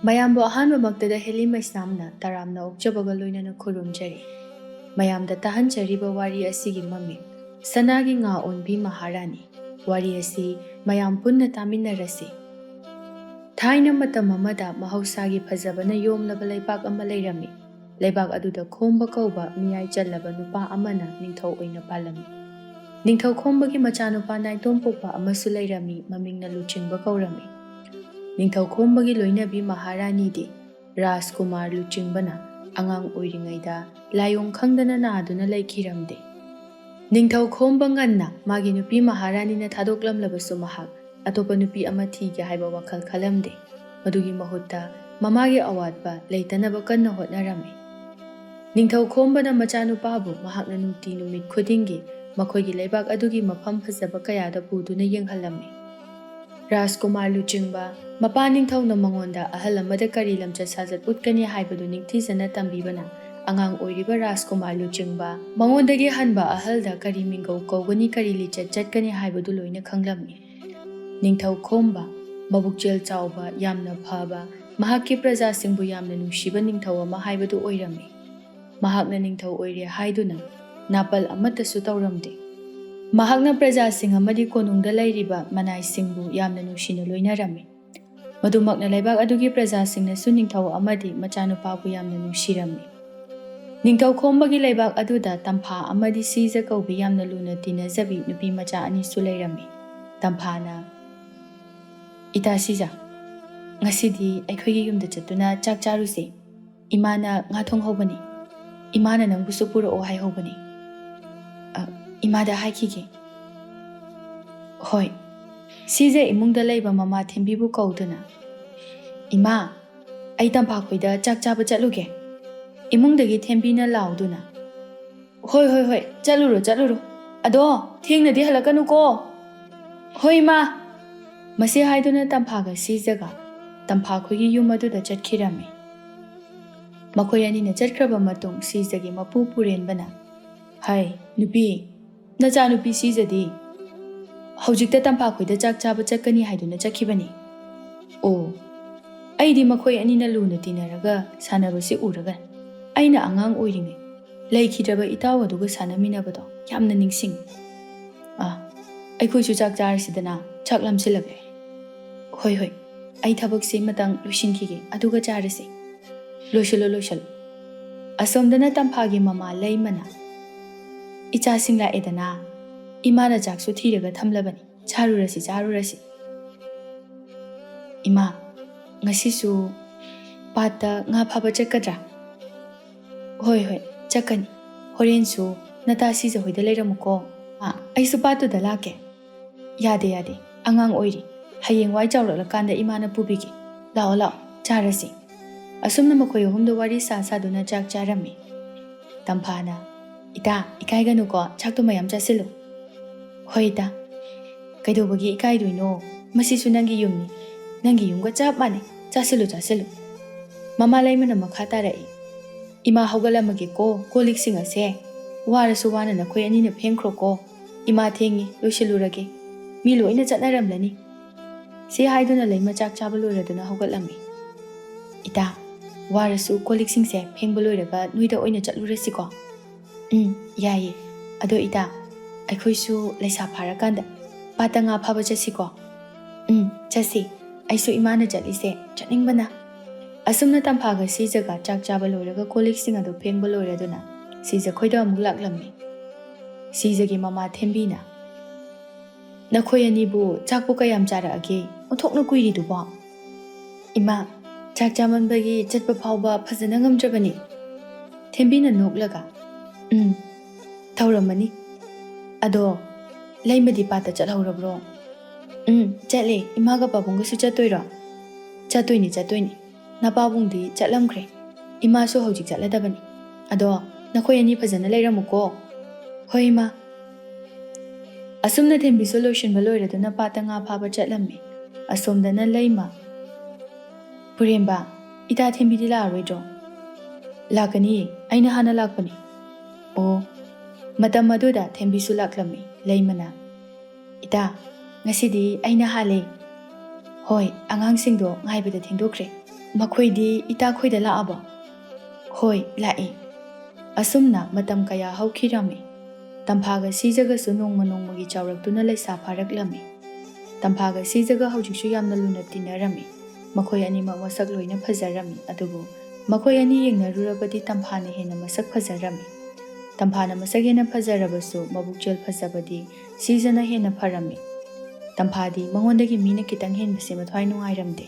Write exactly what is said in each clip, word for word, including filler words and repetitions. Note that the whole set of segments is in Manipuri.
ꯃꯌꯥꯝꯕꯨ ꯑꯍꯥꯟꯕꯃꯛꯇꯗ ꯍꯦꯂꯤ ꯃꯩꯁꯅꯥꯝꯅ ꯇꯔꯥꯝꯅ ꯑꯣꯛꯆꯕꯒ ꯂꯣꯏꯅꯅ ꯈꯨꯔꯨꯝꯖꯔꯤ꯫ ꯃꯌꯥꯝꯗ ꯇꯥꯍꯟꯖꯔꯤꯕ ꯋꯥꯔꯤ ꯑꯁꯤꯒꯤ ꯃꯃꯤꯡ ꯁꯅꯥꯒꯤ ꯉꯥ ꯑꯣꯟꯕꯤ ꯃꯍꯥꯔꯥꯅꯤ꯫ ꯋꯥꯔꯤ ꯑꯁꯤ ꯃꯌꯥꯝ ꯄꯨꯟꯅ ꯇꯥꯃꯤꯟꯅꯔꯁꯤ꯫ ꯊꯥꯏꯅ ꯃꯇꯝ ꯑꯃꯗ ꯃꯍꯧꯁꯥꯒꯤ ꯐꯖꯕꯅ ꯌꯣꯝꯂꯕ ꯂꯩꯕꯥꯛ ꯑꯃ ꯂꯩꯔꯝꯃꯤ꯫ ꯂꯩꯕꯥꯛ ꯑꯗꯨꯗ ꯈꯣꯝꯕ ꯀꯧꯕ ꯃꯤꯌꯥꯏ ꯆꯜꯂꯕ ꯅꯨꯄꯥ ꯑꯃꯅ ꯅꯤꯡꯊꯧ ꯑꯣꯏꯅ ꯄꯥꯜꯂꯝꯃꯤ꯫ ꯅꯤꯡꯊꯧ ꯈꯣꯝꯕꯒꯤ ꯃꯆꯥꯅꯨꯄꯥ ꯅꯥꯏꯇꯣꯝ ꯄꯣꯛꯄ ꯑꯃꯁꯨ ꯂꯩꯔꯝꯃꯤ, ꯃꯃꯤꯡꯅ ꯂꯨꯆꯤꯡꯕ ꯀꯧꯔꯝꯃꯤ꯫ ꯅꯤꯡꯊꯧ ꯈꯣꯝꯕꯒꯤ ꯂꯣꯏꯅꯕꯤ ꯃꯍꯥꯔꯥꯅꯤꯗꯤ ꯔꯥꯖꯀꯨꯃꯥꯔ ꯂꯨꯆꯤꯡꯕꯅ ꯑꯉꯥꯡ ꯑꯣꯏꯔꯤꯉꯩꯗ ꯂꯥꯏꯑꯣꯡ ꯈꯪꯗꯅ ꯅꯥꯗꯨꯅ ꯂꯩꯈꯤꯔꯝꯗꯦ꯫ ꯅꯤꯡꯊꯧ ꯈꯣꯝꯕ ꯉꯟꯅ ꯃꯥꯒꯤ ꯅꯨꯄꯤ ꯃꯍꯥꯔꯥꯅꯤꯅ ꯊꯥꯗꯣꯛꯂꯝꯂꯕꯁꯨ, ꯃꯍꯥꯛ ꯑꯇꯣꯞꯄ ꯅꯨꯄꯤ ꯑꯃ ꯊꯤꯒꯦ ꯍꯥꯏꯕ ꯋꯥꯈꯜ ꯈꯜꯂꯝꯗꯦ꯫ ꯃꯗꯨꯒꯤ ꯃꯍꯨꯠꯇ ꯃꯃꯥꯒꯤ ꯑꯋꯥꯠꯄ ꯂꯩꯇꯅꯕ ꯀꯟꯅ ꯍꯣꯠꯅꯔꯝꯃꯤ꯫ ꯅꯤꯡꯊꯧ ꯈꯣꯝꯕꯅ ꯃꯆꯥꯅꯨꯄꯥꯕꯨ ꯃꯍꯥꯛꯅ ꯅꯨꯡꯇꯤ ꯅꯨꯃꯤꯠ ꯈꯨꯗꯤꯡꯒꯤ ꯃꯈꯣꯏꯒꯤ ꯂꯩꯕꯥꯛ ꯑꯗꯨꯒꯤ ꯃꯐꯝ ꯐꯖꯕ ꯀꯌꯥꯗ ꯄꯨꯗꯨꯅ ꯌꯦꯡꯍꯜꯂꯝꯃꯤ꯫ ꯔꯥꯖꯀꯨꯃꯥꯔ ꯂꯨꯆꯤꯡꯕ, ꯃꯄꯥ ꯅꯤꯡꯊꯧꯅ ꯃꯉꯣꯟꯗ ꯑꯍꯜ ꯑꯃꯗ ꯀꯔꯤ ꯂꯝꯆꯠ ꯁꯥꯖꯠ ꯎꯠꯀꯅꯤ ꯍꯥꯏꯕꯗꯨ ꯅꯤꯡꯊꯤꯖꯅ ꯇꯝꯕꯤꯕꯅ, ꯑꯉꯥꯡ ꯑꯣꯏꯔꯤꯕ ꯔꯥꯖꯀꯨꯃꯥꯔ ꯂꯨꯆꯤꯡꯕ ꯃꯉꯣꯟꯗꯒꯤ ꯍꯟꯕ ꯑꯍꯜꯗ ꯀꯔꯤ ꯃꯤꯡꯒꯧ ꯀꯧꯒꯅꯤ, ꯀꯔꯤ ꯂꯤꯆꯠ ꯆꯠꯀꯅꯤ ꯍꯥꯏꯕꯗꯨ ꯂꯣꯏꯅ ꯈꯪꯂꯝꯃꯤ꯫ ꯅꯤꯡꯊꯧ ꯈꯣꯝꯕ, ꯃꯕꯨꯛꯆꯦꯜ ꯆꯥꯎꯕ, ꯌꯥꯝꯅ ꯐꯕ, ꯃꯍꯥꯛꯀꯤ ꯄ꯭ꯔꯖꯥꯁꯤꯡꯕꯨ ꯌꯥꯝꯅ ꯅꯨꯡꯁꯤꯕ ꯅꯤꯡꯊꯧ ꯑꯃ ꯍꯥꯏꯕꯗꯨ ꯑꯣꯏꯔꯝꯃꯤ꯫ ꯃꯍꯥꯛꯅ ꯅꯤꯡꯊꯧ ꯑꯣꯏꯔꯦ ꯍꯥꯏꯗꯨꯅ ꯅꯥꯄꯜ ꯑꯃꯠꯇꯁꯨ ꯇꯧꯔꯝꯗꯦ꯫ ꯃꯍꯥꯛꯅ ꯄ꯭ꯔꯖꯥꯁꯤꯡ ꯑꯃꯗꯤ ꯀꯣꯅꯨꯡꯗ ꯂꯩꯔꯤꯕ ꯃꯅꯥꯏꯁꯤꯡꯕꯨ ꯌꯥꯝꯅ ꯅꯨꯡꯁꯤꯅ ꯂꯣꯏꯅꯔꯝꯃꯤ꯫ ꯃꯗꯨꯃꯛꯅ ꯂꯩꯕꯥꯛ ꯑꯗꯨꯒꯤ ꯄ꯭ꯔꯖꯥꯁꯤꯡꯅꯁꯨ ꯅꯤꯡꯊꯧ ꯑꯃꯗꯤ ꯃꯆꯥꯅꯨꯄꯥꯕꯨ ꯌꯥꯝꯅ ꯅꯨꯡꯁꯤꯔꯝꯃꯤ꯫ ꯅꯤꯡꯊꯧ ꯈꯣꯝꯕꯒꯤ ꯂꯩꯕꯥꯛ ꯑꯗꯨꯗ ꯇꯝꯐꯥ ꯑꯃꯗꯤ ꯁꯤꯖ ꯀꯧꯕꯤ ꯌꯥꯝꯅ ꯂꯨꯅ ꯇꯤꯟꯅꯖꯕꯤ ꯅꯨꯄꯤ ꯃꯆꯥ ꯑꯅꯤꯁꯨ ꯂꯩꯔꯝꯃꯤ꯫ ꯇꯝꯐꯥꯅ, "ꯏꯇꯥ ꯁꯤꯖ, ꯉꯁꯤꯗꯤ ꯑꯩꯈꯣꯏꯒꯤ ꯌꯨꯝꯗ ꯆꯠꯇꯨꯅ ꯆꯥꯛ ꯆꯥꯔꯨꯁꯦ꯫ ꯏꯃꯥꯅ ꯉꯥ ꯊꯣꯡꯍꯧꯕꯅꯤ꯫ ꯏꯃꯥꯅ ꯅꯪꯕꯨꯁꯨ ꯄꯨꯔꯛꯑꯣ ꯍꯥꯏꯍꯧꯕꯅꯤ꯫ ꯑ, ꯏꯃꯥꯗ ꯍꯥꯏꯈꯤꯒꯦ꯫" "ꯍꯣꯏ꯫" ꯁꯤꯖ ꯏꯃꯨꯡꯗ ꯂꯩꯕ ꯃꯃꯥ ꯊꯦꯝꯕꯤꯕꯨ ꯀꯧꯗꯨꯅ, "ꯏꯃꯥ, ꯑꯩ ꯇꯝꯐꯥꯈꯣꯏꯗ ꯆꯥꯛ ꯆꯥꯕ ꯆꯠꯂꯨꯒꯦ꯫" ꯏꯃꯨꯡꯗꯒꯤ ꯊꯦꯝꯕꯤꯅ ꯂꯥꯎꯗꯨꯅ, "ꯍꯣꯏ, ꯍꯣꯏ, ꯍꯣꯏ, ꯆꯠꯂꯨꯔꯣ, ꯆꯠꯂꯨꯔꯣ꯫ ꯑꯗꯣ ꯊꯦꯡꯅꯗꯤ ꯍꯜꯂꯛꯀꯅꯨꯀꯣ꯫" "ꯍꯣꯏ, ꯏꯃꯥ꯫" ꯃꯁꯤ ꯍꯥꯏꯗꯨꯅ ꯇꯝꯐꯥꯒ ꯁꯤꯖꯒ ꯇꯝꯐꯥꯈꯣꯏꯒꯤ ꯌꯨꯝ ꯑꯗꯨꯗ ꯆꯠꯈꯤꯔꯝꯃꯤ꯫ ꯃꯈꯣꯏ ꯑꯅꯤꯅ ꯆꯠꯈ꯭ꯔꯕ ꯃꯇꯨꯡ, ꯁꯤꯖꯒꯤ ꯃꯄꯨ ꯄꯨꯔꯦꯟꯕꯅ, "ꯍꯥꯏ, ꯅꯨꯄꯤ, ꯅꯆꯥꯅꯨꯄꯤ ꯁꯤꯖꯗꯤ ꯍꯧꯖꯤꯛꯇ ꯇꯝꯐꯥꯈꯣꯏꯗ ꯆꯥꯛ ꯆꯥꯕ ꯆꯠꯀꯅꯤ ꯍꯥꯏꯗꯨꯅ ꯆꯠꯈꯤꯕꯅꯤ꯫" "ꯑꯣ, ꯑꯩꯗꯤ ꯃꯈꯣꯏ ꯑꯅꯤꯅ ꯂꯨꯅ ꯇꯤꯟꯅꯔꯒ ꯁꯥꯟꯅꯕꯁꯤ ꯎꯔꯒ ꯑꯩꯅ ꯑꯉꯥꯡ ꯑꯣꯏꯔꯤꯉꯩ ꯂꯩꯈꯤꯗ꯭ꯔꯕ ꯏꯇꯥꯎ ꯑꯗꯨꯒ ꯁꯥꯟꯅꯃꯤꯟꯅꯕꯗꯣ ꯌꯥꯝꯅ ꯅꯤꯡꯁꯤꯡꯉꯤ꯫ ꯑꯥ, ꯑꯩꯈꯣꯏꯁꯨ ꯆꯥꯛ ꯆꯥꯔꯁꯤꯗꯅ, ꯆꯥꯛ ꯂꯥꯝꯁꯤꯜꯂꯛꯂꯦ꯫ ꯍꯣꯏ ꯍꯣꯏ, ꯑꯩ ꯊꯕꯛꯁꯤ ꯃꯇꯪ ꯂꯣꯏꯁꯤꯟꯈꯤꯒꯦ, ꯑꯗꯨꯒ ꯆꯥꯔꯁꯤ꯫ ꯂꯣꯏꯁꯤꯜꯂꯣ ꯂꯣꯏꯁꯤꯜꯂꯣ꯫ ꯑꯁꯣꯝꯗꯅ ꯇꯝꯐꯥꯒꯤ ꯃꯃꯥ ꯂꯩꯃꯅ, "ꯏꯆꯥꯁꯤꯡ ꯂꯥꯛꯑꯦꯗꯅ, ꯏꯃꯥꯅ ꯆꯥꯛꯁꯨ ꯊꯤꯔꯒ ꯊꯝꯂꯕꯅꯤ, ꯆꯥꯔꯨꯔꯁꯤ ꯆꯥꯔꯨꯔꯁꯤ꯫ ꯏꯃꯥ, ꯉꯁꯤꯁꯨ ꯄꯥꯠꯇ ꯉꯥ ꯐꯥꯕ ꯆꯠꯀꯗ꯭ꯔꯥ?" "ꯍꯣꯏ ꯍꯣꯏ, ꯆꯠꯀꯅꯤ꯫ ꯍꯣꯔꯦꯟꯁꯨ ꯅꯇꯥ ꯁꯤꯖ ꯍꯣꯏꯗ ꯂꯩꯔꯝꯃꯨꯀꯣ꯫ ꯑꯥ, ꯑꯩꯁꯨ ꯄꯥꯠꯇꯨꯗ ꯂꯥꯛꯀꯦ꯫" "ꯌꯥꯗꯦ ꯌꯥꯗꯦ, ꯑꯉꯥꯡ ꯑꯣꯏꯔꯤ꯫ ꯍꯌꯦꯡꯋꯥꯏ ꯆꯥꯎꯔꯛꯂꯀꯥꯟꯗ ꯏꯃꯥꯅ ꯄꯨꯕꯤꯒꯦ꯫ ꯂꯥꯛꯑꯣ ꯂꯥꯛꯑꯣ, ꯆꯥꯔꯁꯤ꯫" ꯑꯁꯨꯝꯅ ꯃꯈꯣꯏ ꯑꯍꯨꯝꯗꯣ ꯋꯥꯔꯤ ꯁꯥ ꯁꯥꯗꯨꯅ ꯆꯥꯛ ꯆꯥꯔꯝꯃꯤ꯫ ꯇꯝꯐꯥꯅ, "ꯏꯇꯥ, ꯏꯀꯥꯏꯒꯅꯨꯀꯣ, ꯆꯥꯛꯇꯣ ꯃꯌꯥꯝ ꯆꯥꯁꯤꯜꯂꯨ꯫" "ꯍꯣꯏ ꯏꯇꯥ꯫ ꯀꯩꯗꯧꯕꯒꯤ ꯏꯀꯥꯏꯗꯣꯏꯅꯣ? ꯃꯁꯤꯁꯨ ꯅꯪꯒꯤ ꯌꯨꯝꯅꯤ꯫ ꯅꯪꯒꯤ ꯌꯨꯝꯒ ꯆꯞ ꯃꯥꯟꯅꯩ꯫ ꯆꯥꯁꯤꯜꯂꯨ ꯆꯥꯁꯤꯜꯂꯨ꯫" ꯃꯃꯥ ꯂꯩꯃꯅ ꯃꯈꯥ ꯇꯥꯔꯛꯏ, "ꯏꯃꯥ, ꯍꯧꯒꯠꯂꯝꯃꯒꯦꯀꯣ, ꯀꯣꯜ ꯂꯤꯛꯁꯤꯡ ꯑꯁꯦ ꯋꯥꯔꯁꯨ ꯋꯥꯅ ꯅꯈꯣꯏ ꯑꯅꯤꯅ ꯐꯦꯡꯈ꯭ꯔꯣꯀꯣ꯫ ꯏꯃꯥ ꯊꯦꯡꯉꯤ, ꯂꯣꯏꯁꯤꯜꯂꯨꯔꯒꯦ꯫ ꯃꯤ ꯂꯣꯏꯅ ꯆꯠꯅꯔꯝꯂꯅꯤ꯫" ꯁꯤ ꯍꯥꯏꯗꯨꯅ ꯂꯩꯃ ꯆꯥꯛ ꯆꯥꯕ ꯂꯣꯏꯔꯗꯨꯅ ꯍꯧꯒꯠꯂꯝꯃꯤ꯫ "ꯏꯇꯥ, ꯋꯥꯔꯁꯨ ꯀꯣꯜ ꯂꯤꯛꯁꯤꯡꯁꯦ ꯐꯦꯡꯕ ꯂꯣꯏꯔꯒ ꯅꯣꯏꯗ ꯑꯣꯏꯅ ꯆꯠꯂꯨꯔꯁꯤꯀꯣ꯫" "ꯎꯝ, ꯌꯥꯏꯌꯦ꯫ ꯑꯗꯣ ꯏꯇꯥ, ꯑꯩꯈꯣꯏꯁꯨ ꯂꯩꯁꯥ ꯐꯥꯔꯀꯥꯟꯗ ꯄꯥꯠꯇ ꯉꯥ ꯐꯥꯕ ꯆꯠꯁꯤꯀꯣ꯫" "ꯎꯝ, ꯆꯠꯁꯤ꯫ ꯑꯩꯁꯨ ꯏꯃꯥꯅ ꯆꯠꯂꯤꯁꯦ ꯆꯠꯅꯤꯡꯕꯅ꯫" ꯑꯁꯨꯝꯅ ꯇꯝꯐꯥꯒ ꯁꯤꯖꯒ ꯆꯥꯛ ꯆꯥꯕ ꯂꯣꯏꯔꯒ ꯀꯣꯜ ꯂꯤꯛꯁꯤꯡ ꯑꯗꯨ ꯐꯦꯡꯕ ꯂꯣꯏꯔꯗꯨꯅ ꯁꯤꯖ ꯈꯣꯏꯗ ꯑꯃꯨꯛ ꯂꯥꯛꯂꯝꯃꯤ꯫ ꯁꯤꯖꯒꯤ ꯃꯃꯥ ꯊꯦꯝꯕꯤꯅ, "ꯅꯈꯣꯏ ꯑꯅꯤꯕꯨ ꯆꯥꯛꯄꯨ ꯀꯌꯥꯝ ꯆꯥꯔꯛꯑꯒꯦ? ꯑꯣꯟꯊꯣꯛꯅ ꯀꯨꯏꯔꯤꯗꯨꯕꯣ?" "ꯏꯃꯥ, ꯆꯥꯛ ꯆꯥꯃꯟꯕꯒꯤ ꯆꯠꯄ ꯐꯥꯎꯕ ꯐꯖꯅ ꯉꯝꯗ꯭ꯔꯕꯅꯤ꯫" ꯊꯦꯝꯕꯤꯅ ꯅꯣꯛꯂꯒ, "ꯎꯝ, ꯇꯧꯔꯝꯃꯅꯤ꯫ ꯑꯗꯣ ꯂꯩꯃꯗꯤ ꯄꯥꯠꯇ ꯆꯠꯍꯧꯔꯕ꯭ꯔꯣ?" "ꯎꯝ, ꯆꯠꯂꯦ꯫ ꯏꯃꯥꯒ ꯄꯥꯕꯨꯡꯒꯁꯨ ꯆꯠꯇꯣꯏꯔꯣ?" "ꯆꯠꯇꯣꯏꯅꯤ, ꯆꯠꯇꯣꯏꯅꯤ꯫ ꯅꯄꯥꯕꯨꯡꯗꯤ ꯆꯠꯂꯝꯈ꯭ꯔꯦ꯫ ꯏꯃꯥꯁꯨ ꯍꯧꯖꯤꯛ ꯆꯠꯂꯗꯕꯅꯤ꯫ ꯑꯗꯣ ꯅꯈꯣꯏ ꯑꯅꯤ ꯐꯖꯅ ꯂꯩꯔꯝꯃꯨꯀꯣ꯫" "ꯍꯣꯏ, ꯏꯃꯥ꯫" ꯑꯁꯨꯝꯅ ꯊꯦꯝꯕꯤꯁꯨ ꯂꯣꯏꯁꯤꯟꯕ ꯂꯣꯏꯔꯗꯨꯅ ꯄꯥꯠꯇ ꯉꯥ ꯐꯥꯕ ꯆꯠꯂꯝꯃꯤ꯫ ꯑꯁꯣꯝꯗꯅ ꯂꯩꯃ, "ꯄꯨꯔꯦꯝꯕ, ꯏꯇꯥ ꯊꯦꯝꯕꯤꯗꯤ ꯂꯥꯛꯑꯔꯣꯏꯗ꯭ꯔꯣ?" "ꯂꯥꯛꯀꯅꯤꯌꯦ, ꯑꯩꯅ ꯍꯥꯟꯅ ꯂꯥꯛꯄꯅꯤ꯫" ꯑꯣ, ꯃꯇꯝ ꯑꯗꯨꯗ ꯊꯦꯝꯕꯤꯁꯨ ꯂꯥꯛꯂꯝꯃꯤ꯫ ꯂꯩꯃꯅ, "ꯏꯇꯥ, ꯉꯁꯤꯗꯤ ꯑꯩꯅ ꯍꯥꯜꯂꯦ꯫" "ꯍꯣꯏ, ꯑꯉꯥꯡꯁꯤꯡꯗꯣ ꯉꯥꯏꯕꯗ ꯊꯦꯡꯗꯣꯛꯈ꯭ꯔꯦ꯫ ꯃꯈꯣꯏꯗꯤ ꯏꯇꯥꯈꯣꯏꯗ ꯂꯥꯛꯑꯕꯣ?" "ꯍꯣꯏ, ꯂꯥꯛꯑꯦ꯫" ꯑꯁꯨꯝꯅ ꯃꯇꯝ ꯀꯌꯥ ꯍꯧꯈꯤꯔꯝꯃꯤ꯫ ꯇꯝꯐꯥꯒ ꯁꯤꯖꯒꯁꯨ ꯅꯣꯡꯃ ꯅꯣꯡꯃꯒꯤ ꯆꯥꯎꯔꯛꯇꯨꯅ ꯂꯩꯁꯥ ꯐꯥꯔꯛꯂꯝꯃꯤ꯫ ꯇꯝꯐꯥꯒ ꯁꯤꯖꯒ ꯍꯧꯖꯤꯛꯁꯨ ꯌꯥꯝꯅ ꯂꯨꯅ ꯇꯤꯟꯅꯔꯝꯃꯤ꯫ ꯃꯈꯣꯏ ꯑꯅꯤꯃꯛ ꯃꯁꯛ ꯂꯣꯏꯅ ꯐꯖꯔꯝꯃꯤ, ꯑꯗꯨꯕꯨ ꯃꯈꯣꯏ ꯑꯅꯤ ꯌꯦꯡꯅꯔꯨꯔꯕꯗꯤ ꯇꯝꯐꯥꯅ ꯍꯦꯟꯅ ꯃꯁꯛ ꯐꯖꯔꯝꯃꯤ꯫ ꯇꯝꯐꯥꯅ ꯃꯁꯛ ꯍꯦꯟꯅ ꯐꯖꯔꯕꯁꯨ ꯃꯕꯨꯛꯆꯦꯜ ꯐꯖꯕꯗꯤ ꯁꯤꯖꯅ ꯍꯦꯟꯅ ꯐꯔꯝꯃꯤ꯫ ꯇꯝꯐꯥꯗꯤ ꯃꯉꯣꯟꯗꯒꯤ ꯃꯤꯅ ꯈꯤꯇꯪ ꯍꯦꯟꯕꯁꯦ ꯃꯊ꯭ꯋꯥꯏ ꯅꯨꯡꯉꯥꯏꯔꯝꯗꯦ꯫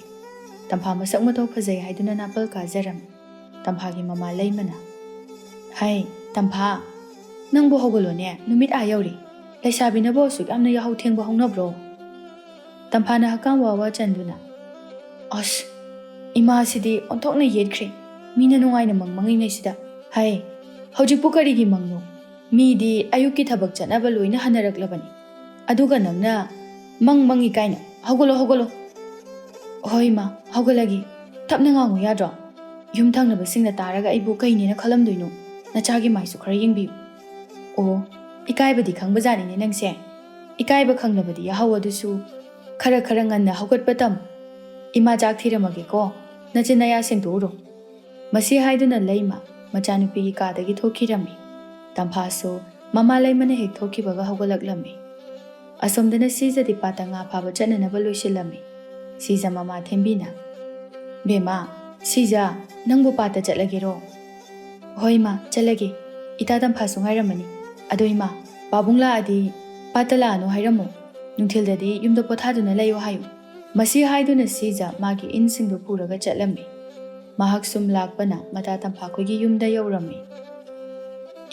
ꯇꯝꯐꯥ ꯃꯁꯛ ꯃꯇꯧ ꯐꯖꯩ ꯍꯥꯏꯗꯨꯅ ꯅꯥꯄꯜ ꯀꯥꯖꯔꯝꯃꯤ꯫ ꯇꯝꯐꯥꯒꯤ ꯃꯃꯥ ꯂꯩꯃꯅ, "ꯍꯩ, ꯇꯝꯐꯥ, ꯅꯪꯕꯨ ꯍꯧꯒꯠꯂꯣꯅꯦ, ꯅꯨꯃꯤꯠ ꯑꯥ ꯌꯧꯔꯦ꯫ ꯂꯩꯁꯥꯕꯤꯅꯕꯨ ꯑꯁꯨꯛ ꯌꯥꯝꯅ ꯌꯥꯍꯧ ꯊꯦꯡꯕ ꯍꯧꯅꯕ꯭ꯔꯣ?" ꯇꯝꯐꯥꯅ ꯍꯛꯀꯥꯝ ꯋꯥ ꯋꯥ ꯆꯟꯗꯨꯅ, "ꯑꯁ, ꯏꯃꯥꯁꯤꯗꯤ ꯑꯣꯟꯊꯣꯛꯅ ꯌꯦꯠꯈ꯭ꯔꯦ꯫ ꯃꯤꯅ ꯅꯨꯡꯉꯥꯏꯅ ꯃꯪ ꯃꯪꯉꯤꯉꯩꯁꯤꯗ꯫ ꯍꯩ, ꯍꯧꯖꯤꯛꯄꯨ ꯀꯔꯤꯒꯤ ꯃꯪꯅꯣ? ꯃꯤꯗꯤ ꯑꯌꯨꯛꯀꯤ ꯊꯕꯛ ꯆꯠꯅꯕ ꯂꯣꯏꯅ ꯍꯟꯅꯔꯛꯂꯕꯅꯤ꯫ ꯑꯗꯨꯒ ꯅꯪꯅ ꯃꯪ ꯃꯪꯉꯤ ꯀꯥꯏꯅ꯫ ꯍꯧꯒꯠꯂꯣ, ꯍꯧꯒꯠꯂꯣ꯫" "ꯍꯣꯏ ꯏꯃꯥ, ꯍꯧꯒꯠꯂꯒꯦ꯫ ꯇꯞꯅ ꯉꯥꯡꯉꯨ ꯌꯥꯗ꯭ꯔꯣ? ꯌꯨꯝ ꯊꯪꯅꯕꯁꯤꯡꯅ ꯇꯥꯔꯒ ꯑꯩꯕꯨ ꯀꯩꯅꯦꯅ ꯈꯜꯂꯝꯗꯣꯏꯅꯣ? ꯅꯆꯥꯒꯤ ꯃꯥꯏꯁꯨ ꯈꯔ ꯌꯦꯡꯕꯤꯌꯨ꯫" "ꯑꯣ, ꯏꯀꯥꯏꯕꯗꯤ ꯈꯪꯕꯖꯥꯠꯅꯤꯅꯦ ꯅꯪꯁꯦ꯫ ꯏꯀꯥꯏꯕ ꯈꯪꯅꯕꯗꯤ ꯌꯥꯍꯧ ꯑꯗꯨꯁꯨ ꯈꯔ ꯈꯔ ꯉꯟꯅ ꯍꯧꯒꯠꯄ ꯇꯝꯃꯨ꯫ ꯏꯃꯥ ꯆꯥꯛ ꯊꯤꯔꯝꯃꯒꯦꯀꯣ, ꯅꯆꯤꯟ ꯅꯌꯥ ꯁꯦꯡꯗꯣꯛꯎꯔꯣ꯫" ꯃꯁꯤ ꯍꯥꯏꯗꯨꯅ ꯂꯩꯃ ꯃꯆꯥꯅꯨꯄꯤꯒꯤ ꯀꯥꯗꯒꯤ ꯊꯣꯛꯈꯤꯔꯝꯃꯤ꯫ ꯇꯝꯐꯥꯁꯨ ꯃꯃꯥ ꯂꯩꯃꯅ ꯍꯦꯛ ꯊꯣꯛꯈꯤꯕꯒ ꯍꯧꯒꯠꯂꯛꯂꯝꯃꯤ꯫ ꯑꯁꯣꯝꯗꯅ ꯁꯤꯖꯗꯤ ꯄꯥꯠꯇ ꯉꯥ ꯐꯥꯕ ꯆꯠꯅꯅꯕ ꯂꯣꯏꯁꯤꯜꯂꯝꯃꯤ꯫ ꯁꯤꯖ ꯃꯃꯥ ꯊꯦꯝꯕꯤꯅ, "ꯕꯦꯝꯃ, ꯁꯤꯖ, ꯅꯪꯕꯨ ꯄꯥꯠꯇ ꯆꯠꯂꯒꯦꯔꯣ?" "ꯍꯣꯏ ꯏꯃꯥ, ꯆꯠꯂꯒꯦ꯫ ꯏꯇꯥ ꯇꯝꯐꯥꯁꯨ ꯉꯥꯏꯔꯝꯃꯅꯤ꯫ ꯑꯗꯣ ꯏꯃꯥ, ꯄꯥꯕꯨꯡ ꯂꯥꯛꯑꯗꯤ ꯄꯥꯠꯇ ꯂꯥꯛꯑꯅꯨ ꯍꯥꯏꯔꯝꯃꯣ꯫ ꯅꯨꯡꯊꯤꯜꯗꯗꯤ ꯌꯨꯝꯗ ꯄꯣꯊꯥꯗꯨꯅ ꯂꯩꯌꯨ ꯍꯥꯏꯌꯨ꯫" ꯃꯁꯤ ꯍꯥꯏꯗꯨꯅ ꯁꯤꯖ ꯃꯥꯒꯤ ꯏꯟꯁꯤꯡꯗꯨ ꯄꯨꯔꯒ ꯆꯠꯂꯝꯃꯤ꯫ ꯃꯍꯥꯛ ꯁꯨꯝ ꯂꯥꯛꯄꯅ ꯃꯇꯥ ꯇꯝꯐꯥꯈꯣꯏꯒꯤ ꯌꯨꯝꯗ ꯌꯧꯔꯝꯃꯤ꯫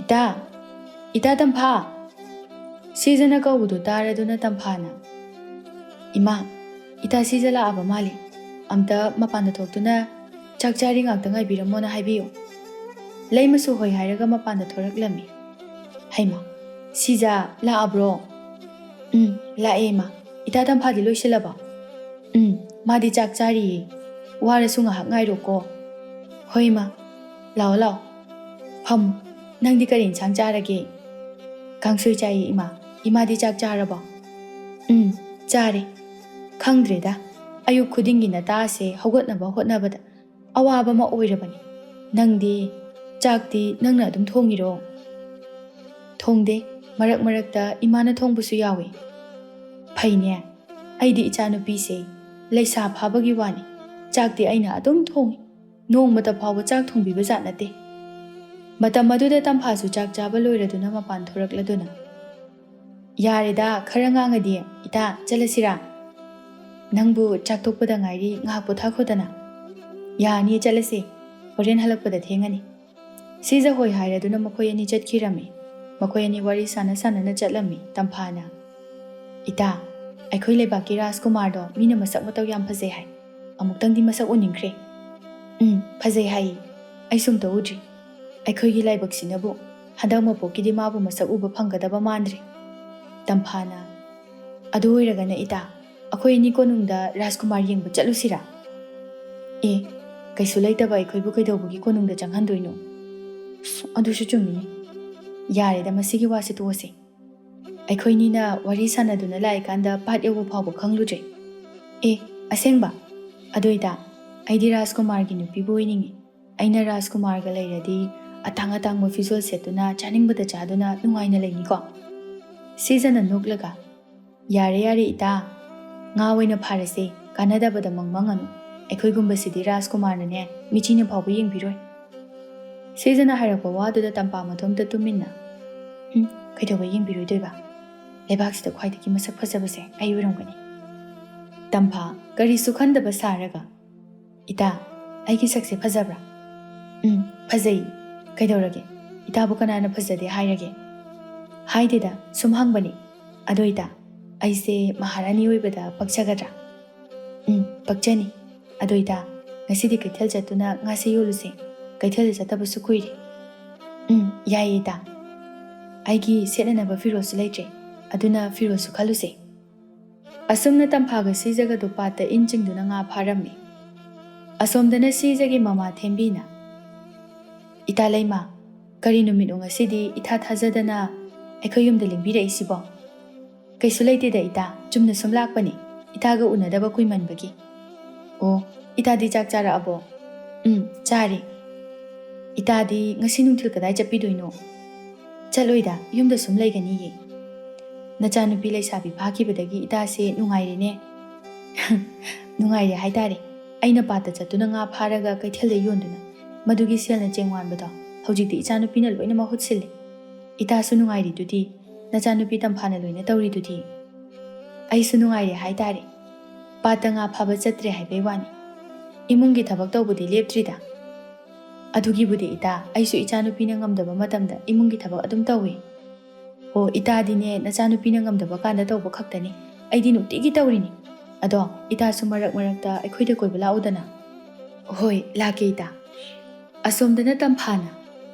"ꯏꯇꯥ! ꯏꯇꯥ ꯇꯝꯐꯥ!" ꯁꯤꯖꯅ ꯀꯧꯕꯗꯨ ꯇꯥꯔꯗꯨꯅ ꯇꯝꯐꯥꯅ, "ꯏꯃꯥ, ꯏꯇꯥ ꯁꯤꯖ ꯂꯥꯛꯑꯕ ꯃꯥꯜꯂꯤ꯫ ꯑꯝꯇ ꯃꯄꯥꯟꯗ ꯊꯣꯛꯇꯨꯅ ꯆꯥꯛ ꯆꯥꯔꯤ ꯉꯥꯛꯇ ꯉꯥꯏꯕꯤꯔꯝꯃꯣꯅ ꯍꯥꯏꯕꯤꯌꯨ꯫" ꯂꯩꯃꯁꯨ ꯍꯣꯏ ꯍꯥꯏꯔꯒ ꯃꯄꯥꯟꯗ ꯊꯣꯔꯛꯂꯝꯃꯤ꯫ "ꯍꯩꯃꯥ, ꯁꯤꯖ ꯂꯥꯛꯑꯕ꯭ꯔꯣ?" "ꯎꯝ, ꯂꯥꯛꯑꯦ ꯏꯃꯥ꯫ ꯏꯇꯥ ꯇꯝꯐꯥꯗꯤ ꯂꯣꯏꯁꯤꯜꯂꯕꯣ?" "ꯎꯝ, ꯃꯥꯗꯤ ꯆꯥꯛ ꯆꯥꯔꯤꯌꯦ꯫ ꯋꯥꯔꯁꯨ ꯉꯥꯏꯍꯥꯛ ꯉꯥꯏꯔꯣꯀꯣ꯫" "ꯍꯣꯏ ꯏꯃꯥ, ꯂꯥꯛꯑꯣ ꯂꯥꯛꯑꯣ꯫ ꯐꯝꯃꯨ꯫ ꯅꯪꯗꯤ ꯀꯔꯤ ꯏꯟꯁꯥꯡ ꯆꯥꯔꯒꯦ?" "ꯀꯥꯡꯁꯣꯏ ꯆꯥꯏꯌꯦ ꯏꯃꯥ꯫ ꯏꯃꯥꯗꯤ ꯆꯥꯛ ꯆꯥꯔꯕꯣ?" "ꯎꯝ, ꯆꯥꯔꯦ꯫ ꯈꯪꯗ꯭ꯔꯦꯗ, ꯑꯌꯨꯛ ꯈꯨꯗꯤꯡꯒꯤ ꯅꯇꯥꯁꯦ ꯍꯧꯒꯠꯅꯕ ꯍꯣꯠꯅꯕꯗ ꯑꯋꯥꯕ ꯑꯃ ꯑꯣꯏꯔꯕꯅꯤ꯫ ꯅꯪꯗꯤ ꯆꯥꯛꯇꯤ ꯅꯪꯅ ꯑꯗꯨꯝ ꯊꯣꯡꯉꯤꯔꯣ? ꯊꯣꯡꯗꯦ, ꯃꯔꯛ ꯃꯔꯛꯇ ꯏꯃꯥꯅ ꯊꯣꯡꯕꯁꯨ ꯌꯥꯎꯏ꯫ ꯐꯩꯅꯦ, ꯑꯩꯗꯤ ꯏꯆꯥꯅꯨꯄꯤꯁꯦ ꯂꯩꯁꯥ ꯐꯥꯕꯒꯤ ꯋꯥꯅꯤ, ꯆꯥꯛꯇꯤ ꯑꯩꯅ ꯑꯗꯨꯝ ꯊꯣꯡꯉꯤ꯫ ꯅꯣꯡꯃꯇ ꯐꯥꯎꯕ ꯆꯥꯛ ꯊꯣꯡꯕꯤꯕ ꯖꯥꯠ ꯅꯠꯇꯦ꯫ ꯃꯇꯝ ꯑꯗꯨꯗ ꯇꯝꯐꯥꯁꯨ ꯆꯥꯛ ꯆꯥꯕ ꯂꯣꯏꯔꯗꯨꯅ ꯃꯄꯥꯟ ꯊꯣꯔꯛꯂꯗꯨꯅ, "ꯌꯥꯔꯦꯗ, ꯈꯔ ꯉꯥꯡꯉꯗꯤ, ꯏꯇꯥ, ꯆꯠꯂꯁꯤꯔꯥ? ꯅꯪꯕꯨ ꯆꯥꯛ ꯇꯣꯛꯄꯗ ꯉꯥꯏꯔꯤ, ꯉꯥꯏꯍꯥꯛ ꯄꯣꯊꯥꯈꯣꯗꯅ꯫" "ꯌꯥꯅꯤ, ꯆꯠꯂꯁꯤ, ꯍꯣꯔꯦꯟ ꯍꯜꯂꯛꯄꯗ ꯊꯦꯡꯉꯅꯤ꯫" ꯁꯤꯖ ꯍꯣꯏ ꯍꯥꯏꯔꯗꯨꯅ ꯃꯈꯣꯏ ꯑꯅꯤ ꯆꯠꯈꯤꯔꯝꯃꯤ꯫ ꯃꯈꯣꯏ ꯑꯅꯤ ꯋꯥꯔꯤ ꯁꯥꯟꯅ ꯁꯥꯟꯅꯅ ꯆꯠꯂꯝꯃꯤ꯫ ꯇꯝꯐꯥꯅ, "ꯏꯇꯥ, ꯑꯩꯈꯣꯏ ꯂꯩꯕꯥꯛꯀꯤ ꯔꯥꯖꯀꯨꯃꯥꯔꯗꯣ ꯃꯤꯅ ꯃꯁꯛ ꯃꯇꯧ ꯌꯥꯝ ꯐꯖꯩ ꯍꯥꯏ꯫ ꯑꯃꯨꯛꯇꯪꯗꯤ ꯃꯁꯛ ꯎꯅꯤꯡꯈ꯭ꯔꯦ꯫" "ꯎꯝ, ꯐꯖꯩ ꯍꯥꯏꯌꯦ꯫ ꯑꯩꯁꯨ ꯑꯝꯇ ꯎꯗ꯭ꯔꯤ꯫ ꯑꯩꯈꯣꯏꯒꯤ ꯂꯥꯏꯕꯛꯁꯤꯅꯕꯨ ꯍꯟꯗꯛ ꯃꯄꯣꯛꯀꯤꯗꯤ ꯃꯥꯕꯨ ꯃꯁꯛ ꯎꯕ ꯐꯪꯒꯗꯕ ꯃꯥꯟꯗ꯭ꯔꯦ꯫" ꯇꯝꯐꯥꯅ, "ꯑꯗꯨ ꯑꯣꯏꯔꯒꯅ ꯏꯇꯥ, ꯑꯩꯈꯣꯏ ꯑꯅꯤ ꯀꯣꯅꯨꯡꯗ ꯔꯥꯖꯀꯨꯃꯥꯔ ꯌꯦꯡꯕ ꯆꯠꯂꯨꯁꯤꯔꯥ?" "ꯑꯦ, ꯀꯩꯁꯨ ꯂꯩꯇꯕ ꯑꯩꯈꯣꯏꯕꯨ ꯀꯩꯗꯧꯕꯒꯤ ꯀꯣꯅꯨꯡꯗ ꯆꯪꯍꯟꯗꯣꯏꯅꯣ?" "ꯑꯁ, ꯑꯗꯨꯁꯨ ꯆꯨꯝꯃꯤꯅꯦ꯫ ꯌꯥꯔꯦꯗ, ꯃꯁꯤꯒꯤ ꯋꯥꯁꯤ ꯇꯣꯛꯑꯁꯦ꯫ ꯑꯩꯈꯣꯏꯅꯤꯅ ꯋꯥꯔꯤ ꯁꯥꯟꯅꯗꯨꯅ ꯂꯥꯛꯏꯀꯥꯟꯗ ꯄꯥꯠ ꯌꯧꯕ ꯐꯥꯎꯕ ꯈꯪꯂꯨꯗ꯭ꯔꯦ꯫ ꯑꯦ, ꯑꯁꯦꯡꯕ? ꯑꯗꯨ ꯏꯇꯥ, ꯑꯩꯗꯤ ꯔꯥꯖꯀꯨꯃꯥꯔꯒꯤ ꯅꯨꯄꯤꯕꯨ ꯑꯣꯏꯅꯤꯡꯉꯤ꯫ ꯑꯩꯅ ꯔꯥꯖꯀꯨꯃꯥꯔꯒ ꯂꯩꯔꯗꯤ ꯑꯇꯥꯡ ꯑꯇꯥꯡꯕ ꯐꯤꯖꯣꯜ ꯁꯦꯠꯇꯨꯅ ꯆꯥꯅꯤꯡꯕꯗ ꯆꯥꯗꯨꯅ ꯅꯨꯡꯉꯥꯏꯅ ꯂꯩꯅꯤꯀꯣ?" ꯁꯤꯖꯅ ꯅꯣꯛꯂꯒ, "ꯌꯥꯔꯦ, ꯌꯥꯔꯦ ꯏꯇꯥ, ꯉꯥ ꯑꯣꯏꯅ ꯐꯥꯔꯁꯦ, ꯀꯥꯟꯅꯗꯕꯗ ꯃꯪ ꯃꯪꯉꯅꯨ꯫ ꯑꯩꯈꯣꯏꯒꯨꯝꯕꯁꯤꯗꯤ ꯔꯥꯖꯀꯨꯃꯥꯔꯅꯅꯦ, ꯃꯤꯆꯤꯅ ꯐꯥꯎꯕ ꯌꯦꯡꯕꯤꯔꯣꯏ꯫" ꯁꯤꯖꯅ ꯍꯥꯏꯔꯛꯄ ꯋꯥꯗꯨꯗ ꯇꯝꯄꯥ ꯃꯇꯣꯝꯇ ꯇꯨꯃꯤꯟꯅ, "ꯎꯝ, ꯀꯩꯗꯧꯕ ꯌꯦꯡꯕꯤꯔꯣꯏꯗꯣꯏꯕ? ꯂꯩꯕꯥꯛꯁꯤꯗ ꯈ꯭ꯋꯥꯏꯗꯒꯤ ꯃꯁꯛ ꯐꯖꯕꯁꯦ ꯑꯩ ꯑꯣꯏꯔꯝꯒꯅꯤ꯫" ꯇꯝꯐꯥ ꯀꯔꯤꯁꯨ ꯈꯟꯗꯕ ꯁꯥꯔꯒ, "ꯏꯇꯥ, ꯑꯩꯒꯤ ꯁꯛꯁꯦ ꯐꯖꯕ꯭ꯔꯥ?" "ꯎꯝ, ꯐꯖꯩ꯫ ꯀꯩꯗꯧꯔꯒꯦ? ꯏꯇꯥꯕꯨ ꯀꯅꯥꯅ ꯐꯖꯗꯦ ꯍꯥꯏꯔꯒꯦ?" "ꯍꯥꯏꯗꯦꯗ, ꯁꯨꯝ ꯍꯪꯕꯅꯤ꯫ ꯑꯗꯣ ꯏꯇꯥ, ꯑꯩꯁꯦ ꯃꯍꯥꯔꯥꯅꯤ ꯑꯣꯏꯕꯗ ꯄꯛꯆꯒꯗ꯭ꯔꯥ?" "ꯎꯝ, ꯄꯛꯆꯅꯤ꯫ ꯑꯗꯣ ꯏꯇꯥ, ꯉꯁꯤꯗꯤ ꯀꯩꯊꯦꯜ ꯆꯠꯇꯨꯅ ꯉꯥꯁꯦ ꯌꯣꯜꯂꯨꯁꯦ꯫ ꯀꯩꯊꯦꯜꯗ ꯆꯠꯇꯕꯁꯨ ꯀꯨꯏꯔꯦ꯫" "ꯎꯝ, ꯌꯥꯏꯌꯦ ꯏꯇꯥ꯫ ꯑꯩꯒꯤ ꯁꯦꯠꯅꯅꯕ ꯐꯤꯔꯣꯜꯁꯨ ꯂꯩꯇ꯭ꯔꯦ, ꯑꯗꯨꯅ ꯐꯤꯔꯣꯜꯁꯨ ꯈꯜꯂꯨꯁꯦ꯫" ꯑꯁꯨꯝꯅ ꯇꯝꯐꯥꯒ ꯁꯤꯖꯒꯗꯨ ꯄꯥꯠꯇ ꯏꯟ ꯆꯤꯡꯗꯨꯅ ꯉꯥ ꯐꯥꯔꯝꯃꯤ꯫ ꯑꯁꯣꯝꯗꯅ ꯁꯤꯖꯒꯤ ꯃꯃꯥ ꯊꯦꯝꯕꯤꯅ, "ꯏꯇꯥ ꯂꯩꯃ, ꯀꯔꯤ ꯅꯨꯃꯤꯠꯅꯣ ꯉꯁꯤꯗꯤ ꯏꯊꯥ ꯊꯥꯖꯗꯅ ꯑꯩꯈꯣꯏ ꯌꯨꯝꯗ ꯂꯦꯡꯕꯤꯔꯛꯏꯁꯤꯕꯣ?" "ꯀꯩꯁꯨ ꯂꯩꯇꯦꯗ ꯏꯇꯥ, ꯆꯨꯝꯅ ꯁꯨꯝ ꯂꯥꯛꯄꯅꯤ, ꯏꯇꯥꯒ ꯎꯅꯗꯕ ꯀꯨꯏꯃꯟꯕꯒꯤ꯫" ꯏꯇꯥꯗꯤ ꯆꯥꯛ ꯆꯥꯔꯛꯑꯕꯣ? ꯎꯝ, ꯆꯥꯔꯦ꯫ ꯏꯇꯥꯗꯤ ꯉꯁꯤ ꯅꯨꯡꯊꯤꯜ ꯀꯗꯥꯏ ꯆꯠꯄꯤꯗꯣꯏꯅꯣ? ꯆꯠꯂꯣꯏꯗ, ꯌꯨꯝꯗ ꯁꯨꯝ ꯂꯩꯒꯅꯤꯌꯦ꯫ ꯅꯆꯥꯅꯨꯄꯤ ꯂꯩꯁꯥꯕꯤ ꯐꯥꯈꯤꯕꯗꯒꯤ ꯏꯇꯥꯁꯦ ꯅꯨꯡꯉꯥꯏꯔꯦꯅꯦ꯫ ꯅꯨꯡꯉꯥꯏꯔꯦ ꯍꯥꯏꯇꯥꯔꯦ꯫ ꯑꯩꯅ ꯄꯥꯠꯇ ꯆꯠꯇꯨꯅ ꯉꯥ ꯐꯥꯔꯒ ꯀꯩꯊꯦꯜꯗ ꯌꯣꯟꯗꯨꯅ ꯃꯗꯨꯒꯤ ꯁꯦꯜꯅ ꯆꯦꯡ ꯋꯥꯟꯕꯗꯣ ꯍꯧꯖꯤꯛꯇꯤ ꯏꯆꯥꯅꯨꯄꯤꯅ ꯂꯣꯏꯅ ꯃꯍꯨꯠ ꯁꯤꯜꯂꯦ꯫ ꯏꯇꯥꯁꯨ ꯅꯨꯡꯉꯥꯏꯔꯤꯗꯨꯗꯤ, ꯅꯆꯥꯅꯨꯄꯤ ꯇꯝꯐꯥꯅ ꯂꯣꯏꯅ ꯇꯧꯔꯤꯗꯨꯗꯤ꯫ ꯑꯩꯁꯨ ꯅꯨꯡꯉꯥꯏꯔꯦ ꯍꯥꯏꯇꯥꯔꯦ꯫ ꯄꯥꯠꯇ ꯉꯥ ꯐꯥꯕ ꯆꯠꯇ꯭ꯔꯦ ꯍꯥꯏꯕꯩ ꯋꯥꯅꯤ꯫ ꯏꯃꯨꯡꯒꯤ ꯊꯕꯛ ꯇꯧꯕꯗꯤ ꯂꯦꯞꯇ꯭ꯔꯤꯗ꯫ ꯑꯗꯨꯒꯤꯕꯨꯗꯤ ꯏꯇꯥ, ꯑꯩꯁꯨ ꯏꯆꯥꯅꯨꯄꯤꯅ ꯉꯝꯗꯕ ꯃꯇꯝꯗ ꯏꯃꯨꯡꯒꯤ ꯊꯕꯛ ꯑꯗꯨꯝ ꯇꯧꯏ꯫ ꯑꯣ, ꯏꯇꯥꯗꯤꯅꯦ, ꯅꯆꯥꯅꯨꯄꯤꯅ ꯉꯝꯗꯕ ꯀꯥꯟꯗ ꯇꯧꯕ ꯈꯛꯇꯅꯤ꯫ ꯑꯩꯗꯤ ꯅꯨꯡꯇꯤꯒꯤ ꯇꯧꯔꯤꯅꯤ꯫ ꯑꯗꯣ, ꯏꯇꯥꯁꯨ ꯃꯔꯛ ꯃꯔꯛꯇ ꯑꯩꯈꯣꯏꯗ ꯀꯣꯏꯕ ꯂꯥꯛꯎꯗꯅ꯫ ꯍꯣꯏ, ꯂꯥꯛꯀꯦ ꯏꯇꯥ꯫ ꯑꯁꯣꯝꯗꯅ ꯇꯝꯐꯥꯅ꯫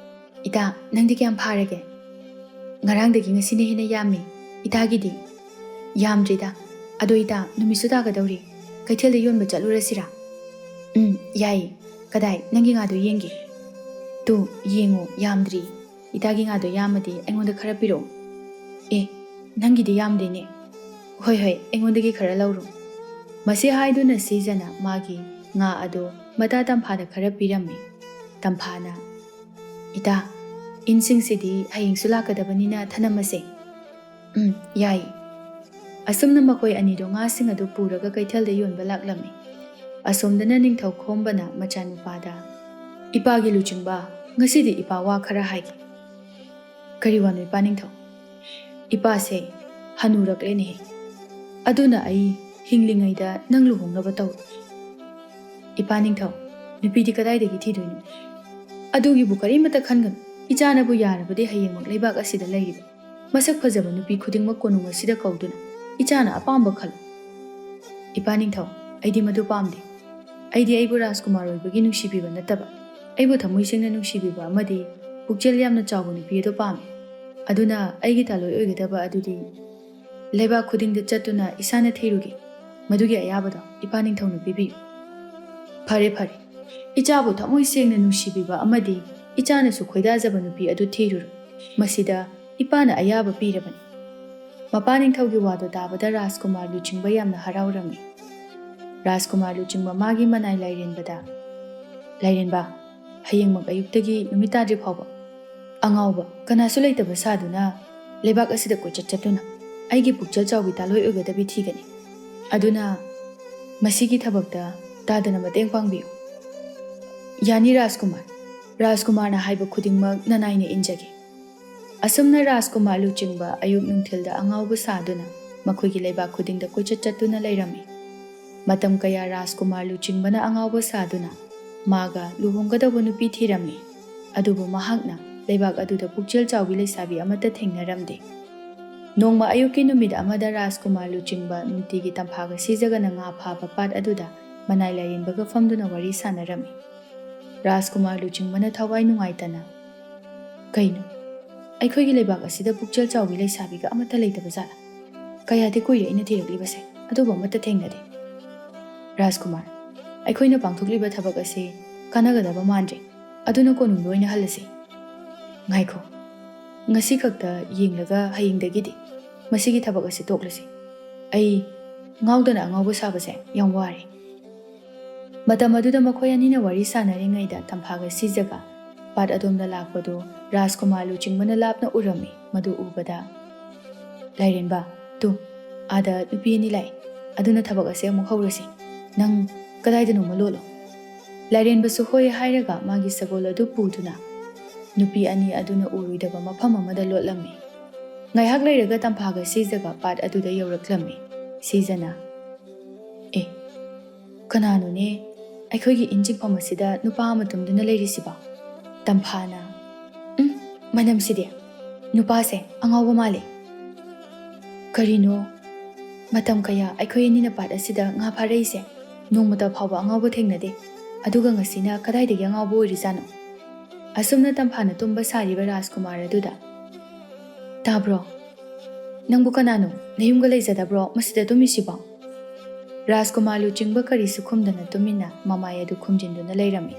ꯏꯇꯥ, ꯅꯪꯗꯤ ꯀꯌꯥꯝ ꯐꯥꯔꯒꯦ? ꯉꯔꯥꯡꯗꯒꯤ ꯉꯁꯤꯅ ꯍꯦꯟꯅ ꯌꯥꯝꯃꯤ꯫ ꯏꯇꯥꯒꯤꯗꯤ? ꯌꯥꯝꯗ꯭ꯔꯤꯗ꯫ ꯑꯗꯣ ꯏꯇꯥ, ꯅꯨꯃꯤꯠꯁꯨ ꯇꯥꯒꯗꯧꯔꯤ꯫ ꯀꯩꯊꯦꯜꯗ ꯌꯣꯟꯕ ꯆꯠꯂꯨꯔꯁꯤꯔꯥ? ꯎꯝ, ꯌꯥꯏꯌꯦ꯫ ꯀꯗꯥꯏ, ꯅꯪꯒꯤ ꯉꯥꯗꯣ ꯌꯦꯡꯒꯦ꯫ ꯇꯨ, ꯌꯦꯡꯉꯣ, ꯌꯥꯝꯗ꯭ꯔꯤ꯫ ꯏꯇꯥꯒꯤ ꯉꯥꯗꯣ ꯌꯥꯝꯃꯗꯤ ꯑꯩꯉꯣꯟꯗ ꯈꯔ ꯄꯤꯔꯛꯑꯣ꯫ ꯑꯦ, ꯅꯪꯒꯤꯗꯤ ꯌꯥꯝꯗꯦꯅꯦ꯫ ꯍꯣꯏ, ꯍꯣꯏ, ꯑꯩꯉꯣꯟꯗꯒꯤ ꯈꯔ ꯂꯧꯔꯣ꯫ ꯃꯁꯤ ꯍꯥꯏꯗꯨꯅ ꯁꯤꯖꯅ ꯃꯥꯒꯤ ꯉꯥ ꯑꯗꯣ ꯃꯇꯥ ꯇꯝꯐꯥꯗ ꯈꯔ ꯄꯤꯔꯝꯃꯤ꯫ ꯇꯝꯐꯥꯅ, "ꯏꯇꯥ, ꯏꯟꯁꯤꯡꯁꯤꯗꯤ ꯍꯌꯦꯡꯁꯨ ꯂꯥꯛꯀꯗꯕꯅꯤꯅ ꯊꯅꯝꯃꯁꯦ꯫" "ꯎꯝ, ꯌꯥꯏ꯫" ꯑꯁꯨꯝꯅ ꯃꯈꯣꯏ ꯑꯅꯤꯗꯣ ꯉꯥꯁꯤꯡ ꯑꯗꯨ ꯄꯨꯔꯒ ꯀꯩꯊꯦꯜꯗ ꯌꯣꯟꯕ ꯂꯥꯛꯂꯝꯃꯤ꯫ ꯑꯁꯣꯝꯗꯅ ꯅꯤꯡꯊꯧ ꯈꯣꯝꯕꯅ ꯃꯆꯥꯅꯨꯄꯥꯗ, "ꯏꯄꯥꯒꯤ ꯂꯨꯆꯤꯡꯕ, ꯉꯁꯤꯗꯤ ꯏꯄꯥ ꯋꯥ ꯈꯔ ꯍꯥꯏꯒꯦ꯫" "ꯀꯔꯤ ꯋꯥꯅꯣ, ꯏꯄꯥ ꯅꯤꯡꯊꯧ?" "ꯏꯄꯥꯁꯦ ꯍꯅꯨꯔꯛꯂꯦꯅꯦꯍꯦ꯫ ꯑꯗꯨꯅ ꯑꯩ ꯍꯤꯡꯂꯤꯉꯩꯗ ꯅꯪ ꯂꯨꯍꯣꯡꯅꯕ ꯇꯧꯔꯣ꯫" "ꯏꯄꯥ ꯅꯤꯡꯊꯧ, ꯅꯨꯄꯤꯗꯤ ꯀꯗꯥꯏꯗꯒꯤ ꯊꯤꯗꯣꯏꯅꯣ?" "ꯑꯗꯨꯒꯤꯕꯨ ꯀꯔꯤꯃꯇ ꯈꯟꯒꯅꯨ꯫ ꯏꯆꯥꯅꯕꯨ ꯌꯥꯔꯕꯗꯤ ꯍꯌꯦꯡꯃꯛ ꯂꯩꯕꯥꯛ ꯑꯁꯤꯗ ꯂꯩꯔꯤꯕ ꯃꯁꯛ ꯐꯖꯕ ꯅꯨꯄꯤ ꯈꯨꯗꯤꯡꯃꯛ ꯀꯣꯅꯨꯡ ꯑꯁꯤꯗ ꯀꯧꯗꯨꯅ ꯏꯆꯥꯅ ꯑꯄꯥꯝꯕ ꯈꯜꯂꯨ꯫" "ꯏꯄꯥ ꯅꯤꯡꯊꯧ, ꯑꯩꯗꯤ ꯃꯗꯨ ꯄꯥꯝꯗꯦ꯫ ꯑꯩꯗꯤ ꯑꯩꯕꯨ ꯔꯥꯖꯀꯨꯃꯥꯔ ꯑꯣꯏꯕꯒꯤ ꯅꯨꯡꯁꯤꯕꯤꯕ ꯅꯠꯇꯕ, ꯑꯩꯕꯨ ꯊꯃꯣꯏ ꯁꯦꯡꯅ ꯅꯨꯡꯁꯤꯕꯤꯕ ꯑꯃꯗꯤ ꯄꯨꯛꯆꯦꯜ ꯌꯥꯝꯅ ꯆꯥꯎꯕ ꯅꯨꯄꯤ ꯑꯗꯨ ꯄꯥꯝꯃꯤ꯫ ꯑꯗꯨꯅ ꯑꯩꯒꯤ ꯇꯥꯂꯣꯏ ꯑꯣꯏꯒꯗꯕ ꯑꯗꯨꯗꯤ ꯂꯩꯕꯥꯛ ꯈꯨꯗꯤꯡꯗ ꯆꯠꯇꯨꯅ ꯏꯁꯥꯅ ꯊꯤꯔꯨꯒꯦ꯫ ꯃꯗꯨꯒꯤ ꯑꯌꯥꯕꯗꯣ ꯏꯄꯥ ꯅꯤꯡꯊꯧꯅ ꯄꯤꯕꯤꯌꯨ꯫" "ꯐꯔꯦ, ꯐꯔꯦ꯫ ꯏꯆꯥꯕꯨ ꯊꯃꯣꯏ ꯁꯦꯡꯅ ꯅꯨꯡꯁꯤꯕꯤꯕ ꯑꯃꯗꯤ ꯏꯆꯥꯅꯁꯨ ꯈꯣꯏꯗꯥꯖꯕ ꯅꯨꯄꯤ ꯑꯗꯨ ꯊꯤꯔꯨꯔꯣ꯫ ꯃꯁꯤꯗ ꯏꯄꯥꯅ ꯑꯌꯥꯕ ꯄꯤꯔꯕꯅꯤ꯫" ꯃꯄꯥ ꯅꯤꯡꯊꯧꯒꯤ ꯋꯥꯗꯨ ꯇꯥꯕꯗ ꯔꯥꯖꯀꯨꯃꯥꯔ ꯂꯨꯆꯤꯡꯕ ꯌꯥꯝꯅ ꯍꯔꯥꯎꯔꯝꯃꯤ꯫ ꯔꯥꯖꯀꯨꯃꯥꯔ ꯂꯨꯆꯤꯡꯕ ꯃꯥꯒꯤ ꯃꯅꯥꯏ ꯂꯥꯏꯔꯦꯟꯕꯗ, "ꯂꯥꯏꯔꯦꯟꯕ, ꯍꯌꯦꯡꯃꯛ ꯑꯌꯨꯛꯇꯒꯤ ꯅꯨꯃꯤꯠ ꯇꯥꯗ꯭ꯔꯤ ꯐꯥꯎꯕ ꯑꯉꯥꯎꯕ ꯀꯅꯥꯁꯨ ꯂꯩꯇꯕ ꯁꯥꯗꯨꯅ ꯂꯩꯕꯥꯛ ꯑꯁꯤꯗ ꯀꯣꯏꯆꯠ ꯆꯠꯇꯨꯅ ꯑꯩꯒꯤ ꯄꯨꯛꯆꯦꯜ ꯆꯥꯎꯕꯤ ꯇꯥꯂꯣꯏ ꯑꯣꯏꯒꯗꯕꯤ ꯊꯤꯒꯅꯤ꯫ ꯑꯗꯨꯅ ꯃꯁꯤꯒꯤ ꯊꯕꯛꯇ ꯇꯥꯗꯅ ꯃꯇꯦꯡ ꯄꯥꯡꯕꯤꯌꯨ꯫" "ꯌꯥꯅꯤ ꯔꯥꯖꯀꯨꯃꯥꯔ꯫" ꯔꯥꯖꯀꯨꯃꯥꯔꯅ ꯍꯥꯏꯕ ꯈꯨꯗꯤꯡꯃꯛ ꯅꯅꯥꯏꯅ ꯏꯟꯖꯒꯦ꯫ ꯑꯁꯨꯝꯅ ꯔꯥꯖꯀꯨꯃꯥꯔ ꯂꯨꯆꯤꯡꯕ ꯑꯌꯨꯛ ꯅꯨꯡꯊꯤꯜꯗ ꯑꯉꯥꯎꯕ ꯁꯥꯗꯨꯅ ꯃꯈꯣꯏꯒꯤ ꯂꯩꯕꯥꯛ ꯈꯨꯗꯤꯡꯗ ꯀꯣꯏꯆꯠ ꯆꯠꯇꯨꯅ ꯂꯩꯔꯝꯃꯤ꯫ ꯃꯇꯝ ꯀꯌꯥ ꯔꯥꯖꯀꯨꯃꯥꯔ ꯂꯨꯆꯤꯡꯕꯅ ꯑꯉꯥꯎꯕ ꯁꯥꯗꯨꯅ ꯃꯥꯒ ꯂꯨꯍꯣꯡꯒꯗꯧꯕ ꯅꯨꯄꯤ ꯊꯤꯔꯝꯃꯤ꯫ ꯑꯗꯨꯕꯨ ꯃꯍꯥꯛꯅ ꯂꯩꯕꯥꯛ ꯑꯗꯨꯗ ꯄꯨꯛꯆꯦꯜ ꯆꯥꯎꯕꯤ ꯂꯩꯁꯥꯕꯤ ꯑꯃꯠꯇ ꯊꯦꯡꯅꯔꯝꯗꯦ꯫ ꯅꯣꯡꯃ ꯑꯌꯨꯛꯀꯤ ꯅꯨꯃꯤꯠ ꯑꯃꯗ ꯔꯥꯖꯀꯨꯃꯥꯔ ꯂꯨꯆꯤꯡꯕ ꯅꯨꯡꯇꯤꯒꯤ ꯇꯝꯐꯥꯒ ꯁꯤꯖꯒꯅ ꯉꯥ ꯐꯥꯕ ꯄꯥꯠ ꯑꯗꯨꯗ ꯃꯅꯥꯏ ꯂꯥꯏꯔꯦꯟꯕꯒ ꯐꯝꯗꯨꯅ ꯋꯥꯔꯤ ꯁꯥꯟꯅꯔꯝꯃꯤ꯫ ꯔꯥꯖꯀꯨꯃꯥꯔ ꯂꯨꯆꯤꯡꯕꯅ ꯊꯋꯥꯏ ꯅꯨꯡꯉꯥꯏꯇꯅ, "ꯀꯩꯅꯣ, ꯑꯩꯈꯣꯏꯒꯤ ꯂꯩꯕꯥꯛ ꯑꯁꯤꯗ ꯄꯨꯛꯆꯦꯜ ꯆꯥꯎꯕꯤ ꯂꯩꯁꯥꯕꯤꯒ ꯑꯃꯠꯇ ꯂꯩꯇꯕ ꯖꯥꯠꯂꯥ? ꯀꯌꯥꯗꯤ ꯀꯨꯏꯔꯦ ꯑꯩꯅ ꯊꯤꯔꯛꯂꯤꯕꯁꯦ, ꯑꯗꯨꯕꯨ ꯑꯃꯠꯇ ꯊꯦꯡꯅꯗꯦ꯫" "ꯔꯥꯖꯀꯨꯃꯥꯔ, ꯑꯩꯈꯣꯏꯅ ꯄꯥꯡꯊꯣꯛꯂꯤꯕ ꯊꯕꯛ ꯑꯁꯤ ꯀꯥꯟꯅꯒꯗꯕ ꯃꯥꯟꯗ꯭ꯔꯦ꯫ ꯑꯗꯨꯅ ꯀꯣꯅꯨꯡꯗ ꯑꯣꯏꯅ ꯍꯜꯂꯁꯤ꯫" "ꯉꯥꯏꯈꯣ, ꯉꯁꯤ ꯈꯛꯇ ꯌꯦꯡꯂꯒ ꯍꯌꯦꯡꯗꯒꯤꯗꯤ ꯃꯁꯤꯒꯤ ꯊꯕꯛ ꯑꯁꯤ ꯇꯣꯛꯂꯁꯤ꯫ ꯑꯩ ꯉꯥꯎꯗꯅ ꯑꯉꯥꯎꯕ ꯁꯥꯕꯁꯦ ꯌꯥꯝ ꯋꯥꯔꯦ꯫" ꯃꯇꯝ ꯑꯗꯨꯗ ꯃꯈꯣꯏ ꯑꯅꯤꯅ ꯋꯥꯔꯤ ꯁꯥꯟꯅꯔꯤꯉꯩꯗ ꯇꯝꯐꯥꯒ ꯁꯤꯖꯒ ꯄꯥꯠ ꯑꯗꯣꯝꯗ ꯂꯥꯛꯄꯗꯨ ꯔꯥꯖꯀꯨꯃꯥꯔ ꯂꯨꯆꯤꯡꯕꯅ ꯂꯥꯞꯅ ꯎꯔꯝꯃꯤ꯫ ꯃꯗꯨ ꯎꯕꯗ, "ꯂꯥꯏꯔꯦꯟꯕ, ꯇꯨ, ꯑꯥꯗ ꯅꯨꯄꯤ ꯑꯅꯤ ꯂꯥꯛꯏ꯫ ꯑꯗꯨꯅ ꯊꯕꯛ ꯑꯁꯦ ꯑꯃꯨꯛ ꯍꯧꯔꯁꯤ꯫ ꯅꯪ ꯀꯗꯥꯏꯗꯅꯣꯃ ꯂꯣꯠꯂꯣ꯫" ꯂꯥꯏꯔꯦꯟꯕꯁꯨ ꯍꯣꯏ ꯍꯥꯏꯔꯒ ꯃꯥꯒꯤ ꯁꯒꯣꯜ ꯑꯗꯨ ꯄꯨꯗꯨꯅ ꯅꯨꯄꯤ ꯑꯅꯤ ꯑꯗꯨꯅ ꯎꯔꯣꯏꯗꯕ ꯃꯐꯝ ꯑꯃꯗ ꯂꯣꯠꯂꯝꯃꯤ꯫ ꯉꯥꯏꯍꯥꯛ ꯂꯩꯔꯒ ꯇꯝꯐꯥꯒ ꯁꯤꯖꯒ ꯄꯥꯠ ꯑꯗꯨꯗ ꯌꯧꯔꯛꯂꯝꯃꯤ꯫ ꯁꯤꯖꯅ, "ꯑꯦ, ꯀꯅꯥꯅꯣꯅꯦ ꯑꯩꯈꯣꯏꯒꯤ ꯏꯟ ꯆꯤꯡꯐꯝ ꯑꯁꯤꯗ ꯅꯨꯄꯥ ꯑꯃ ꯇꯨꯝꯗꯨꯅ ꯂꯩꯔꯤꯁꯤꯕꯣ?" ꯇꯝꯐꯥꯅ, "ꯎꯝ, ꯃꯅꯝꯁꯤꯗꯤ! ꯅꯨꯄꯥꯁꯦ ꯑꯉꯥꯎꯕ ꯃꯥꯜꯂꯦ꯫ ꯀꯔꯤꯅꯣ, ꯃꯇꯝ ꯀꯌꯥ ꯑꯩꯈꯣꯏ ꯑꯅꯤꯅ ꯄꯥꯠ ꯑꯁꯤꯗ ꯉꯥ ꯐꯥꯔꯛꯏꯁꯦ, ꯅꯣꯡꯃꯇ ꯐꯥꯎꯕ ꯑꯉꯥꯎꯕ ꯊꯦꯡꯅꯗꯦ꯫ ꯑꯗꯨꯒ ꯉꯁꯤꯅ ꯀꯗꯥꯏꯗꯒꯤ ꯑꯉꯥꯎꯕ ꯑꯣꯏꯔꯤꯖꯥꯠꯅꯣ?" ꯑꯁꯨꯝꯅ ꯇꯝꯐꯥꯅ ꯇꯨꯝꯕ ꯁꯥꯔꯤꯕ ꯔꯥꯖꯀꯨꯃꯥꯔ ꯑꯗꯨꯗ, "ꯇꯥꯕ꯭ꯔꯣ? ꯅꯪꯕꯨ ꯀꯅꯥꯅꯣ? ꯅꯌꯨꯝꯒ ꯂꯩꯖꯗꯕ꯭ꯔꯣ ꯃꯁꯤꯗ ꯇꯨꯝꯃꯤꯁꯤꯕꯣ?" ꯔꯥꯖꯀꯨꯃꯥꯔ ꯂꯨꯆꯤꯡꯕ ꯀꯔꯤꯁꯨ ꯈꯨꯝꯗꯅ ꯇꯨꯃꯤꯟꯅ ꯃꯃꯥꯏ ꯑꯗꯨ ꯈꯨꯝꯖꯤꯟꯗꯨꯅ ꯂꯩꯔꯝꯃꯤ꯫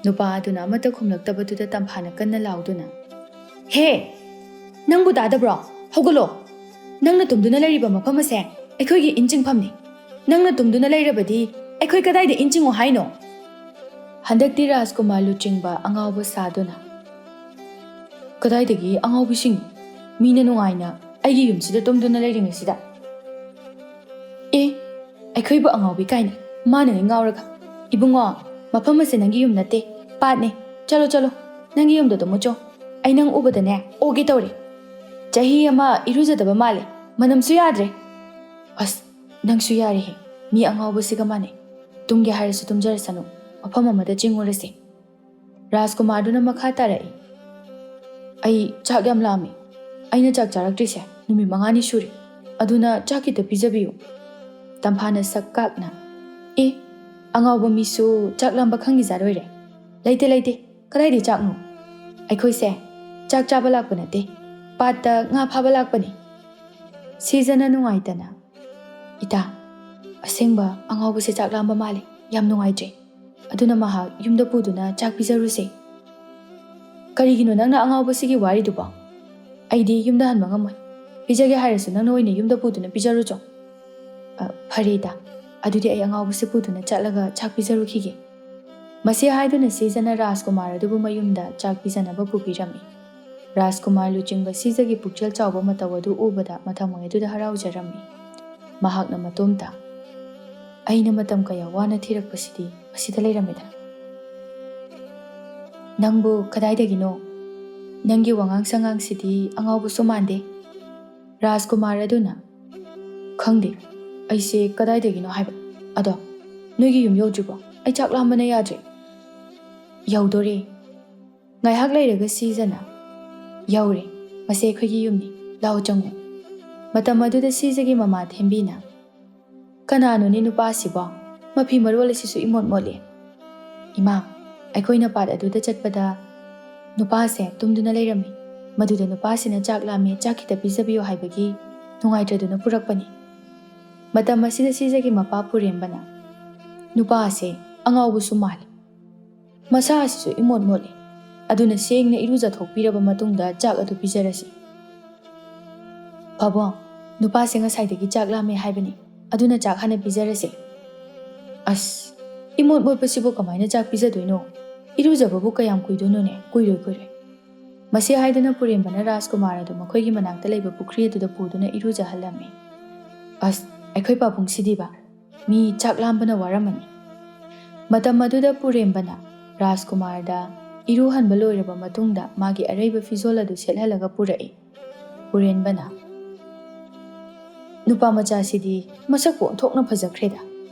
ꯅꯨꯄꯥ ꯑꯗꯨꯅ ꯑꯃꯠꯇ ꯈꯨꯝꯂꯛꯇꯕꯗꯨꯗ ꯇꯝꯐꯥꯅ ꯀꯟꯅ ꯂꯥꯎꯗꯨꯅ, "ꯍꯦ! ꯅꯪꯕꯨ ꯇꯥꯗꯕ꯭ꯔꯣ? ꯍꯧꯒꯠꯂꯣ! ꯅꯪꯅ ꯇꯨꯝꯗꯨꯅ ꯂꯩꯔꯤꯕ ꯃꯐꯝ ꯑꯁꯦ ꯑꯩꯈꯣꯏꯒꯤ ꯏꯟ ꯆꯤꯡꯐꯝꯅꯤ꯫ ꯅꯪꯅ ꯇꯨꯝꯗꯨꯅ ꯂꯩꯔꯕꯗꯤ ꯑꯩꯈꯣꯏ ꯀꯗꯥꯏꯗ ꯏꯟ ꯆꯤꯡꯉꯨ ꯍꯥꯏꯅꯣ? ꯍꯟꯗꯛꯇꯤ ꯔꯥꯖꯀꯨꯃꯥꯔ ꯂꯨꯆꯤꯡꯕ ꯑꯉꯥꯎꯕ ꯁꯥꯗꯨꯅ, "ꯀꯗꯥꯏꯗꯒꯤ ꯑꯉꯥꯎꯕꯤꯁꯤꯡ? ꯃꯤꯅ ꯅꯨꯡꯉꯥꯏꯅ ꯑꯩꯒꯤ ꯌꯨꯝꯁꯤꯗ ꯇꯨꯝꯗꯨꯅ ꯂꯩꯔꯤꯉꯩꯁꯤꯗ꯫ ꯑꯦ, ꯑꯩꯈꯣꯏꯕꯨ ꯑꯉꯥꯎꯕꯤ ꯀꯥꯏꯅ, ꯃꯥꯅ ꯍꯦꯛ ꯉꯥꯎꯔꯒ꯫ ꯏꯕꯨꯡꯉꯣ, ꯃꯐꯝ ꯑꯁꯦ ꯅꯪꯒꯤ ꯌꯨꯝ ꯅꯠꯇꯦ, ꯄꯥꯠꯅꯦ꯫ ꯆꯠꯂꯣ, ꯆꯠꯂꯣ, ꯅꯪꯒꯤ ꯌꯨꯝꯗ ꯇꯨꯝꯃꯨ ꯆꯣ꯫ ꯑꯩ ꯅꯪ ꯎꯕꯗꯅꯦ ꯑꯣꯒꯦ ꯇꯧꯔꯦ꯫ ꯆꯍꯤ ꯑꯃ ꯏꯔꯨꯖꯗꯕ ꯃꯥꯜꯂꯦ, ꯃꯅꯝꯁꯨ ꯌꯥꯗ꯭ꯔꯦ꯫ ꯑꯁ, ꯅꯪꯁꯨ ꯌꯥꯔꯦꯍꯦ, ꯃꯤ ꯑꯉꯥꯎꯕꯁꯤꯒ ꯃꯥꯟꯅꯩ꯫ ꯇꯨꯝꯒꯦ ꯍꯥꯏꯔꯁꯨ ꯇꯨꯝꯖꯔꯁꯅꯨ, ꯃꯐꯝ ꯑꯃꯗ ꯆꯤꯡꯉꯨꯔꯁꯦ꯫" ꯔꯥꯖꯀꯨꯃꯥꯔꯗꯨꯅ ꯃꯈꯥ ꯇꯥꯔꯛꯏ, "ꯑꯩ ꯆꯥꯛ ꯌꯥꯝ ꯂꯥꯝꯃꯤ, ꯑꯩꯅ ꯆꯥꯛ ꯆꯥꯔꯛꯇ꯭ꯔꯤꯁꯦ ꯅꯨꯃꯤꯠ ꯃꯉꯥꯅꯤ ꯁꯨꯔꯦ, ꯑꯗꯨꯅ ꯆꯥꯛ ꯈꯤꯇ ꯄꯤꯖꯕꯤꯌꯨ꯫" ꯇꯝꯐꯥꯅ ꯁꯛ ꯀꯥꯛꯅ, "ꯑꯦ, ꯑꯉꯥꯎꯕ ꯃꯤꯁꯨ ꯆꯥꯛ ꯂꯥꯝꯕ ꯈꯪꯉꯤꯖꯥꯠ ꯑꯣꯏꯔꯦ꯫ ꯂꯩꯇꯦ, ꯂꯩꯇꯦ, ꯀꯗꯥꯏꯗꯩ ꯆꯥꯛꯅꯣ? ꯑꯩꯈꯣꯏꯁꯦ ꯆꯥꯛ ꯆꯥꯕ ꯂꯥꯛꯄ ꯅꯠꯇꯦ, ꯄꯥꯠꯇ ꯉꯥ ꯐꯥꯕ ꯂꯥꯛꯄꯅꯤ꯫" ꯁꯤꯖꯅ ꯅꯨꯡꯉꯥꯏꯇꯅ, "ꯏꯇꯥ, ꯑꯁꯦꯡꯕ ꯑꯉꯥꯎꯕꯁꯦ ꯆꯥꯛ ꯂꯥꯝꯕ ꯃꯥꯜꯂꯦ, ꯌꯥꯝ ꯅꯨꯡꯉꯥꯏꯇ꯭ꯔꯦ, ꯑꯗꯨꯅ ꯃꯍꯥꯛ ꯌꯨꯝꯗ ꯄꯨꯗꯨꯅ ꯆꯥꯛ ꯄꯤꯖꯔꯨꯁꯦ꯫" "ꯀꯔꯤꯒꯤꯅꯣ ꯅꯪꯅ ꯑꯉꯥꯎꯕꯁꯤꯒꯤ ꯋꯥꯔꯤꯗꯨꯕꯣ? ꯑꯩꯗꯤ ꯌꯨꯝꯗ ꯍꯟꯕ ꯉꯝꯃꯣꯏ꯫ ꯄꯤꯖꯒꯦ ꯍꯥꯏꯔꯁꯨ ꯅꯪꯅ ꯑꯣꯏꯅ ꯌꯨꯝꯗ ꯄꯨꯗꯨꯅ ꯄꯤꯖꯔꯨꯆꯣ꯫" "ꯑ, ꯐꯔꯦ ꯏꯇꯥ, ꯑꯗꯨꯗꯤ ꯑꯩ ꯑꯉꯥꯎꯕꯁꯤ ꯄꯨꯗꯨꯅ ꯆꯠꯂꯒ ꯆꯥꯛ ꯄꯤꯖꯔꯨꯈꯤꯒꯦ꯫" ꯃꯁꯤ ꯍꯥꯏꯗꯨꯅ ꯁꯤꯖꯅ ꯔꯥꯖꯀꯨꯃꯥꯔ ꯑꯗꯨꯕꯨ ꯃꯌꯨꯝꯗ ꯆꯥꯛ ꯄꯤꯖꯅꯕ ꯄꯨꯕꯤꯔꯝꯃꯤ꯫ ꯔꯥꯖꯀꯨꯃꯥꯔ ꯂꯨꯆꯤꯡꯕ ꯁꯤꯖꯒꯤ ꯄꯨꯛꯆꯦꯜ ꯆꯥꯎꯕ ꯃꯇꯧ ꯑꯗꯨ ꯎꯕꯗ ꯃꯊꯃꯣꯏ ꯑꯗꯨꯗ ꯍꯔꯥꯎꯖꯔꯝꯃꯤ꯫ ꯃꯍꯥꯛꯅ ꯃꯇꯣꯝꯇ, "ꯑꯩꯅ ꯃꯇꯝ ꯀꯌꯥ ꯋꯥꯅ ꯊꯤꯔꯛꯄꯁꯤꯗꯤ ꯃꯁꯤꯗ ꯂꯩꯔꯝꯃꯦꯗ꯫ ꯅꯪꯕꯨ ꯀꯗꯥꯏꯗꯒꯤꯅꯣ? ꯅꯪꯒꯤ ꯋꯥꯉꯥꯡ ꯁꯉꯥꯡꯁꯤꯗꯤ ꯑꯉꯥꯎꯕꯁꯨ ꯃꯥꯟꯗꯦ꯫" ꯔꯥꯖꯀꯨꯃꯥꯔ ꯑꯗꯨꯅ, "ꯈꯪꯗꯦ, ꯑꯩꯁꯦ ꯀꯗꯥꯏꯗꯒꯤꯅꯣ ꯍꯥꯏꯕ꯫ ꯑꯗꯣ, ꯅꯣꯏꯒꯤ ꯌꯨꯝ ꯌꯧꯗ꯭ꯔꯤꯕꯣ? ꯑꯩ ꯆꯥꯛ ꯂꯥꯝꯕꯅ ꯌꯥꯗ꯭ꯔꯦ꯫" "ꯌꯧꯗꯣꯔꯦ꯫" ꯉꯥꯏꯍꯥꯛ ꯂꯩꯔꯒ ꯁꯤꯖꯅ, "ꯌꯧꯔꯦ, ꯃꯁꯤ ꯑꯩꯈꯣꯏꯒꯤ ꯌꯨꯝꯅꯤ, ꯂꯥꯛꯑꯣ ꯆꯪꯉꯨ꯫" ꯃꯇꯝ ꯑꯗꯨꯗ ꯁꯤꯖꯒꯤ ꯃꯃꯥ ꯊꯦꯝꯕꯤꯅ, "ꯀꯅꯥꯅꯣꯅꯦ ꯅꯨꯄꯥꯁꯤꯕꯣ? ꯃꯐꯤ ꯃꯔꯣꯜ ꯑꯁꯤꯁꯨ ꯏꯃꯣꯠ ꯃꯣꯠꯂꯤ꯫" "ꯏꯃꯥ, ꯑꯩꯈꯣꯏꯅ ꯄꯥꯠ ꯑꯗꯨꯗ ꯆꯠꯄꯗ ꯅꯨꯄꯥꯁꯦ ꯇꯨꯝꯗꯨꯅ ꯂꯩꯔꯝꯃꯤ꯫ ꯃꯗꯨꯗ ꯅꯨꯄꯥꯁꯤꯅ ꯆꯥꯛ ꯂꯥꯝꯃꯦ, ꯆꯥꯛ ꯈꯤꯇ ꯄꯤꯖꯕꯤꯌꯨ ꯍꯥꯏꯕꯒꯤ ꯅꯨꯡꯉꯥꯏꯇ꯭ꯔꯗꯨꯅ ꯄꯨꯔꯛꯄꯅꯤ꯫" ꯃꯇꯝ ꯑꯁꯤꯗ ꯁꯤꯖꯒꯤ ꯃꯄꯥ ꯄꯨꯔꯦꯝꯕꯅ, "ꯅꯨꯄꯥ ꯑꯁꯦ ꯑꯉꯥꯎꯕꯁꯨ ꯃꯥꯜꯂꯤ꯫ ꯃꯁꯥ ꯑꯁꯤꯁꯨ ꯏꯃꯣꯠ ꯃꯣꯠꯂꯤ꯫ ꯑꯗꯨꯅ ꯁꯦꯡꯅ ꯏꯔꯨꯖꯊꯣꯛꯄꯤꯔꯕ ꯃꯇꯨꯡꯗ ꯆꯥꯛ ꯑꯗꯨ ꯄꯤꯖꯔꯁꯤ꯫" "ꯄꯥꯕꯨꯡ, ꯅꯨꯄꯥꯁꯦ ꯉꯁꯥꯏꯗꯒꯤ ꯆꯥꯛ ꯂꯥꯝꯃꯦ ꯍꯥꯏꯕꯅꯤ꯫ ꯑꯗꯨꯅ ꯆꯥꯛ ꯍꯥꯟꯅ ꯄꯤꯖꯔꯁꯦ꯫ ꯑꯁ, ꯏꯃꯣꯠ ꯃꯣꯠꯄꯁꯤꯕꯨ ꯀꯃꯥꯏꯅ ꯆꯥꯛ ꯄꯤꯖꯗꯣꯏꯅꯣ? ꯏꯔꯨꯖꯕꯕꯨ ꯀꯌꯥꯝ ꯀꯨꯏꯗꯣꯏꯅꯣꯅꯦ? ꯀꯨꯏꯔꯣꯏ, ꯀꯨꯏꯔꯣꯏ꯫ ꯃꯁꯤ ꯍꯥꯏꯗꯨꯅ ꯄꯨꯔꯦꯝꯕꯅ ꯔꯥꯖꯀꯨꯃꯥꯔ ꯑꯗꯨ ꯃꯈꯣꯏꯒꯤ ꯃꯅꯥꯛꯇ ꯂꯩꯕ ꯄꯨꯈ꯭ꯔꯤ ꯑꯗꯨꯗ ꯄꯨꯗꯨꯅ ꯏꯔꯨꯖꯍꯜꯂꯝꯃꯤ꯫ ꯑꯁ, ꯑꯩꯈꯣꯏ ꯄꯥꯕꯨꯡꯁꯤꯗꯤꯕ, ꯃꯤ ꯆꯥꯛ ꯂꯥꯝꯕꯅ ꯋꯥꯔꯝꯃꯅꯤ꯫ ꯃꯇꯝ ꯑꯗꯨꯗ ꯄꯨꯔꯦꯝꯕꯅ ꯔꯥꯖꯀꯨꯃꯥꯔꯗ ꯏꯔꯨꯍꯟꯕ ꯂꯣꯏꯔꯕ ꯃꯇꯨꯡꯗ ꯃꯥꯒꯤ ꯑꯔꯩꯕ ꯐꯤꯖꯣꯜ ꯑꯗꯨ ꯁꯦꯠꯍꯜꯂꯒ ꯄꯨꯔꯛꯏ꯫ ꯄꯨꯔꯦꯝꯕꯅ, "ꯅꯨꯄꯥ ꯃꯆꯥꯁꯤꯗꯤ ꯃꯁꯛꯄꯨ ꯑꯣꯟꯊꯣꯛꯅ ꯐꯖꯈ꯭ꯔꯦꯗ꯫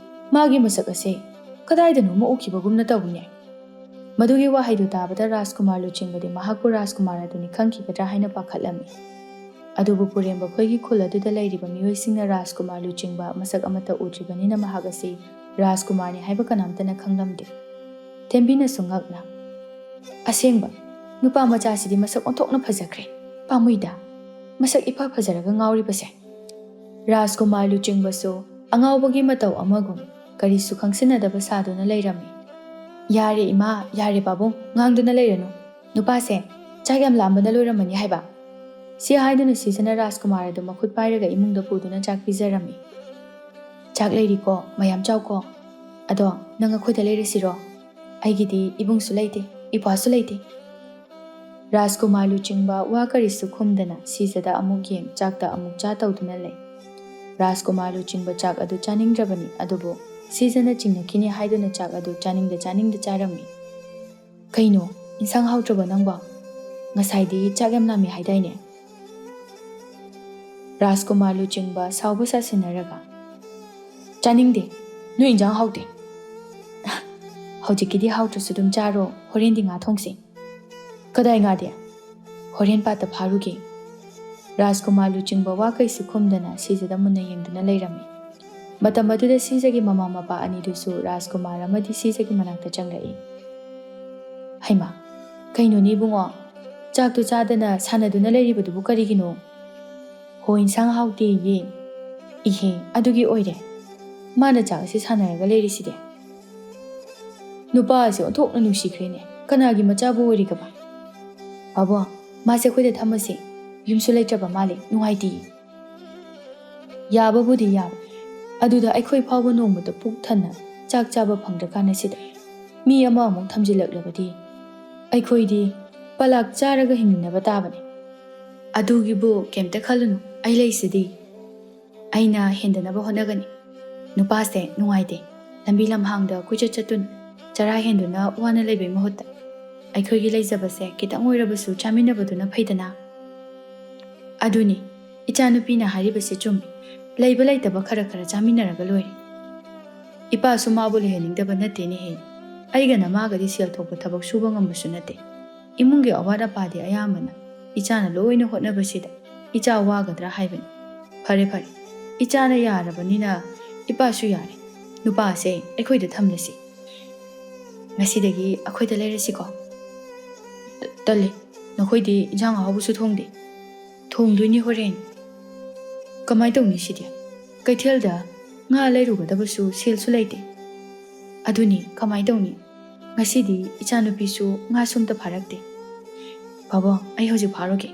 ꯃꯥꯒꯤ ꯃꯁꯛ ꯑꯁꯦ ꯀꯗꯥꯏꯗꯅꯣꯃ ꯎꯈꯤꯕꯒꯨꯝꯅ ꯇꯧꯏꯅꯦ꯫" ꯃꯗꯨꯒꯤ ꯋꯥꯍꯩꯗꯨ ꯇꯥꯕꯗ ꯔꯥꯖꯀꯨꯃꯥꯔ ꯂꯨꯆꯤꯡꯕꯗꯤ ꯃꯍꯥꯛꯄꯨ ꯔꯥꯖꯀꯨꯃꯥꯔ ꯑꯗꯨꯅꯤ ꯈꯪꯈꯤꯒꯗ꯭ꯔꯥ ꯍꯥꯏꯅ ꯄꯥꯈꯠꯂꯝꯃꯤ꯫ ꯑꯗꯨꯕꯨ ꯄꯨꯔꯦꯝꯕ ꯈꯣꯏꯒꯤ ꯈꯨꯜ ꯑꯗꯨꯗ ꯂꯩꯔꯤꯕ ꯃꯤꯑꯣꯏꯁꯤꯡꯅ ꯔꯥꯖꯀꯨꯃꯥꯔ ꯂꯨꯆꯤꯡꯕ ꯃꯁꯛ ꯑꯃꯠꯇ ꯎꯗ꯭ꯔꯤꯕꯅꯤꯅ ꯃꯍꯥꯛ ꯑꯁꯤ ꯔꯥꯖꯀꯨꯃꯥꯔꯅꯤ ꯍꯥꯏꯕ ꯀꯅꯥꯝꯇꯅ ꯈꯪꯂꯝꯗꯦ꯫ ꯊꯦꯝꯕꯤꯅꯁꯨ ꯉꯛꯅ, "ꯑꯁꯦꯡꯕ, ꯅꯨꯄꯥ ꯃꯆꯥꯁꯤꯗꯤ ꯃꯁꯛ ꯑꯣꯟꯊꯣꯛꯅ ꯐꯖꯈ꯭ꯔꯦ꯫ ꯄꯥꯝꯃꯨꯏꯗ, ꯃꯁꯛ ꯏꯐ ꯐꯖꯔꯒ ꯉꯥꯎꯔꯤꯕꯁꯦ꯫" ꯔꯥꯖꯀꯨꯃꯥꯔ ꯂꯨꯆꯤꯡꯕꯁꯨ ꯑꯉꯥꯎꯕꯒꯤ ꯃꯇꯧ ꯑꯃꯒꯨꯝ ꯀꯔꯤꯁꯨ ꯈꯪꯁꯤꯟꯅꯗꯕ ꯁꯥꯗꯨꯅ ꯂꯩꯔꯝꯃꯤ꯫ "ꯌꯥꯔꯦ ꯏꯃꯥ, ꯌꯥꯔꯦ ꯄꯥꯕꯨꯡ, ꯉꯥꯡꯗꯨꯅ ꯂꯩꯔꯅꯨ꯫ ꯅꯨꯄꯥꯁꯦ ꯆꯥꯛ ꯌꯥꯝ ꯂꯥꯝꯕꯅ ꯂꯣꯏꯔꯝꯃꯅꯤ ꯍꯥꯏꯕ꯫" ꯁꯤ ꯍꯥꯏꯗꯨꯅ ꯁꯤꯖꯅ ꯔꯥꯖꯀꯨꯃꯥꯔ ꯑꯗꯨ ꯃꯈꯨꯠ ꯄꯥꯏꯔꯒ ꯏꯃꯨꯡꯗ ꯄꯨꯗꯨꯅ ꯆꯥꯛ ꯄꯤꯖꯔꯝꯃꯤ꯫ "ꯆꯥꯛ ꯂꯩꯔꯤꯀꯣ, ꯃꯌꯥꯝ ꯆꯥꯎꯀꯣ꯫ ꯑꯗꯣ ꯅꯪ ꯑꯩꯈꯣꯏꯗ ꯂꯩꯔꯁꯤꯔꯣ? ꯑꯩꯒꯤꯗꯤ ꯏꯕꯨꯡꯁꯨ ꯂꯩꯇꯦ, ꯏꯄ꯭ꯋꯥꯁꯨ ꯂꯩꯇꯦ꯫" ꯔꯥꯖꯀꯨꯃꯥꯔ ꯂꯨꯆꯤꯡꯕ ꯋꯥ ꯀꯔꯤꯁꯨ ꯈꯨꯝꯗꯅ ꯁꯤꯖꯗ ꯑꯃꯨꯛ ꯌꯦꯡ, ꯆꯥꯛꯇ ꯑꯃꯨꯛ ꯆꯥ ꯇꯧꯗꯨꯅ ꯂꯩ꯫ ꯔꯥꯖꯀꯨꯃꯥꯔ ꯂꯨꯆꯤꯡꯕ ꯆꯥꯛ ꯑꯗꯨ ꯆꯥꯅꯤꯡꯗ꯭ꯔꯕꯅꯤ, ꯑꯗꯨꯕꯨ ꯁꯤꯖꯅ ꯆꯤꯡꯅꯈꯤꯅꯤ ꯍꯥꯏꯗꯨꯅ ꯆꯥꯛ ꯑꯗꯨ ꯆꯥꯅꯤꯡꯗ ꯆꯥꯅꯤꯡꯗ ꯆꯥꯔꯝꯃꯤ꯫ "ꯀꯩꯅꯣ, ꯏꯟꯁꯥꯡ ꯍꯥꯎꯇ꯭ꯔꯕꯣ ꯅꯪꯕꯣ? ꯉꯁꯥꯏꯗꯤ ꯆꯥꯛ ꯌꯥꯝ ꯂꯥꯝꯃꯤ ꯍꯥꯏꯗꯥꯏꯅꯦ?" ꯔꯥꯖꯀꯨꯃꯥꯔ ꯂꯨꯆꯤꯡꯕ ꯁꯥꯎꯕ ꯁꯥꯁꯤꯟꯅꯔꯒ, "ꯆꯥꯅꯤꯡꯗꯦ, ꯅꯣꯏ ꯏꯟꯖꯥꯡ ꯍꯥꯎꯇꯦ꯫" "ꯍꯧꯖꯤꯛꯀꯤꯗꯤ ꯍꯥꯎꯇ꯭ꯔꯁꯨ ꯑꯗꯨꯝ ꯆꯥꯔꯣ, ꯍꯣꯔꯦꯟꯗꯤ ꯉꯥ ꯊꯣꯡꯁꯤ꯫" "ꯀꯗꯥꯏ ꯉꯥꯗꯤ? ꯍꯣꯔꯦꯟ ꯄꯥꯠꯇ ꯐꯥꯔꯨꯒꯦ꯫" ꯔꯥꯖꯀꯨꯃꯥꯔ ꯂꯨꯆꯤꯡꯕ ꯋꯥ ꯀꯩꯁꯨ ꯈꯨꯝꯗꯅ ꯁꯤꯖꯗ ꯃꯨꯟꯅ ꯌꯦꯡꯗꯨꯅ ꯂꯩꯔꯝꯃꯤ꯫ ꯃꯇꯝ ꯑꯗꯨꯗ ꯁꯤꯖꯒꯤ ꯃꯃꯥ ꯃꯄꯥ ꯑꯅꯤꯗꯨꯁꯨ ꯔꯥꯖꯀꯨꯃꯥꯔ ꯑꯃꯗꯤ ꯁꯤꯖꯒꯤ ꯃꯅꯥꯛꯇ ꯆꯪꯂꯛꯏ꯫ "ꯍꯩꯃꯥ, ꯀꯩꯅꯣꯅꯦ ꯏꯕꯨꯡꯉꯣ? ꯆꯥꯛꯇꯨ ꯆꯥꯗꯅ ꯁꯥꯟꯅꯗꯨꯅ ꯂꯩꯔꯤꯕꯗꯨꯕꯨ ꯀꯔꯤꯒꯤꯅꯣ?" "ꯍꯣ, ꯏꯟꯁꯥꯡ ꯍꯥꯎꯇꯦꯌꯦ꯫" "ꯏꯍꯦ, ꯑꯗꯨꯒꯤ ꯑꯣꯏꯔꯦ ꯃꯥꯅ ꯆꯥꯛ ꯑꯁꯤ ꯁꯥꯟꯅꯔꯒ ꯂꯩꯔꯤꯁꯤꯗꯤ꯫ ꯅꯨꯄꯥ ꯑꯁꯤ ꯑꯣꯟꯊꯣꯛꯅ ꯅꯨꯡꯁꯤꯈ꯭ꯔꯦꯅꯦ꯫ ꯀꯅꯥꯒꯤ ꯃꯆꯥꯕꯨ ꯑꯣꯏꯔꯤꯒꯕ? ꯄꯥꯕꯨꯡ, ꯃꯥꯁꯦ ꯑꯩꯈꯣꯏꯗ ꯊꯝꯃꯁꯤ꯫ ꯌꯨꯝꯁꯨ ꯂꯩꯇ꯭ꯔꯕ ꯃꯥꯜꯂꯦ, ꯅꯨꯡꯉꯥꯏꯇꯦꯌꯦ꯫" "ꯌꯥꯕꯕꯨꯗꯤ ꯌꯥꯕ, ꯑꯗꯨꯗ ꯑꯩꯈꯣꯏ ꯐꯥꯎꯕ ꯅꯣꯡꯃꯇ ꯄꯨꯛ ꯊꯟꯅ ꯆꯥꯛ ꯆꯥꯕ ꯐꯪꯗ꯭ꯔꯀꯥꯟꯁꯤꯗ ꯃꯤ ꯑꯃ ꯑꯃꯨꯛ ꯊꯝꯖꯤꯜꯂꯛꯂꯕꯗꯤ ꯑꯩꯈꯣꯏꯗꯤ ꯄꯂꯥꯛ ꯆꯥꯔꯒ ꯍꯤꯡꯃꯤꯟꯅꯕ ꯇꯥꯕꯅꯤ꯫ ꯑꯗꯨꯒꯤꯕꯨ ꯀꯩꯝꯇ ꯈꯜꯂꯨꯅꯨ, ꯑꯩ ꯂꯩꯁꯤꯗꯤ꯫ ꯑꯩꯅ ꯍꯦꯟꯗꯅꯕ ꯍꯣꯠꯅꯒꯅꯤ꯫ ꯅꯨꯄꯥꯁꯦ ꯅꯨꯡꯉꯥꯏꯇꯦ꯫ ꯂꯝꯕꯤ ꯂꯝꯍꯥꯡꯗ ꯀꯣꯏꯆꯠ ꯆꯠꯇꯨꯅ ꯆꯔꯥ ꯍꯦꯟꯗꯨꯅ ꯋꯥꯅ ꯂꯩꯕꯩ ꯃꯍꯨꯠꯇ ꯑꯩꯈꯣꯏꯒꯤ ꯂꯩꯖꯕꯁꯦ ꯈꯤꯇꯪ ꯑꯣꯏꯔꯕꯁꯨ ꯆꯥꯃꯤꯟꯅꯕꯗꯨꯅ ꯐꯩꯗꯅ꯫ ꯑꯗꯨꯅꯤ, ꯏꯆꯥꯅꯨꯄꯤꯅ ꯍꯥꯏꯔꯤꯕꯁꯦ ꯆꯨꯝꯃꯤ꯫ ꯂꯩꯕ ꯂꯩꯇꯕ ꯈꯔ ꯈꯔ ꯆꯥꯃꯤꯟꯅꯔꯒ ꯂꯣꯏꯔꯦ꯫ ꯏꯄꯥꯁꯨ ꯃꯥꯕꯨ ꯂꯩꯍꯟꯅꯤꯡꯗꯕ ꯅꯠꯇꯦꯅꯦꯍꯦ꯫ ꯑꯩꯒ ꯅꯃꯥꯒꯗꯤ ꯁꯦꯜ ꯊꯣꯛꯄ ꯊꯕꯛ ꯁꯨꯕ ꯉꯝꯕꯁꯨ ꯅꯠꯇꯦ꯫ ꯏꯃꯨꯡꯒꯤ ꯑꯋꯥꯠ ꯑꯄꯥꯗꯤ ꯑꯌꯥꯝꯕꯅ ꯏꯆꯥꯅ ꯂꯣꯏꯅ ꯍꯣꯠꯅꯕꯁꯤꯗ ꯏꯆꯥ ꯋꯥꯒꯗ꯭ꯔꯥ ꯍꯥꯏꯕꯅꯤ꯫ ꯐꯔꯦ ꯐꯔꯦ, ꯏꯆꯥꯅ ꯌꯥꯔꯕꯅꯤꯅ ꯏꯄꯥꯁꯨ ꯌꯥꯔꯦ꯫ ꯅꯨꯄꯥꯁꯦ ꯑꯩꯈꯣꯏꯗ ꯊꯝꯂꯁꯤ꯫ ꯉꯁꯤꯗꯒꯤ ꯑꯩꯈꯣꯏꯗ ꯂꯩꯔꯁꯤꯀꯣ꯫ ꯇꯜꯂꯦ, ꯅꯈꯣꯏꯗꯤ ꯏꯟꯁꯥꯡ ꯑꯍꯥꯎꯕꯁꯨ ꯊꯣꯡꯗꯦ꯫ ꯊꯣꯡꯗꯣꯏꯅꯤ ꯍꯣꯔꯦꯟ꯫ ꯀꯃꯥꯏ ꯇꯧꯅꯤ ꯁꯤꯗꯤ? ꯀꯩꯊꯦꯜꯗ ꯉꯥ ꯂꯩꯔꯨꯒꯗꯕꯁꯨ ꯁꯦꯜꯁꯨ ꯂꯩꯇꯦ꯫ ꯑꯗꯨꯅꯤ, ꯀꯃꯥꯏ ꯇꯧꯅꯤ? ꯉꯁꯤꯗꯤ ꯏꯆꯥꯅꯨꯄꯤꯁꯨ ꯉꯥꯁꯨ ꯑꯝꯇ ꯐꯥꯔꯛꯇꯦ꯫ ꯄꯥꯕꯨꯡ, ꯑꯩ ꯍꯧꯖꯤꯛ ꯐꯥꯔꯨꯒꯦ꯫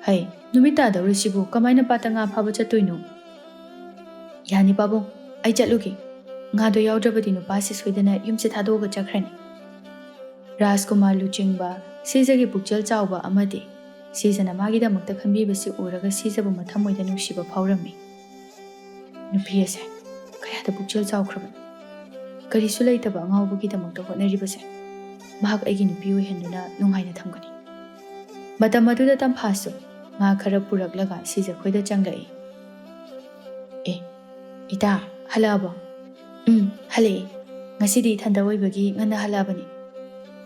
ꯍꯩ, ꯅꯨꯃꯤꯠ ꯇꯥꯗꯧꯔꯤꯁꯤꯕꯨ ꯀꯃꯥꯏꯅ ꯄꯥꯠꯇ ꯉꯥ ꯐꯥꯕ ꯆꯠꯇꯣꯏꯅꯣ? ꯌꯥꯅꯤ ꯄꯥꯕꯨꯡ, ꯑꯩ ꯆꯠꯂꯨꯒꯦ꯫ ꯉꯥꯗꯣ ꯌꯥꯎꯗ꯭ꯔꯕꯗꯤ ꯅꯨꯄꯥꯁꯦ ꯁꯣꯏꯗꯅ ꯌꯨꯝꯁꯦ ꯊꯥꯗꯣꯛꯑꯒ ꯆꯠꯈ꯭ꯔꯅꯤ꯫ ꯔꯥꯖꯀꯨꯃꯥꯔ ꯂꯨꯆꯤꯡꯕ ꯁꯤꯖꯒꯤ ꯄꯨꯛꯆꯦꯜ ꯆꯥꯎꯕ ꯑꯃꯗꯤ ꯁꯤꯖꯅ ꯃꯥꯒꯤꯗꯃꯛꯇ ꯈꯟꯕꯤꯕꯁꯤ ꯎꯔꯒ ꯁꯤꯖꯕꯨ ꯃꯊꯃꯣꯏꯗ ꯅꯨꯡꯁꯤꯕ ꯐꯥꯎꯔꯝꯃꯤ꯫ ꯅꯨꯄꯤ ꯑꯁꯦ ꯀꯌꯥꯗ ꯄꯨꯛꯆꯦꯜ ꯆꯥꯎꯈ꯭ꯔꯕꯅꯣ? ꯀꯔꯤꯁꯨ ꯂꯩꯇꯕ ꯑꯉꯥꯎꯕꯒꯤꯗꯃꯛꯇ ꯍꯣꯠꯅꯔꯤꯕꯁꯦ꯫ ꯃꯍꯥꯛ ꯑꯩꯒꯤ ꯅꯨꯄꯤ ꯑꯣꯏꯍꯟꯗꯨꯅ ꯅꯨꯡꯉꯥꯏꯅ ꯊꯝꯒꯅꯤ꯫ ꯃꯇꯝ ꯑꯗꯨꯗ ꯇꯝꯐꯥꯁꯨ ꯉꯥ ꯈꯔ ꯄꯨꯔꯛꯂꯒ ꯁꯤꯖꯈꯣꯏꯗ ꯆꯪꯂꯛꯏ꯫ ꯑꯦ, ꯏꯇꯥ, ꯍꯜꯂꯛꯑꯕꯣ? ꯎꯝ, ꯍꯜꯂꯛꯑꯦ꯫ ꯉꯁꯤꯗꯤ ꯏꯊꯟꯗ ꯑꯣꯏꯕꯒꯤ ꯉꯟꯅ ꯍꯜꯂꯛꯑꯕꯅꯤ꯫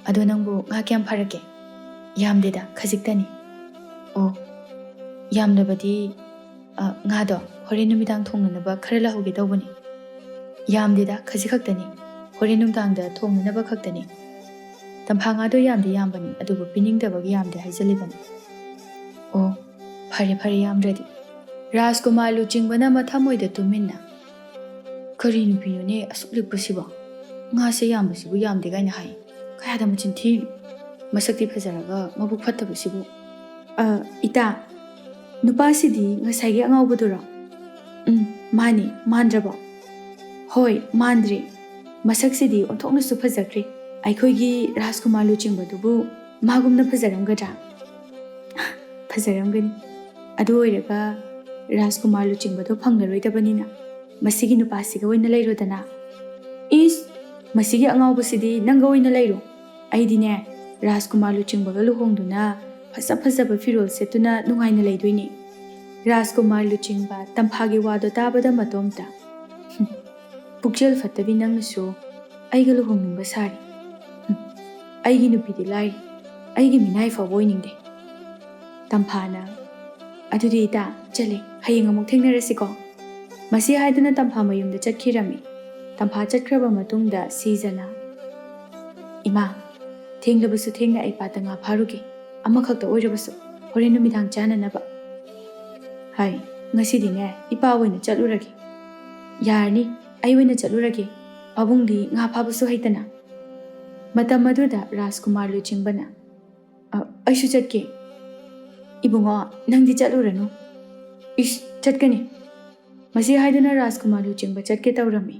ꯑꯗꯣ ꯅꯪꯕꯨ ꯉꯥ ꯀꯌꯥꯝ ꯐꯥꯔꯛꯀꯦ? ꯌꯥꯝꯗꯦꯗ, ꯈꯖꯤꯛꯇꯅꯤ꯫ ꯑꯣ, ꯌꯥꯝꯂꯕꯗꯤ, ꯑ, ꯉꯥꯗꯣ ꯍꯣꯔꯦꯟ ꯅꯨꯃꯤꯗꯥꯡ ꯊꯣꯡꯅꯅꯕ ꯈꯔ ꯂꯧꯍꯧꯒꯦ ꯇꯧꯕꯅꯤ꯫ ꯌꯥꯝꯗꯦꯗ, ꯈꯖꯤꯛ ꯈꯛꯇꯅꯤ꯫ ꯍꯣꯔꯦꯟ ꯅꯨꯡꯗꯥꯡꯗ ꯊꯣꯡꯅꯅꯕ ꯈꯛꯇꯅꯤ꯫ ꯇꯝꯐꯥ ꯉꯥꯗꯣ ꯌꯥꯝꯗꯤ ꯌꯥꯝꯕꯅꯤ, ꯑꯗꯨꯕꯨ ꯄꯤꯅꯤꯡꯗꯕꯒꯤ ꯌꯥꯝꯗꯦ ꯍꯥꯏꯖꯜꯂꯤꯕꯅꯤ꯫ ꯑꯣ, ꯐꯔꯦ ꯐꯔꯦ, ꯌꯥꯝꯗ꯭ꯔꯗꯤ꯫ ꯔꯥꯖꯀꯨꯃꯥꯔ ꯂꯨꯆꯤꯡꯕꯅ ꯃꯊꯃꯣꯏꯗ ꯇꯨꯃꯤꯟꯅ, "ꯀꯔꯤ ꯅꯨꯄꯤꯅꯣꯅꯦ ꯑꯁꯨꯛ ꯂꯤꯛꯄꯁꯤꯕꯣ? ꯉꯥꯁꯦ ꯌꯥꯝꯕꯁꯤꯕꯨ ꯌꯥꯝꯗꯦ ꯀꯥꯏꯅ ꯍꯥꯏ꯫ ꯀꯌꯥꯗ ꯃꯆꯤꯟ ꯊꯤꯔꯤꯅꯣ? ꯃꯁꯛꯇꯤ ꯐꯖꯔꯒ ꯃꯕꯨꯛ ꯐꯠꯇꯕꯁꯤꯕꯨ?" "ꯑ, ꯏꯇꯥ, ꯅꯨꯄꯥꯁꯤꯗꯤ ꯉꯁꯥꯏꯒꯤ ꯑꯉꯥꯎꯕꯗꯨꯔꯣ?" "ꯎꯝ, ꯃꯥꯅꯤ, ꯃꯥꯟꯗ꯭ꯔꯕꯣ? ꯍꯣꯏ, ꯃꯥꯟꯗ꯭ꯔꯤ꯫ ꯃꯁꯛꯁꯤꯗꯤ ꯑꯣꯟꯊꯣꯛꯅꯁꯨ ꯐꯖꯈ꯭ꯔꯦ꯫ ꯑꯩꯈꯣꯏꯒꯤ ꯔꯥꯖꯀꯨꯃꯥꯔ ꯂꯨꯆꯤꯡꯕꯗꯨꯕꯨ ꯃꯥꯒꯨꯝꯅ ꯐꯖꯔꯝꯒꯗ꯭ꯔꯥ? ꯐꯖꯔꯝꯒꯅꯤ꯫ ꯑꯗꯨ ꯑꯣꯏꯔꯒ ꯔꯥꯖꯀꯨꯃꯥꯔ ꯂꯨꯆꯤꯡꯕꯗꯣ ꯐꯪꯂꯔꯣꯏꯗꯕꯅꯤꯅ ꯃꯁꯤꯒꯤ ꯅꯨꯄꯥꯁꯤꯒ ꯑꯣꯏꯅ ꯂꯩꯔꯣꯗꯅ꯫ ꯏꯁ! ꯃꯁꯤꯒꯤ ꯑꯉꯥꯎꯕꯁꯤꯗꯤ ꯅꯪꯒ ꯑꯣꯏꯅ ꯂꯩꯔꯣ꯫ ꯑꯩꯗꯤꯅꯦ, ꯔꯥꯖꯀꯨꯃꯥꯔ ꯂꯨꯆꯤꯡꯕꯒ ꯂꯨꯍꯣꯡꯗꯨꯅ ꯐꯖ ꯐꯖꯕ ꯐꯤꯔꯣꯜ ꯁꯦꯠꯇꯨꯅ ꯅꯨꯡꯉꯥꯏꯅ ꯂꯩꯗꯣꯏꯅꯤ꯫ ꯔꯥꯖꯀꯨꯃꯥꯔ ꯂꯨꯆꯤꯡꯕ ꯇꯝꯐꯥꯒꯤ ꯋꯥꯗꯣ ꯇꯥꯕꯗ ꯃꯇꯣꯝꯇ, "ꯍꯨꯝ, ꯄꯨꯛꯆꯦꯜ ꯐꯠꯇꯕꯤ ꯅꯪꯅꯁꯨ ꯑꯩꯒ ꯂꯨꯍꯣꯡꯅꯤꯡꯕ ꯁꯥꯔꯤ꯫ ꯍꯨꯝ, ꯑꯩꯒꯤ ꯅꯨꯄꯤꯗꯤ ꯂꯥꯏꯔꯤ, ꯑꯩꯒꯤ ꯃꯤꯅꯥꯏ ꯐꯥꯎꯕ ꯑꯣꯏꯅꯤꯡꯗꯦ꯫ ꯇꯝꯐꯥꯅ, ꯑꯗꯨꯗꯤ ꯏꯇꯥ, ꯆꯠꯂꯦ, ꯍꯌꯦꯡ ꯑꯃꯨꯛ ꯊꯦꯡꯅꯔꯁꯤꯀꯣ"꯫ ꯃꯁꯤ ꯍꯥꯏꯗꯨꯅ ꯇꯝꯐꯥ ꯃꯌꯨꯝꯗ ꯆꯠꯈꯤꯔꯝꯃꯤ꯫ ꯇꯝꯐꯥ ꯆꯠꯈ꯭ꯔꯕ ꯃꯇꯨꯡꯗ ꯁꯤꯖꯅ, "ꯏꯃꯥ, ꯊꯦꯡꯂꯕꯁꯨ ꯊꯦꯡꯅ ꯑꯩ ꯄꯥꯠꯇ ꯉꯥ ꯐꯥꯔꯨꯒꯦ, ꯑꯃꯈꯛꯇ ꯑꯣꯏꯔꯕꯁꯨ, ꯍꯣꯔꯦꯟ ꯅꯨꯃꯤꯗꯥꯡ ꯆꯥꯅꯅꯕ꯫ ꯍꯥꯏ, ꯉꯁꯤꯗꯤꯅꯦ, ꯏꯄꯥ ꯑꯣꯏꯅ ꯆꯠꯂꯨꯔꯒꯦ"꯫ "ꯌꯥꯔꯅꯤ, ꯑꯩ ꯑꯣꯏꯅ ꯆꯠꯂꯨꯔꯒꯦ, ꯄꯥꯕꯨꯡꯗꯤ ꯉꯥ ꯐꯥꯕꯁꯨ ꯍꯩꯇꯅ"꯫ ꯃꯇꯝ ꯑꯗꯨꯗ ꯔꯥꯖꯀꯨꯃꯥꯔ ꯂꯨꯆꯤꯡꯕꯅ, "ꯑ, ꯑꯩꯁꯨ ꯆꯠꯀꯦ"꯫ "ꯏꯕꯨꯡꯉꯣ, ꯅꯪꯗꯤ ꯆꯠꯂꯨꯔꯅꯨ"꯫ "ꯏꯁ, ꯆꯠꯀꯅꯤ"꯫ ꯃꯁꯤ ꯍꯥꯏꯗꯨꯅ ꯔꯥꯖꯀꯨꯃꯥꯔ ꯂꯨꯆꯤꯡꯕ ꯆꯠꯀꯦ ꯇꯧꯔꯝꯃꯤ꯫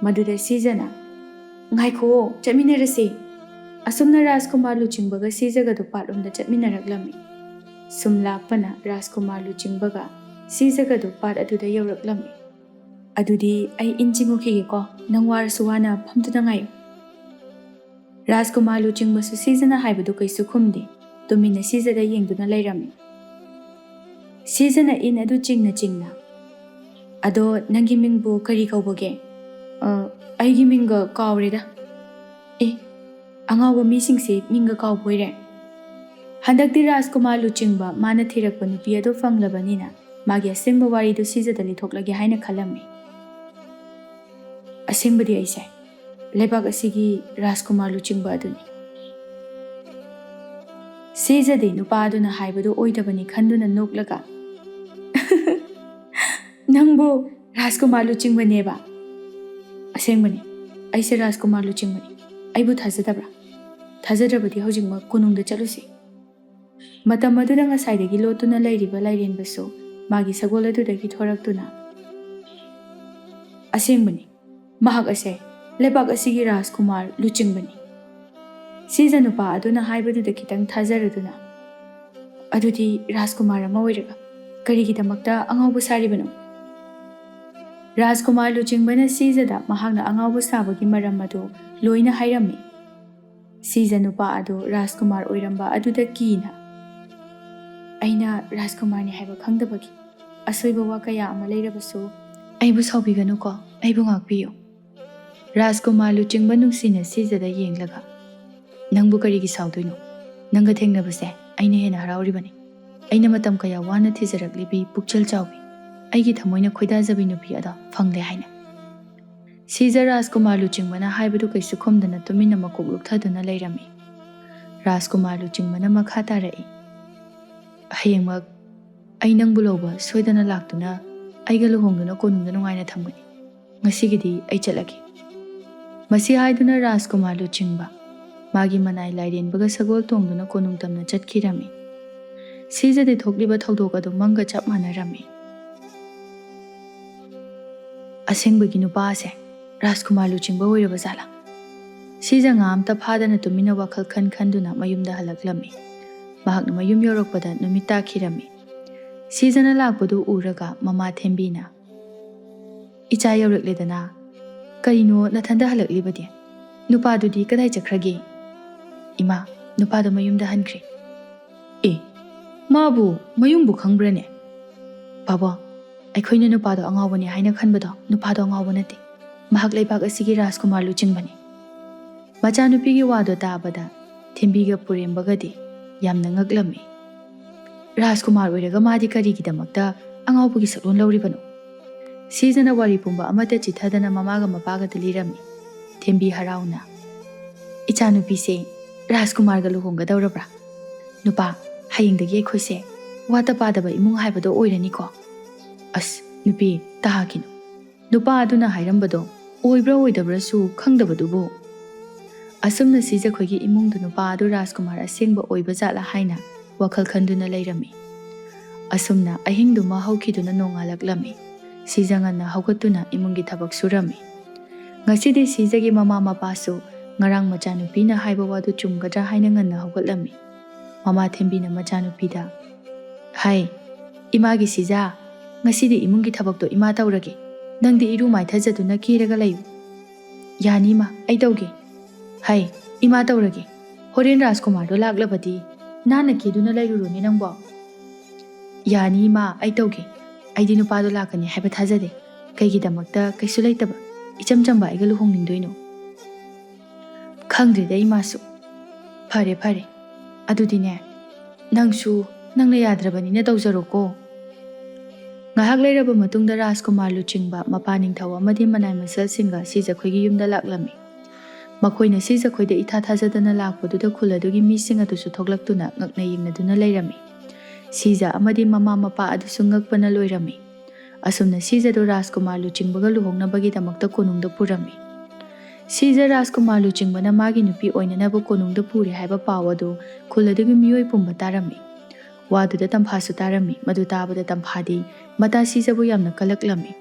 ꯃꯗꯨꯗ ꯁꯤꯖꯅ, "ꯉꯥꯏꯈꯨꯑꯣ, ꯆꯠꯃꯤꯟꯅꯔꯁꯦ"꯫ ꯑꯁꯨꯝꯅ ꯔꯥꯖꯀꯨꯃꯥꯔ ꯂꯨꯆꯤꯡꯕꯒ ꯁꯤꯖꯒꯗꯨ ꯄꯥꯠꯂꯣꯝꯗ ꯆꯠꯃꯤꯟꯅꯔꯛꯂꯝꯃꯤ꯫ ꯁꯨꯝ ꯂꯥꯛꯄꯅ ꯔꯥꯖꯀꯨꯃꯥꯔ ꯂꯨꯆꯤꯡꯕꯒ ꯁꯤꯖꯒꯗꯨ ꯄꯥꯠ ꯑꯗꯨꯗ ꯌꯧꯔꯛꯂꯝꯃꯤ꯫ "ꯑꯗꯨꯗꯤ ꯑꯩ ꯏꯟ ꯆꯤꯡꯉꯨꯈꯤꯒꯦꯀꯣ, ꯅꯪ ꯋꯥꯔꯁꯨ ꯋꯥꯅ ꯐꯝꯗꯨꯅ ꯉꯥꯏꯌꯨ"꯫ ꯔꯥꯖꯀꯨꯃꯥꯔ ꯂꯨꯆꯤꯡꯕꯁꯨ ꯁꯤꯖꯅ ꯍꯥꯏꯕꯗꯨ ꯀꯩꯁꯨ ꯈꯨꯝꯗꯦ꯫ ꯇꯨꯃꯤꯟꯅ ꯁꯤꯖꯗ ꯌꯦꯡꯗꯨꯅ ꯂꯩꯔꯝꯃꯤ꯫ ꯁꯤꯖꯅ ꯏꯟ ꯑꯗꯨ ꯆꯤꯡꯅ ꯆꯤꯡꯅ, "ꯑꯗꯣ ꯅꯪꯒꯤ ꯃꯤꯡꯕꯨ ꯀꯔꯤ ꯀꯧꯕꯒꯦ?" "ꯑ, ꯑꯩꯒꯤ ꯃꯤꯡꯒ ꯀꯥꯎꯔꯦꯗ"꯫ "ꯑꯦ, ꯑꯉꯥꯎꯕ ꯃꯤꯁꯤꯡꯁꯦ ꯃꯤꯡꯒ ꯀꯥꯎꯕ ꯑꯣꯏꯔꯦ"꯫ ꯍꯟꯗꯛꯇꯤ ꯔꯥꯖꯀꯨꯃꯥꯔ ꯂꯨꯆꯤꯡꯕ ꯃꯥꯅ ꯊꯤꯔꯛꯄ ꯅꯨꯄꯤ ꯑꯗꯨ ꯐꯪꯂꯕꯅꯤꯅ ꯃꯥꯒꯤ ꯑꯁꯦꯡꯕ ꯋꯥꯔꯤꯗꯨ ꯁꯤꯖꯗ ꯂꯤꯊꯣꯛꯂꯒꯦ ꯍꯥꯏꯅ ꯈꯜꯂꯝꯃꯤ꯫ "ꯑꯁꯦꯡꯕꯗꯤ ꯑꯩꯁꯦ ꯂꯩꯕꯥꯛ ꯑꯁꯤꯒꯤ ꯔꯥꯖꯀꯨꯃꯥꯔ ꯂꯨꯆꯤꯡꯕ ꯑꯗꯨꯅꯤ"꯫ ꯁꯤꯖꯗꯤ ꯅꯨꯄꯥ ꯑꯗꯨꯅ ꯍꯥꯏꯕꯗꯨ ꯑꯣꯏꯗꯕꯅꯤ ꯈꯟꯗꯨꯅ ꯅꯣꯛꯂꯒ, "ꯅꯪꯕꯨ ꯔꯥꯖꯀꯨꯃꯥꯔ ꯂꯨꯆꯤꯡꯕꯅꯦꯕ?" "ꯑꯁꯦꯡꯕꯅꯤ, ꯑꯩꯁꯦ ꯔꯥꯖꯀꯨꯃꯥꯔ ꯂꯨꯆꯤꯡꯕꯅꯤ꯫ ꯑꯩꯕꯨ ꯊꯥꯖꯗꯕ꯭ꯔꯥ? ꯊꯥꯖꯗ꯭ꯔꯕꯗꯤ ꯍꯧꯖꯤꯛꯃꯛ ꯀꯣꯅꯨꯡꯗ ꯆꯠꯂꯨꯁꯤ"꯫ ꯃꯇꯝ ꯑꯗꯨꯗ ꯉꯁꯥꯏꯗꯒꯤ ꯂꯣꯠꯇꯨꯅ ꯂꯩꯔꯤꯕ ꯂꯥꯏꯔꯦꯟꯕꯁꯨ ꯃꯥꯒꯤ ꯁꯒꯣꯜ ꯑꯗꯨꯗꯒꯤ ꯊꯣꯔꯛꯇꯨꯅ "ꯑꯁꯦꯡꯕꯅꯤ, ꯃꯍꯥꯛ ꯑꯁꯦ ꯂꯩꯕꯥꯛ ꯑꯁꯤꯒꯤ ꯔꯥꯖꯀꯨꯃꯥꯔ ꯂꯨꯆꯤꯡꯕꯅꯤ꯫" ꯁꯤꯖ ꯅꯨꯄꯥ ꯑꯗꯨꯅ ꯍꯥꯏꯕꯗꯨꯗ ꯈꯤꯇꯪ ꯊꯥꯖꯔꯗꯨꯅ, "ꯑꯗꯨꯗꯤ ꯔꯥꯖꯀꯨꯃꯥꯔ ꯑꯃ ꯑꯣꯏꯔꯒ ꯀꯔꯤꯒꯤꯗꯃꯛꯇ ꯑꯉꯥꯎꯕ ꯁꯥꯔꯤꯕꯅꯣ?" ꯔꯥꯖꯀꯨꯃꯥꯔ ꯂꯨꯆꯤꯡꯕꯅ ꯁꯤꯖꯗ ꯃꯍꯥꯛꯅ ꯑꯉꯥꯎꯕ ꯁꯥꯕꯒꯤ ꯃꯔꯝ ꯑꯗꯨ ꯂꯣꯏꯅ ꯍꯥꯏꯔꯝꯃꯤ꯫ ꯁꯤꯖ ꯅꯨꯄꯥ ꯑꯗꯨ ꯔꯥꯖꯀꯨꯃꯥꯔ ꯑꯣꯏꯔꯝꯕ ꯑꯗꯨꯗ ꯀꯤꯅ, "ꯑꯩꯅ ꯔꯥꯖꯀꯨꯃꯥꯔꯅꯤ ꯍꯥꯏꯕ ꯈꯪꯗꯕꯒꯤ ꯑꯁꯣꯏꯕ ꯋꯥ ꯀꯌꯥ ꯑꯃ ꯂꯩꯔꯕꯁꯨ ꯑꯩꯕꯨ ꯁꯥꯎꯕꯤꯒꯅꯨꯀꯣ, ꯑꯩꯕꯨ ꯉꯥꯛꯄꯤꯌꯨ꯫" ꯔꯥꯖꯀꯨꯃꯥꯔ ꯂꯨꯆꯤꯡꯕ ꯅꯨꯡꯁꯤꯅ ꯁꯤꯖꯗ ꯌꯦꯡꯂꯒ, "ꯅꯪꯕꯨ ꯀꯔꯤꯒꯤ ꯁꯥꯎꯗꯣꯏꯅꯣ? ꯅꯪꯒ ꯊꯦꯡꯅꯕꯁꯦ ꯑꯩꯅ ꯍꯦꯟꯅ ꯍꯔꯥꯎꯔꯤꯕꯅꯤ꯫ ꯑꯩꯅ ꯃꯇꯝ ꯀꯌꯥ ꯋꯥꯅ ꯊꯤꯖꯔꯛꯂꯤꯕꯤ ꯄꯨꯛꯆꯦꯜ ꯆꯥꯎꯕꯤ, ꯑꯩꯒꯤ ꯊꯃꯣꯏꯅ ꯈꯣꯏꯗꯥꯖꯕꯤ ꯅꯨꯄꯤ ꯑꯗꯣ ꯐꯪꯂꯦ ꯍꯥꯏꯅ꯫" ꯁꯤꯖ ꯔꯥꯖꯀꯨꯃꯥꯔ ꯂꯨꯆꯤꯡꯕꯅ ꯍꯥꯏꯕꯗꯨ ꯀꯩꯁꯨ ꯈꯨꯝꯗꯅ ꯇꯨꯃꯤꯟꯅ ꯃꯀꯣꯛ ꯂꯨꯞꯊꯗꯨꯅ ꯂꯩꯔꯝꯃꯤ꯫ ꯔꯥꯖꯀꯨꯃꯥꯔ ꯂꯨꯆꯤꯡꯕꯅ ꯃꯈꯥ ꯇꯥꯔꯛꯏ, "ꯍꯌꯦꯡꯃꯛ ꯑꯩ ꯅꯪꯕꯨ ꯂꯧꯕ ꯁꯣꯏꯗꯅ ꯂꯥꯛꯇꯨꯅ ꯑꯩꯒ ꯂꯨꯍꯣꯡꯗꯨꯅ ꯀꯣꯅꯨꯡꯗ ꯅꯨꯡꯉꯥꯏꯅ ꯊꯝꯒꯅꯤ꯫ ꯉꯁꯤꯒꯤꯗꯤ ꯑꯩ ꯆꯠꯂꯒꯦ꯫" ꯃꯁꯤ ꯍꯥꯏꯗꯨꯅ ꯔꯥꯖꯀꯨꯃꯥꯔ ꯂꯨꯆꯤꯡꯕ ꯃꯥꯒꯤ ꯃꯅꯥꯏ ꯂꯥꯏꯔꯦꯟꯕꯒ ꯁꯒꯣꯜ ꯇꯣꯡꯗꯨꯅ ꯀꯣꯅꯨꯡ ꯇꯝꯅ ꯆꯠꯈꯤꯔꯝꯃꯤ꯫ ꯁꯤꯖꯗꯤ ꯊꯣꯛꯂꯤꯕ ꯊꯧꯗꯣꯛ ꯑꯗꯨ ꯃꯪꯒ ꯆꯞ ꯃꯥꯟꯅꯔꯝꯃꯤ꯫ "ꯑꯁꯦꯡꯕꯒꯤ ꯅꯨꯄꯥ ꯑꯁꯦ ꯔꯥꯖꯀꯨꯃꯥꯔ ꯂꯨꯆꯤꯡꯕ ꯑꯣꯏꯔꯕ ꯖꯥꯠꯂꯥ?" ꯁꯤꯖ ꯉꯥ ꯑꯝꯇ ꯐꯥꯗꯅ ꯇꯨꯃꯤꯟꯅ ꯋꯥꯈꯜ ꯈꯟ ꯈꯟꯗꯨꯅ ꯃꯌꯨꯝꯗ ꯍꯜꯂꯛꯂꯝꯃꯤ꯫ ꯃꯍꯥꯛꯅ ꯃꯌꯨꯝ ꯌꯧꯔꯛꯄꯗ ꯅꯨꯃꯤꯠ ꯇꯥꯈꯤꯔꯝꯃꯤ꯫ ꯁꯤꯖꯅ ꯂꯥꯛꯄꯗꯨ ꯎꯔꯒ ꯃꯃꯥ ꯊꯦꯝꯕꯤꯅ, "ꯏꯆꯥ ꯌꯧꯔꯛꯂꯦꯗꯅ, ꯀꯔꯤꯅꯣ ꯅꯊꯟꯗ ꯍꯜꯂꯛꯂꯤꯕꯗꯤ? ꯅꯨꯄꯥꯗꯨꯗꯤ ꯀꯗꯥꯏ ꯆꯠꯈ꯭ꯔꯒꯦ?" "ꯏꯃꯥ, ꯅꯨꯄꯥꯗꯣ ꯃꯌꯨꯝꯗ ꯍꯟꯈ꯭ꯔꯦ꯫" "ꯑꯦ, ꯃꯥꯕꯨ ꯃꯌꯨꯝꯕꯨ ꯈꯪꯕ꯭ꯔꯅꯦ?" "ꯄꯥꯕꯣ, ꯑꯩꯈꯣꯏꯅ ꯅꯨꯄꯥꯗꯣ ꯑꯉꯥꯎꯕꯅꯦ ꯍꯥꯏꯅ ꯈꯟꯕꯗꯣ ꯅꯨꯄꯥꯗꯣ ꯑꯉꯥꯎꯕ ꯅꯠꯇꯦ꯫ ꯃꯍꯥꯛ ꯂꯩꯕꯥꯛ ꯑꯁꯤꯒꯤ ꯔꯥꯖꯀꯨꯃꯥꯔ ꯂꯨꯆꯤꯡꯕꯅꯤ꯫" ꯃꯆꯥꯅꯨꯄꯤꯒꯤ ꯋꯥꯗꯣ ꯇꯥꯕꯗ ꯊꯦꯝꯕꯤꯒ ꯄꯨꯔꯦꯝꯕꯒꯗꯤ ꯌꯥꯝꯅ ꯉꯛꯂꯝꯃꯤ꯫ "ꯔꯥꯖꯀꯨꯃꯥꯔ ꯑꯣꯏꯔꯒ ꯃꯥꯗꯤ ꯀꯔꯤꯒꯤꯗꯃꯛꯇ ꯑꯉꯥꯎꯕꯒꯤ ꯁꯛꯂꯣꯟ ꯂꯧꯔꯤꯕꯅꯣ?" ꯁꯤꯖꯅ ꯋꯥꯔꯤ ꯄꯨꯝꯕ ꯑꯃꯠꯇ ꯆꯤꯊꯗꯅ ꯃꯃꯥꯒ ꯃꯄꯥꯒꯗ ꯂꯤꯔꯝꯃꯤ꯫ ꯊꯦꯝꯕꯤ ꯍꯔꯥꯎꯅ, "ꯏꯆꯥꯅꯨꯄꯤꯁꯦ ꯔꯥꯖꯀꯨꯃꯥꯔꯒ ꯂꯨꯍꯣꯡꯒꯗꯧꯔꯕ꯭ꯔꯥ? ꯅꯨꯄꯥ, ꯍꯌꯦꯡꯗꯒꯤ ꯑꯩꯈꯣꯏꯁꯦ ꯋꯥꯠꯇ ꯄꯥꯗꯕ ꯏꯃꯨꯡ ꯍꯥꯏꯕꯗꯣ ꯑꯣꯏꯔꯅꯤꯀꯣ?" "ꯑꯁ, ꯅꯨꯄꯤ, ꯇꯥꯈꯤꯅꯨ꯫ ꯅꯨꯄꯥ ꯑꯗꯨꯅ ꯍꯥꯏꯔꯝꯕꯗꯣ ꯑꯣꯏꯕ꯭ꯔꯥ ꯑꯣꯏꯗꯕ꯭ꯔꯥꯁꯨ ꯈꯪꯗꯕꯗꯨꯕꯨ?" ꯑꯁꯨꯝꯅ ꯁꯤꯖꯈꯣꯏꯒꯤ ꯏꯃꯨꯡꯗ ꯅꯨꯄꯥ ꯑꯗꯨ ꯔꯥꯖꯀꯨꯃꯥꯔ ꯑꯁꯦꯡꯕ ꯑꯣꯏꯕ ꯖꯥꯠꯂꯥ ꯍꯥꯏꯅ ꯋꯥꯈꯜ ꯈꯟꯗꯨꯅ ꯂꯩꯔꯝꯃꯤ꯫ ꯑꯁꯨꯝꯅ ꯑꯍꯤꯡꯗꯨꯃ ꯍꯧꯈꯤꯗꯨꯅ ꯅꯣꯡꯉꯥꯜꯂꯛꯂꯝꯃꯤ꯫ ꯁꯤꯖ ꯉꯟꯅ ꯍꯧꯒꯠꯇꯨꯅ ꯏꯃꯨꯡꯒꯤ ꯊꯕꯛ ꯁꯨꯔꯝꯃꯤ꯫ ꯉꯁꯤꯗꯤ ꯁꯤꯖꯒꯤ ꯃꯃꯥ ꯃꯄꯥꯁꯨ ꯉꯔꯥꯡ ꯃꯆꯥꯅꯨꯄꯤꯅ ꯍꯥꯏꯕ ꯋꯥꯗꯨ ꯆꯨꯝꯒꯗ꯭ꯔꯥ ꯍꯥꯏꯅ ꯉꯟꯅ ꯍꯧꯒꯠꯂꯝꯃꯤ꯫ ꯃꯃꯥ ꯊꯦꯝꯕꯤꯅ ꯃꯆꯥꯅꯨꯄꯤꯗ, "ꯍꯥꯏ, ꯏꯃꯥꯒꯤ ꯁꯤꯖ, ꯉꯁꯤꯗꯤ ꯏꯃꯨꯡꯒꯤ ꯊꯕꯛꯇꯣ ꯏꯃꯥ ꯇꯧꯔꯒꯦ꯫ ꯅꯪꯗꯤ ꯏꯔꯨ ꯃꯥꯏꯊꯖꯗꯨꯅ ꯀꯦꯔꯒ ꯂꯩꯌꯨ꯫" "ꯌꯥꯅꯤ ꯏꯃꯥ, ꯑꯩ ꯇꯧꯒꯦ꯫" "ꯍꯥꯏ, ꯏꯃꯥ ꯇꯧꯔꯒꯦ꯫ ꯍꯣꯔꯦꯟ ꯔꯥꯖꯀꯨꯃꯥꯔꯗꯣ ꯂꯥꯛꯂꯕꯗꯤ ꯅꯥꯟꯅ ꯀꯦꯗꯨꯅ ꯂꯩꯔꯨꯔꯣꯅꯦ ꯅꯪꯕꯣ꯫" "ꯌꯥꯅꯤ ꯏꯃꯥ, ꯑꯩ ꯇꯧꯒꯦ꯫ ꯑꯩꯗꯤ ꯅꯨꯄꯥꯗꯣ ꯂꯥꯛꯀꯅꯤ ꯍꯥꯏꯕ ꯊꯥꯖꯗꯦ꯫ ꯀꯩꯒꯤꯗꯃꯛꯇ ꯀꯩꯁꯨ ꯂꯩꯇꯕ ꯏꯆꯝ ꯆꯝꯕ ꯑꯩꯒ ꯂꯨꯍꯣꯡꯅꯤꯡꯗꯣꯏꯅꯣ?" "ꯈꯪꯗ꯭ꯔꯦꯗ ꯏꯃꯥꯁꯨ꯫ ꯐꯔꯦ ꯐꯔꯦ, ꯑꯗꯨꯗꯤꯅꯦ, ꯅꯪꯁꯨ ꯅꯪꯅ ꯌꯥꯗ꯭ꯔꯕꯅꯤꯅ ꯇꯧꯖꯔꯣꯀꯣ꯫" ꯉꯥꯏꯍꯥꯛ ꯂꯩꯔꯕ ꯃꯇꯨꯡꯗ ꯔꯥꯖꯀꯨꯃꯥꯔ ꯂꯨꯆꯤꯡꯕ ꯃꯄꯥ ꯅꯤꯡꯊꯧ ꯑꯃꯗꯤ ꯃꯅꯥꯏ ꯃꯁꯜꯁꯤꯡꯒ ꯁꯤꯖꯈꯣꯏꯒꯤ ꯌꯨꯝꯗ ꯂꯥꯛꯂꯝꯃꯤ꯫ ꯃꯈꯣꯏꯅ ꯁꯤꯖꯈꯣꯏꯗ ꯏꯊꯥ ꯊꯥꯖꯗꯅ ꯂꯥꯛꯄꯗꯨꯗ ꯈꯨꯜ ꯑꯗꯨꯒꯤ ꯃꯤꯁꯤꯡ ꯑꯗꯨꯁꯨ ꯊꯣꯛꯂꯛꯇꯨꯅ ꯉꯛꯅ ꯌꯦꯡꯅꯗꯨꯅ ꯂꯩꯔꯝꯃꯤ꯫ ꯁꯤꯖ ꯑꯃꯗꯤ ꯃꯃꯥ ꯃꯄꯥ ꯑꯗꯨꯁꯨ ꯉꯛꯄꯅ ꯂꯣꯏꯔꯝꯃꯤ꯫ ꯑꯁꯨꯝꯅ ꯁꯤꯖꯗꯨ ꯔꯥꯖꯀꯨꯃꯥꯔ ꯂꯨꯆꯤꯡꯕꯒ ꯂꯨꯍꯣꯡꯅꯕꯒꯤꯗꯃꯛꯇ ꯀꯣꯅꯨꯡꯗ ꯄꯨꯔꯝꯃꯤ꯫ ꯁꯤꯖ ꯔꯥꯖꯀꯨꯃꯥꯔ ꯂꯨꯆꯤꯡꯕꯅ ꯃꯥꯒꯤ ꯅꯨꯄꯤ ꯑꯣꯏꯅꯅꯕ ꯀꯣꯅꯨꯡꯗ ꯄꯨꯔꯦ ꯍꯥꯏꯕ ꯄꯥꯎ ꯑꯗꯨ ꯈꯨꯜ ꯑꯗꯨꯒꯤ ꯃꯤꯑꯣꯏ ꯄꯨꯝꯕ ꯇꯥꯔꯝꯃꯤ꯫ ꯋꯥꯗꯨꯗ ꯇꯝꯐꯥꯁꯨ ꯇꯥꯔꯝꯃꯤ꯫ ꯃꯗꯨ ꯇꯥꯕꯗ ꯇꯝꯐꯥꯗꯤ ꯃꯇꯥ ꯁꯤꯖꯕꯨ ꯌꯥꯝꯅ ꯀꯜꯂꯛꯂꯝꯃꯤ꯫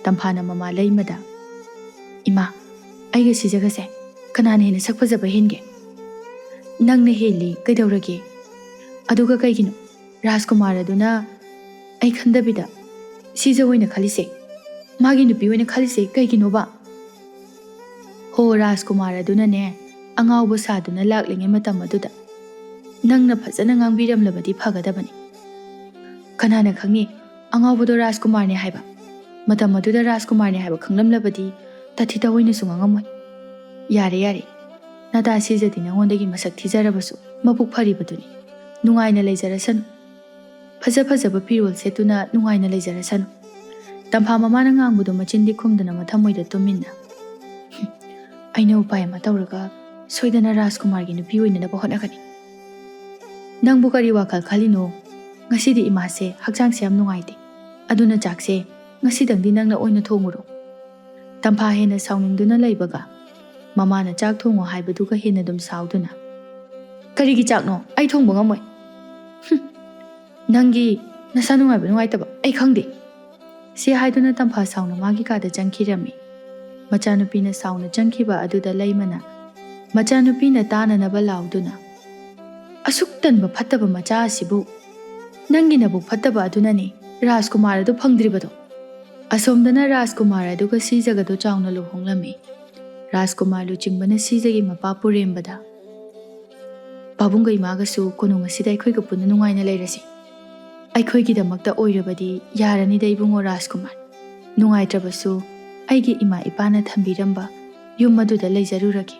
ꯇꯝꯐꯥꯅ ꯃꯃꯥ ꯂꯩꯃꯗ, "ꯏꯃꯥ, ꯑꯩꯒ ꯁꯤꯖꯒꯁꯦ ꯀꯅꯥꯅ ꯍꯦꯟꯅ ꯁꯛ ꯐꯖꯕ ꯍꯦꯟꯒꯦ?" "ꯅꯪꯅ ꯍꯦꯜꯂꯤ, ꯀꯩꯗꯧꯔꯒꯦ? ꯑꯗꯨꯒ ꯀꯩꯒꯤꯅꯣ ꯔꯥꯖꯀꯨꯃꯥꯔ ꯑꯗꯨꯅ ꯑꯩ ꯈꯟꯗꯕꯤꯗ ꯁꯤꯖ ꯑꯣꯏꯅ ꯈꯜꯂꯤꯁꯦ, ꯃꯥꯒꯤ ꯅꯨꯄꯤ ꯑꯣꯏꯅ ꯈꯜꯂꯤꯁꯦ ꯀꯩꯒꯤꯅꯣꯕ?" "ꯍꯣ, ꯔꯥꯖꯀꯨꯃꯥꯔ ꯑꯗꯨꯅꯅꯦ, ꯑꯉꯥꯎꯕ ꯁꯥꯗꯨꯅ ꯂꯥꯛꯂꯤꯉꯩ ꯃꯇꯝ ꯑꯗꯨꯗ ꯅꯪꯅ ꯐꯖꯅ ꯉꯥꯡꯕꯤꯔꯝꯂꯕꯗꯤ ꯐꯒꯗꯕꯅꯤ꯫ ꯀꯅꯥꯅ ꯈꯪꯉꯤ, ꯑꯉꯥꯎꯕꯗꯣ ꯔꯥꯖꯀꯨꯃꯥꯔꯅꯦ ꯍꯥꯏꯕ? ꯃꯇꯝ ꯑꯗꯨꯗ ꯔꯥꯖꯀꯨꯃꯥꯔꯅꯦ ꯍꯥꯏꯕ ꯈꯪꯂꯝꯂꯕꯗꯤ ꯇꯥꯊꯤꯇꯥ ꯑꯣꯏꯅꯁꯨ ꯉꯥꯡꯉꯝꯃꯣꯏ꯫" "ꯌꯥꯔꯦ, ꯌꯥꯔꯦ꯫ ꯅꯇꯥ ꯁꯤꯖꯗꯤ ꯅꯉꯣꯟꯗꯒꯤ ꯃꯁꯛ ꯊꯤꯖꯔꯕꯁꯨ ꯃꯕꯨꯛ ꯐꯔꯤꯕꯗꯨꯅꯤ꯫ ꯅꯨꯡꯉꯥꯏꯅ ꯂꯩꯖꯔꯁꯅꯨ꯫ ꯐꯖ ꯐꯖꯕ ꯐꯤꯔꯣꯜ ꯁꯦꯠꯇꯨꯅ ꯅꯨꯡꯉꯥꯏꯅ ꯂꯩꯖꯔꯁꯅꯨ꯫" ꯇꯝꯐꯥ ꯃꯃꯥꯅ ꯉꯥꯡꯕꯗꯨ ꯃꯆꯤꯟꯗꯤ ꯈꯨꯝꯗꯅ ꯃꯊꯃꯣꯏꯗ ꯇꯨꯃꯤꯟꯅ, "ꯑꯩꯅ ꯎꯄꯥꯏ ꯑꯃ ꯇꯧꯔꯒ ꯁꯣꯏꯗꯅ ꯔꯥꯖꯀꯨꯃꯥꯔꯒꯤ ꯅꯨꯄꯤ ꯑꯣꯏꯅꯅꯕ ꯍꯣꯠꯅꯒꯅꯤ꯫ ꯅꯪꯕꯨ ꯀꯔꯤ ꯋꯥꯈꯜ ꯈꯜꯂꯤꯅꯣ? ꯉꯁꯤꯗꯤ ꯏꯃꯥꯁꯦ ꯍꯛꯆꯥꯡꯁꯦ ꯌꯥꯝ ꯅꯨꯡꯉꯥꯏꯇꯦ꯫ ꯑꯗꯨꯅ ꯆꯥꯛꯁꯦ ꯉꯁꯤꯗꯪꯗꯤ ꯅꯪꯅ ꯑꯣꯏꯅ ꯊꯣꯡꯉꯨꯔꯣ꯫" ꯇꯝꯐꯥ ꯍꯦꯟꯅ ꯁꯥꯎꯅꯤꯡꯗꯨꯅ ꯂꯩꯕꯒ ꯃꯃꯥꯅ ꯆꯥꯛ ꯊꯣꯡꯉꯣ ꯍꯥꯏꯕꯗꯨꯒ ꯍꯦꯟꯅ ꯑꯗꯨꯝ ꯁꯥꯎꯗꯨꯅ, "ꯀꯔꯤꯒꯤ ꯆꯥꯛꯅꯣ? ꯑꯩ ꯊꯣꯡꯕ ꯉꯝꯃꯣꯏ꯫" "ꯍꯨꯝ, ꯅꯪꯒꯤ ꯅꯁꯥ ꯅꯨꯡꯉꯥꯏꯕ ꯅꯨꯡꯉꯥꯏꯇꯕ ꯑꯩ ꯈꯪꯗꯦ꯫ ꯁꯤ ꯍꯥꯏꯗꯨꯅ ꯇꯝꯐꯥ ꯁꯥꯎꯅ ꯃꯥꯒꯤ ꯀꯥꯗ ꯆꯪꯈꯤꯔꯝꯃꯤ꯫ ꯃꯆꯥꯅꯨꯄꯤꯅ ꯁꯥꯎꯅ ꯆꯪꯈꯤꯕ ꯑꯗꯨꯗ ꯂꯩꯃꯅ ꯃꯆꯥꯅꯨꯄꯤꯅ ꯇꯥꯅꯅꯕ ꯂꯥꯎꯗꯨꯅ, "ꯑꯁꯨꯛ ꯇꯟꯕ ꯐꯠꯇꯕ ꯃꯆꯥ ꯑꯁꯤꯕꯨ! ꯅꯪꯒꯤ ꯅꯕꯨꯛ ꯐꯠꯇꯕ ꯑꯗꯨꯅꯅꯤ ꯔꯥꯖꯀꯨꯃꯥꯔ ꯑꯗꯨ ꯐꯪꯗ꯭ꯔꯤꯕꯗꯣ!" ꯑꯁꯣꯝꯗꯅ ꯔꯥꯖꯀꯨꯃꯥꯔ ꯑꯗꯨꯒ ꯁꯤꯖꯒꯗꯣ ꯆꯥꯎꯅ ꯂꯨꯍꯣꯡꯂꯝꯃꯤ꯫ ꯔꯥꯖꯀꯨꯃꯥꯔ ꯂꯨꯆꯤꯡꯕꯅ ꯁꯤꯖꯒꯤ ꯃꯄꯥ ꯄꯨꯔꯦꯝꯕꯗ, "ꯄꯥꯕꯨꯡꯒ ꯏꯃꯥꯒꯁꯨ ꯀꯣꯅꯨꯡ ꯑꯁꯤꯗ ꯑꯩꯈꯣꯏꯒ ꯄꯨꯟꯅ ꯅꯨꯡꯉꯥꯏꯅ ꯂꯩꯔꯁꯤ꯫ ꯑꯩꯈꯣꯏꯒꯤꯗꯃꯛꯇ ꯑꯣꯏꯔꯕꯗꯤ ꯌꯥꯔꯅꯤꯗ ꯏꯕꯨꯡꯉꯣ ꯔꯥꯖꯀꯨꯃꯥꯔ꯫ ꯅꯨꯡꯉꯥꯏꯇ꯭ꯔꯕꯁꯨ ꯑꯩꯒꯤ ꯏꯃꯥ ꯏꯄꯥꯅ ꯊꯝꯕꯤꯔꯝꯕ ꯌꯨꯝ ꯑꯗꯨꯗ ꯂꯩꯖꯔꯨꯔꯒꯦ꯫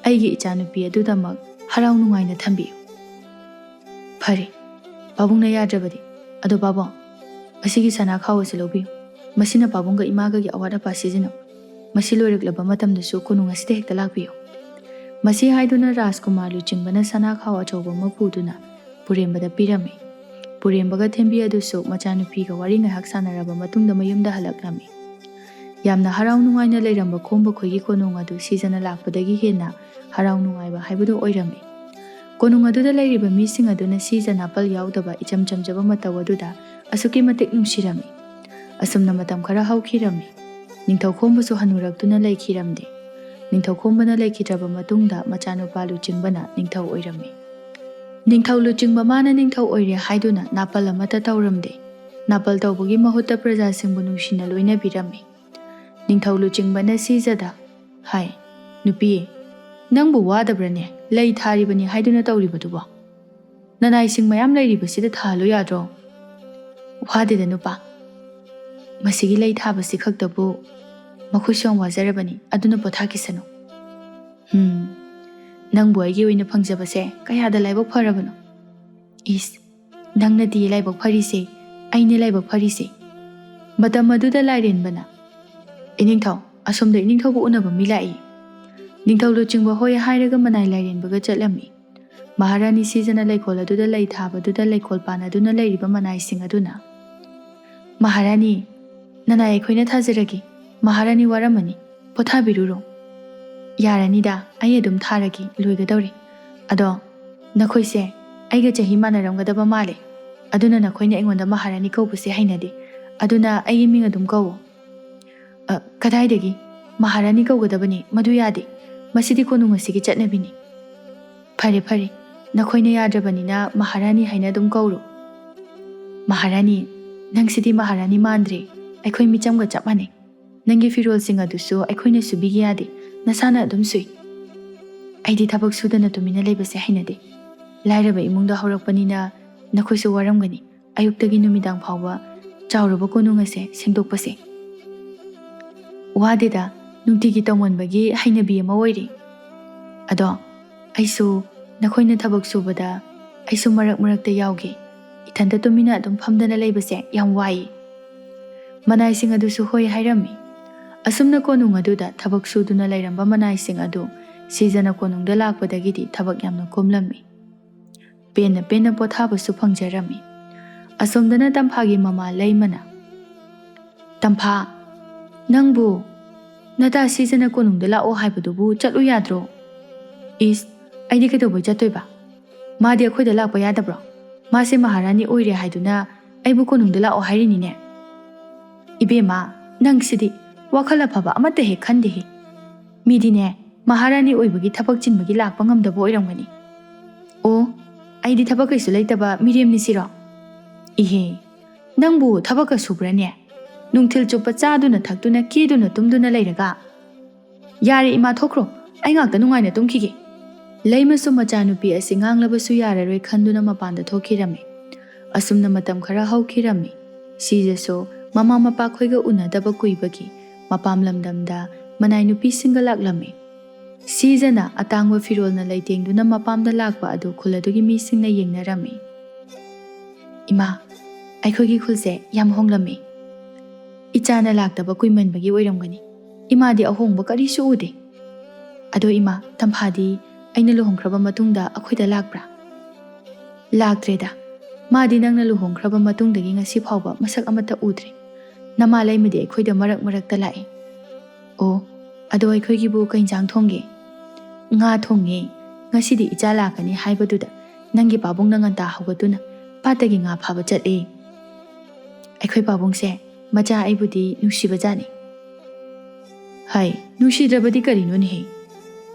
ꯑꯩꯒꯤ ꯏꯆꯥꯅꯨꯄꯤ ꯑꯗꯨꯗꯃꯛ ꯍꯔꯥꯎ ꯅꯨꯡꯉꯥꯏꯅ ꯊꯝꯕꯤꯌꯨ꯫" "ꯐꯔꯦ, ꯄꯥꯕꯨꯡꯅ ꯌꯥꯗ꯭ꯔꯕꯗꯤ꯫ ꯑꯗꯣ ꯄꯥꯕꯨꯡ, ꯃꯁꯤꯒꯤ ꯁꯅꯥ ꯈꯥꯎ ꯑꯁꯤ ꯂꯧꯕꯤꯌꯨ꯫ ꯃꯁꯤꯅ ꯄꯥꯕꯨꯡꯒ ꯏꯃꯥꯒꯒꯤ ꯑꯋꯥꯠ ꯑꯄꯥ ꯁꯤꯖꯤꯟꯅꯧ꯫ ꯃꯁꯤ ꯂꯣꯏꯔꯛꯂꯕ ꯃꯇꯝꯗꯁꯨ ꯀꯣꯅꯨꯡ ꯑꯁꯤꯗ ꯍꯦꯛꯇ ꯂꯥꯛꯄꯤꯌꯨ꯫" ꯃꯁꯤ ꯍꯥꯏꯗꯨꯅ ꯔꯥꯖꯀꯨꯃꯥꯔ ꯂꯨꯆꯤꯡꯕꯅ ꯁꯅꯥ ꯈꯥꯎ ꯑꯆꯧꯕ ꯑꯃ ꯄꯨꯗꯨꯅ ꯄꯨꯔꯦꯝꯕꯗ ꯄꯤꯔꯝꯃꯤ꯫ ꯄꯨꯔꯦꯝꯕꯒ ꯊꯦꯝꯕꯤ ꯑꯗꯨꯁꯨ ꯃꯆꯥꯅꯨꯄꯤꯒ ꯋꯥꯔꯤ ꯉꯥꯏꯍꯥꯛ ꯁꯥꯟꯅꯔꯕ ꯃꯇꯨꯡꯗ ꯃꯌꯨꯝꯗ ꯍꯜꯂꯛꯂꯝꯃꯤ꯫ ꯌꯥꯝꯅ ꯍꯔꯥꯎ ꯅꯨꯡꯉꯥꯏꯅ ꯂꯩꯔꯝꯕ ꯈꯣꯝꯕ ꯈꯣꯏꯒꯤ ꯀꯣꯅꯨꯡ ꯑꯗꯨ ꯁꯤꯖꯅ ꯂꯥꯛꯄꯗꯒꯤ ꯍꯦꯟꯅ ꯍꯔꯥꯎ ꯅꯨꯡꯉꯥꯏꯕ ꯍꯥꯏꯕꯗꯨ ꯑꯣꯏꯔꯝꯃꯤ꯫ ꯀꯣꯅꯨꯡ ꯑꯗꯨꯗ ꯂꯩꯔꯤꯕ ꯃꯤꯁꯤꯡ ꯑꯗꯨꯅ ꯁꯤꯖ ꯅꯥꯄꯜ ꯌꯥꯎꯗꯕ ꯏꯆꯝ ꯆꯝꯖꯕ ꯃꯇꯧ ꯑꯗꯨꯗ ꯑꯁꯨꯛꯀꯤ ꯃꯇꯤꯛ ꯅꯨꯡꯁꯤꯔꯝꯃꯤ꯫ ꯑꯁꯨꯝꯅ ꯃꯇꯝ ꯈꯔ ꯍꯧꯈꯤꯔꯝꯃꯤ꯫ ꯅꯤꯡꯊꯧ ꯈꯣꯝꯕꯁꯨ ꯍꯅꯨꯔꯛꯇꯨꯅ ꯂꯩꯈꯤꯔꯝꯗꯦ꯫ ꯅꯤꯡꯊꯧ ꯈꯣꯝꯕꯅ ꯂꯩꯈꯤꯗ꯭ꯔꯕ ꯃꯇꯨꯡꯗ ꯃꯆꯥꯅꯨꯄꯥ ꯂꯨꯆꯤꯡꯕꯅ ꯅꯤꯡꯊꯧ ꯑꯣꯏꯔꯝꯃꯤ꯫ ꯅꯤꯡꯊꯧ ꯂꯨꯆꯤꯡꯕ ꯃꯥꯅ ꯅꯤꯡꯊꯧ ꯑꯣꯏꯔꯦ ꯍꯥꯏꯗꯨꯅ ꯅꯥꯄꯜ ꯑꯃꯠꯇ ꯇꯧꯔꯝꯗꯦ꯫ ꯅꯥꯄꯜ ꯇꯧꯕꯒꯤ ꯃꯍꯨꯠꯇ ꯄ꯭ꯔꯖꯥꯁꯤꯡꯕꯨ ꯅꯨꯡꯁꯤꯅ ꯂꯣꯏꯅꯕꯤꯔꯝꯃꯤ꯫ ꯅꯤꯡꯊꯧ ꯂꯨꯆꯤꯡꯕꯅ ꯁꯤꯖꯗ ꯍꯥꯏ, "ꯅꯨꯄꯤ, ꯅꯪꯕꯨ ꯋꯥꯗꯕ꯭ꯔꯅꯦ ꯂꯩ ꯊꯥꯔꯤꯕꯅꯤ ꯍꯥꯏꯗꯨꯅ ꯇꯧꯔꯤꯕꯗꯨꯕꯣ? ꯅꯅꯥꯏꯁꯤꯡ ꯃꯌꯥꯝ ꯂꯩꯔꯤꯕꯁꯤꯗ ꯊꯥꯍꯜꯂꯨ ꯌꯥꯗ꯭ꯔꯣ?" "ꯋꯥꯗꯦꯗ ꯅꯨꯄꯥ, ꯃꯁꯤꯒꯤ ꯂꯩ ꯊꯥꯕꯁꯤ ꯈꯛꯇꯕꯨ ꯃꯈꯣꯏꯁꯨ ꯌꯥꯝ ꯋꯥꯖꯔꯕꯅꯤ, ꯑꯗꯨꯅ ꯄꯣꯊꯥꯈꯤꯁꯅꯨ꯫" "ꯍꯝ, ꯅꯪꯕꯨ ꯑꯩꯒꯤ ꯑꯣꯏꯅ ꯐꯪꯖꯕꯁꯦ ꯀꯌꯥꯗ ꯂꯥꯏꯕꯛ ꯐꯔꯕꯅꯣ!" "ꯏꯁ, ꯅꯪꯅꯗꯤ ꯂꯥꯏꯕꯛ ꯐꯔꯤꯁꯦ, ꯑꯩꯅꯦ ꯂꯥꯏꯕꯛ ꯐꯔꯤꯁꯦ꯫" ꯃꯇꯝ ꯑꯗꯨꯗ ꯂꯥꯏꯔꯦꯟꯕꯅ, "ꯏꯅꯤꯡꯊꯧ, ꯑꯁꯣꯝꯗ ꯏꯅꯤꯡꯊꯧꯕꯨ ꯎꯅꯕ ꯃꯤ ꯂꯥꯛꯏ꯫" ꯅꯤꯡꯊꯧ ꯂꯨꯆꯤꯡꯕ ꯍꯣꯏ ꯍꯥꯏꯔꯒ ꯃꯅꯥꯏ ꯂꯥꯏꯔꯦꯟꯕꯒ ꯆꯠꯂꯝꯃꯤ꯫ ꯃꯍꯥꯔꯥꯅꯤ ꯁꯤꯖꯅ ꯂꯩꯀꯣꯜ ꯑꯗꯨꯗ ꯂꯩ ꯊꯥꯕꯗꯨꯗ ꯂꯩꯀꯣꯜ ꯄꯥꯟꯅꯗꯨꯅ ꯂꯩꯔꯤꯕ ꯃꯅꯥꯏꯁꯤꯡ ꯑꯗꯨꯅ, "ꯃꯍꯥꯔꯥꯅꯤ, ꯅꯅꯥꯏ ꯑꯩꯈꯣꯏꯅ ꯊꯥꯖꯔꯒꯦ꯫ ꯃꯍꯥꯔꯥꯅꯤ ꯋꯥꯔꯝꯃꯅꯤ, ꯄꯣꯊꯥꯕꯤꯔꯨꯔꯣ꯫" "ꯌꯥꯔꯅꯤꯗ, ꯑꯩ ꯑꯗꯨꯝ ꯊꯥꯔꯒꯦ, ꯂꯣꯏꯒꯗꯧꯔꯦ꯫ ꯑꯗꯣ ꯅꯈꯣꯏꯁꯦ ꯑꯩꯒ ꯆꯍꯤ ꯃꯥꯟꯅꯔꯝꯒꯗꯕ ꯃꯥꯜꯂꯦ, ꯑꯗꯨꯅ ꯅꯈꯣꯏꯅ ꯑꯩꯉꯣꯟꯗ ꯃꯍꯥꯔꯥꯅꯤ ꯀꯧꯕꯁꯦ ꯍꯩꯅꯗꯦ꯫ ꯑꯗꯨꯅ ꯑꯩꯒꯤ ꯃꯤꯡ ꯑꯗꯨꯝ ꯀꯧꯋꯣ꯫ "ꯑ, ꯀꯗꯥꯏꯗꯒꯤ? ꯃꯍꯥꯔꯥꯅꯤ ꯀꯧꯒꯗꯕꯅꯤ, ꯃꯗꯨ ꯌꯥꯗꯦ꯫ ꯃꯁꯤꯗꯤ ꯀꯣꯅꯨꯡ ꯑꯁꯤꯒꯤ ꯆꯠꯅꯕꯤꯅꯤ꯫" "ꯐꯔꯦ, ꯐꯔꯦ, ꯅꯈꯣꯏꯅ ꯌꯥꯗ꯭ꯔꯕꯅꯤꯅ ꯃꯍꯥꯔꯥꯅꯤ ꯍꯥꯏꯅ ꯑꯗꯨꯝ ꯀꯧꯔꯣ꯫" "ꯃꯍꯥꯔꯥꯅꯤ, ꯅꯪꯁꯤꯗꯤ ꯃꯍꯥꯔꯥꯅꯤ ꯃꯥꯟꯗ꯭ꯔꯦ꯫ ꯑꯩꯈꯣꯏ ꯃꯤꯆꯝꯒ ꯆꯞ ꯃꯥꯟꯅꯩ꯫ ꯅꯪꯒꯤ ꯐꯤꯔꯣꯜꯁꯤꯡ ꯑꯗꯨꯁꯨ ꯑꯩꯈꯣꯏꯅ ꯁꯨꯕꯤꯒꯦ ꯌꯥꯗꯦ, ꯅꯁꯥꯅ ꯑꯗꯨꯝ ꯁꯨꯏ꯫" "ꯑꯩꯗꯤ ꯊꯕꯛ ꯁꯨꯗꯅ ꯇꯨꯃꯤꯟꯅ ꯂꯩꯕꯁꯦ ꯍꯩꯅꯗꯦ꯫ ꯂꯥꯏꯔꯕ ꯏꯃꯨꯡꯗ ꯍꯧꯔꯛꯄꯅꯤꯅ ꯅꯈꯣꯏꯁꯨ ꯋꯥꯔꯝꯒꯅꯤ꯫ ꯑꯌꯨꯛꯇꯒꯤ ꯅꯨꯃꯤꯗꯥꯡ ꯐꯥꯎꯕ ꯆꯥꯎꯔꯕ ꯀꯣꯅꯨꯡ ꯑꯁꯦ ꯁꯦꯡꯗꯣꯛꯄꯁꯦ꯫" "ꯋꯥꯗꯦꯗ, ꯅꯨꯡꯇꯤꯒꯤ ꯇꯧꯃꯟꯕꯒꯤ ꯍꯩꯅꯕꯤ ꯑꯃ ꯑꯣꯏꯔꯦ꯫ ꯑꯗꯣ ꯑꯩꯁꯨ ꯅꯈꯣꯏꯅ ꯊꯕꯛ ꯁꯨꯕꯗ ꯑꯩꯁꯨ ꯃꯔꯛ ꯃꯔꯛꯇ ꯌꯥꯎꯒꯦ꯫ ꯏꯊꯟꯇ ꯇꯨꯃꯤꯟꯅ ꯑꯗꯨꯝ ꯐꯝꯗꯅ ꯂꯩꯕꯁꯦ ꯌꯥꯝ ꯋꯥꯏꯌꯦ꯫" ꯃꯅꯥꯏꯁꯤꯡ ꯑꯗꯨꯁꯨ ꯍꯣꯏ ꯍꯥꯏꯔꯝꯃꯤ꯫ ꯑꯁꯨꯝꯅ ꯀꯣꯅꯨꯡ ꯑꯗꯨꯗ ꯊꯕꯛ ꯁꯨꯗꯨꯅ ꯂꯩꯔꯝꯕ ꯃꯅꯥꯏꯁꯤꯡ ꯑꯗꯨ ꯁꯤꯖꯅ ꯀꯣꯅꯨꯡꯗ ꯂꯥꯛꯄꯗꯒꯤꯗꯤ ꯊꯕꯛ ꯌꯥꯝꯅ ꯀꯣꯝꯂꯝꯃꯤ꯫ ꯄꯦꯟꯅ ꯄꯦꯟꯅ ꯄꯣꯊꯥꯕꯁꯨ ꯐꯪꯖꯔꯝꯃꯤ꯫ ꯑꯁꯣꯝꯗꯅ ꯇꯝꯐꯥꯒꯤ ꯃꯃꯥ ꯂꯩꯃꯅ, "ꯇꯝꯐꯥ, ꯅꯪꯕꯨ ꯅꯇꯥ ꯁꯤꯖꯅ ꯀꯣꯅꯨꯡꯗ ꯂꯥꯛꯑꯣ ꯍꯥꯏꯕꯗꯨꯕꯨ ꯆꯠꯂꯨ ꯌꯥꯗ꯭ꯔꯣ?" "ꯏꯁ, ꯑꯩꯗꯤ ꯀꯩꯗꯧꯕꯩ ꯆꯠꯇꯣꯏꯕ? ꯃꯥꯗꯤ ꯑꯩꯈꯣꯏꯗ ꯂꯥꯛꯄ ꯌꯥꯗꯕ꯭ꯔꯣ? ꯃꯥꯁꯦ ꯃꯍꯥꯔꯥꯅꯤ ꯑꯣꯏꯔꯦ ꯍꯥꯏꯗꯨꯅ ꯑꯩꯕꯨ ꯀꯣꯅꯨꯡꯗ ꯂꯥꯛꯑꯣ ꯍꯥꯏꯔꯤꯅꯤꯅꯦ?" "ꯏꯕꯦꯝꯃ, ꯅꯪꯁꯤꯗꯤ ꯋꯥꯈꯜ ꯑꯐꯕ ꯑꯃꯠꯇ ꯍꯦꯛ ꯈꯟꯗꯦꯍꯦ꯫ ꯃꯤꯗꯤꯅꯦ, ꯃꯍꯥꯔꯥꯅꯤ ꯑꯣꯏꯕꯒꯤ ꯊꯕꯛ ꯆꯤꯟꯕꯒꯤ ꯂꯥꯛꯄ ꯉꯝꯗꯕ ꯑꯣꯏꯔꯝꯒꯅꯤ꯫" "ꯑꯣ, ꯑꯩꯗꯤ ꯊꯕꯛ ꯀꯩꯁꯨ ꯂꯩꯇꯕ ꯃꯤꯔꯦꯝꯅꯤ ꯁꯤꯔꯣ?" "ꯏꯍꯦ, ꯅꯪꯕꯨ ꯊꯕꯛꯀ ꯁꯨꯕ꯭ꯔꯅꯦ? ꯅꯨꯡꯊꯤꯜ ꯆꯨꯞꯄ ꯆꯥꯗꯨꯅ ꯊꯛꯇꯨꯅ ꯀꯦꯗꯨꯅ ꯇꯨꯝꯗꯨꯅ ꯂꯩꯔꯒ?" "ꯌꯥꯔꯦ ꯏꯃꯥ, ꯊꯣꯛꯈ꯭ꯔꯣ, ꯑꯩ ꯉꯥꯛꯇ ꯅꯨꯡꯉꯥꯏꯅ ꯇꯨꯝꯈꯤꯒꯦ꯫" ꯂꯩꯃꯁꯨ ꯃꯆꯥꯅꯨꯄꯤ ꯑꯁꯤ ꯉꯥꯡꯂꯕꯁꯨ ꯌꯥꯔꯔꯣꯏ ꯈꯟꯗꯨꯅ ꯃꯄꯥꯟꯗ ꯊꯣꯛꯈꯤꯔꯝꯃꯤ꯫ ꯑꯁꯨꯝꯅ ꯃꯇꯝ ꯈꯔ ꯍꯧꯈꯤꯔꯝꯃꯤ꯫ ꯁꯤꯖꯁꯨ ꯃꯃꯥ ꯃꯄꯥꯈꯣꯏꯒ ꯎꯅꯗꯕ ꯀꯨꯏꯕꯒꯤ ꯃꯄꯥꯝ ꯂꯝꯗꯝꯗ ꯃꯅꯥꯏ ꯅꯨꯄꯤꯁꯤꯡꯒ ꯂꯥꯛꯂꯝꯃꯤ꯫ ꯁꯤꯖꯅ ꯑꯇꯥꯡꯕ ꯐꯤꯔꯣꯜꯅ ꯂꯩꯇꯦꯡꯗꯨꯅ ꯃꯄꯥꯝꯗ ꯂꯥꯛꯄ ꯑꯗꯨ ꯈꯨꯜ ꯑꯗꯨꯒꯤ ꯃꯤꯁꯤꯡꯅ ꯌꯦꯡꯅꯔꯝꯃꯤ꯫ "ꯏꯃꯥ, ꯑꯩꯈꯣꯏꯒꯤ ꯈꯨꯜꯁꯦ ꯌꯥꯝ ꯍꯣꯡꯂꯝꯃꯤ꯫ ꯏꯆꯥꯅ ꯂꯥꯛꯇꯕ ꯀꯨꯏꯃꯟꯕꯒꯤ ꯑꯣꯏꯔꯝꯒꯅꯤ꯫ ꯏꯃꯥꯗꯤ ꯑꯍꯣꯡꯕ ꯀꯔꯤꯁꯨ ꯎꯗꯦ꯫ ꯑꯗꯣ ꯏꯃꯥ, ꯇꯝꯐꯥꯗꯤ ꯑꯩꯅ ꯂꯨꯍꯣꯡꯈ꯭ꯔꯕ ꯃꯇꯨꯡꯗ ꯑꯩꯈꯣꯏꯗ ꯂꯥꯛꯄ꯭ꯔꯥ?" "ꯂꯥꯛꯇ꯭ꯔꯦꯗ꯫ ꯃꯥꯗꯤ ꯅꯪꯅ ꯂꯨꯍꯣꯡꯈ꯭ꯔꯕ ꯃꯇꯨꯡꯗꯒꯤ ꯉꯁꯤ ꯐꯥꯎꯕ ꯃꯁꯛ ꯑꯃꯠꯇ ꯎꯗ꯭ꯔꯦ꯫ ꯅꯃꯥ ꯂꯩꯃꯗꯤ ꯑꯩꯈꯣꯏꯗ ꯃꯔꯛ ꯃꯔꯛꯇ ꯂꯥꯛꯏ꯫" "ꯑꯣ, ꯑꯗꯣ ꯑꯩꯈꯣꯏꯒꯤꯕꯨ ꯀꯩ ꯏꯟꯁꯥꯡ ꯊꯣꯡꯒꯦ?" "ꯉꯥ ꯊꯣꯡꯉꯦ꯫ ꯉꯁꯤꯗꯤ ꯏꯆꯥ ꯂꯥꯛꯀꯅꯤ ꯍꯥꯏꯕꯗꯨꯗ ꯅꯪꯒꯤ ꯄꯥꯕꯨꯡꯅ ꯉꯟꯇꯥ ꯍꯧꯒꯠꯇꯨꯅ ꯄꯥꯠꯇꯒꯤ ꯉꯥ ꯐꯥꯕ ꯆꯠꯂꯦ꯫" ꯑꯩꯈꯣꯏ ꯄꯥꯕꯨꯡꯁꯦ ꯃꯆꯥ ꯑꯩꯕꯨꯗꯤ ꯅꯨꯡꯁꯤꯕꯖꯥꯠꯅꯤ꯫ ꯍꯥꯏ, ꯅꯨꯡꯁꯤꯗ꯭ꯔꯕꯗꯤ ꯀꯔꯤꯅꯣꯅꯦꯍꯦ?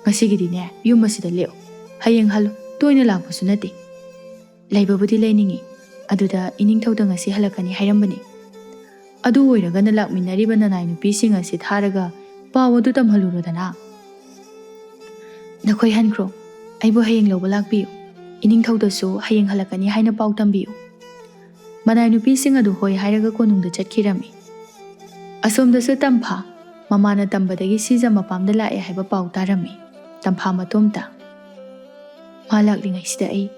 ꯉꯁꯤꯒꯤꯗꯤꯅꯦ ꯌꯨꯝ ꯑꯁꯤꯗ ꯂꯦꯛꯑꯣ, ꯍꯌꯦꯡ ꯍꯜꯂꯣ, ꯇꯣꯏꯅ ꯂꯥꯛꯄꯁꯨ ꯅꯠꯇꯦ꯫ ꯂꯩꯕꯕꯨꯗꯤ ꯂꯩꯅꯤꯡꯉꯤ, ꯑꯗꯨꯗ ꯏꯅꯤꯡꯊꯧꯗ ꯉꯁꯤ ꯍꯜꯂꯛꯀꯅꯤ ꯍꯥꯏꯔꯝꯕꯅꯤ꯫ ꯑꯗꯨ ꯑꯣꯏꯔꯒꯅ ꯂꯥꯛꯃꯤꯟꯅꯔꯤꯕ ꯅꯅꯥꯏ ꯅꯨꯄꯤꯁꯤꯡ ꯑꯁꯤ ꯊꯥꯔꯒ ꯄꯥꯎ ꯑꯗꯨ ꯇꯝꯍꯜꯂꯨꯔꯣꯗꯅ꯫ ꯅꯈꯣꯏ ꯍꯟꯈ꯭ꯔꯣ, ꯑꯩꯕꯨ ꯍꯌꯦꯡ ꯂꯧꯕ ꯂꯥꯛꯄꯤꯌꯨ꯫ ꯏꯅꯤꯡꯊꯧꯗꯁꯨ ꯍꯌꯦꯡ ꯍꯜꯂꯛꯀꯅꯤ ꯍꯥꯏꯅ ꯄꯥꯎ ꯇꯝꯕꯤꯌꯨ꯫ ꯃꯅꯥꯏ ꯅꯨꯄꯤꯁꯤꯡ ꯑꯗꯨ ꯍꯣꯏ ꯍꯥꯏꯔꯒ ꯀꯣꯅꯨꯡꯗ ꯆꯠꯈꯤꯔꯝꯃꯤ꯫ ꯑꯁꯣꯝꯗꯁꯨ ꯇꯝꯐꯥ ꯃꯃꯥꯅ ꯇꯝꯕꯗꯒꯤ ꯁꯤꯖ ꯃꯄꯥꯝꯗ ꯂꯥꯛꯑꯦ ꯍꯥꯏꯕ ꯄꯥꯎ ꯇꯥꯔꯝꯃꯤ꯫ ꯇꯝꯐꯥ ꯃꯇꯣꯝꯇ꯫ ꯃꯥ ꯂꯥꯛꯂꯤꯉꯩꯁꯤꯗ ꯑꯩ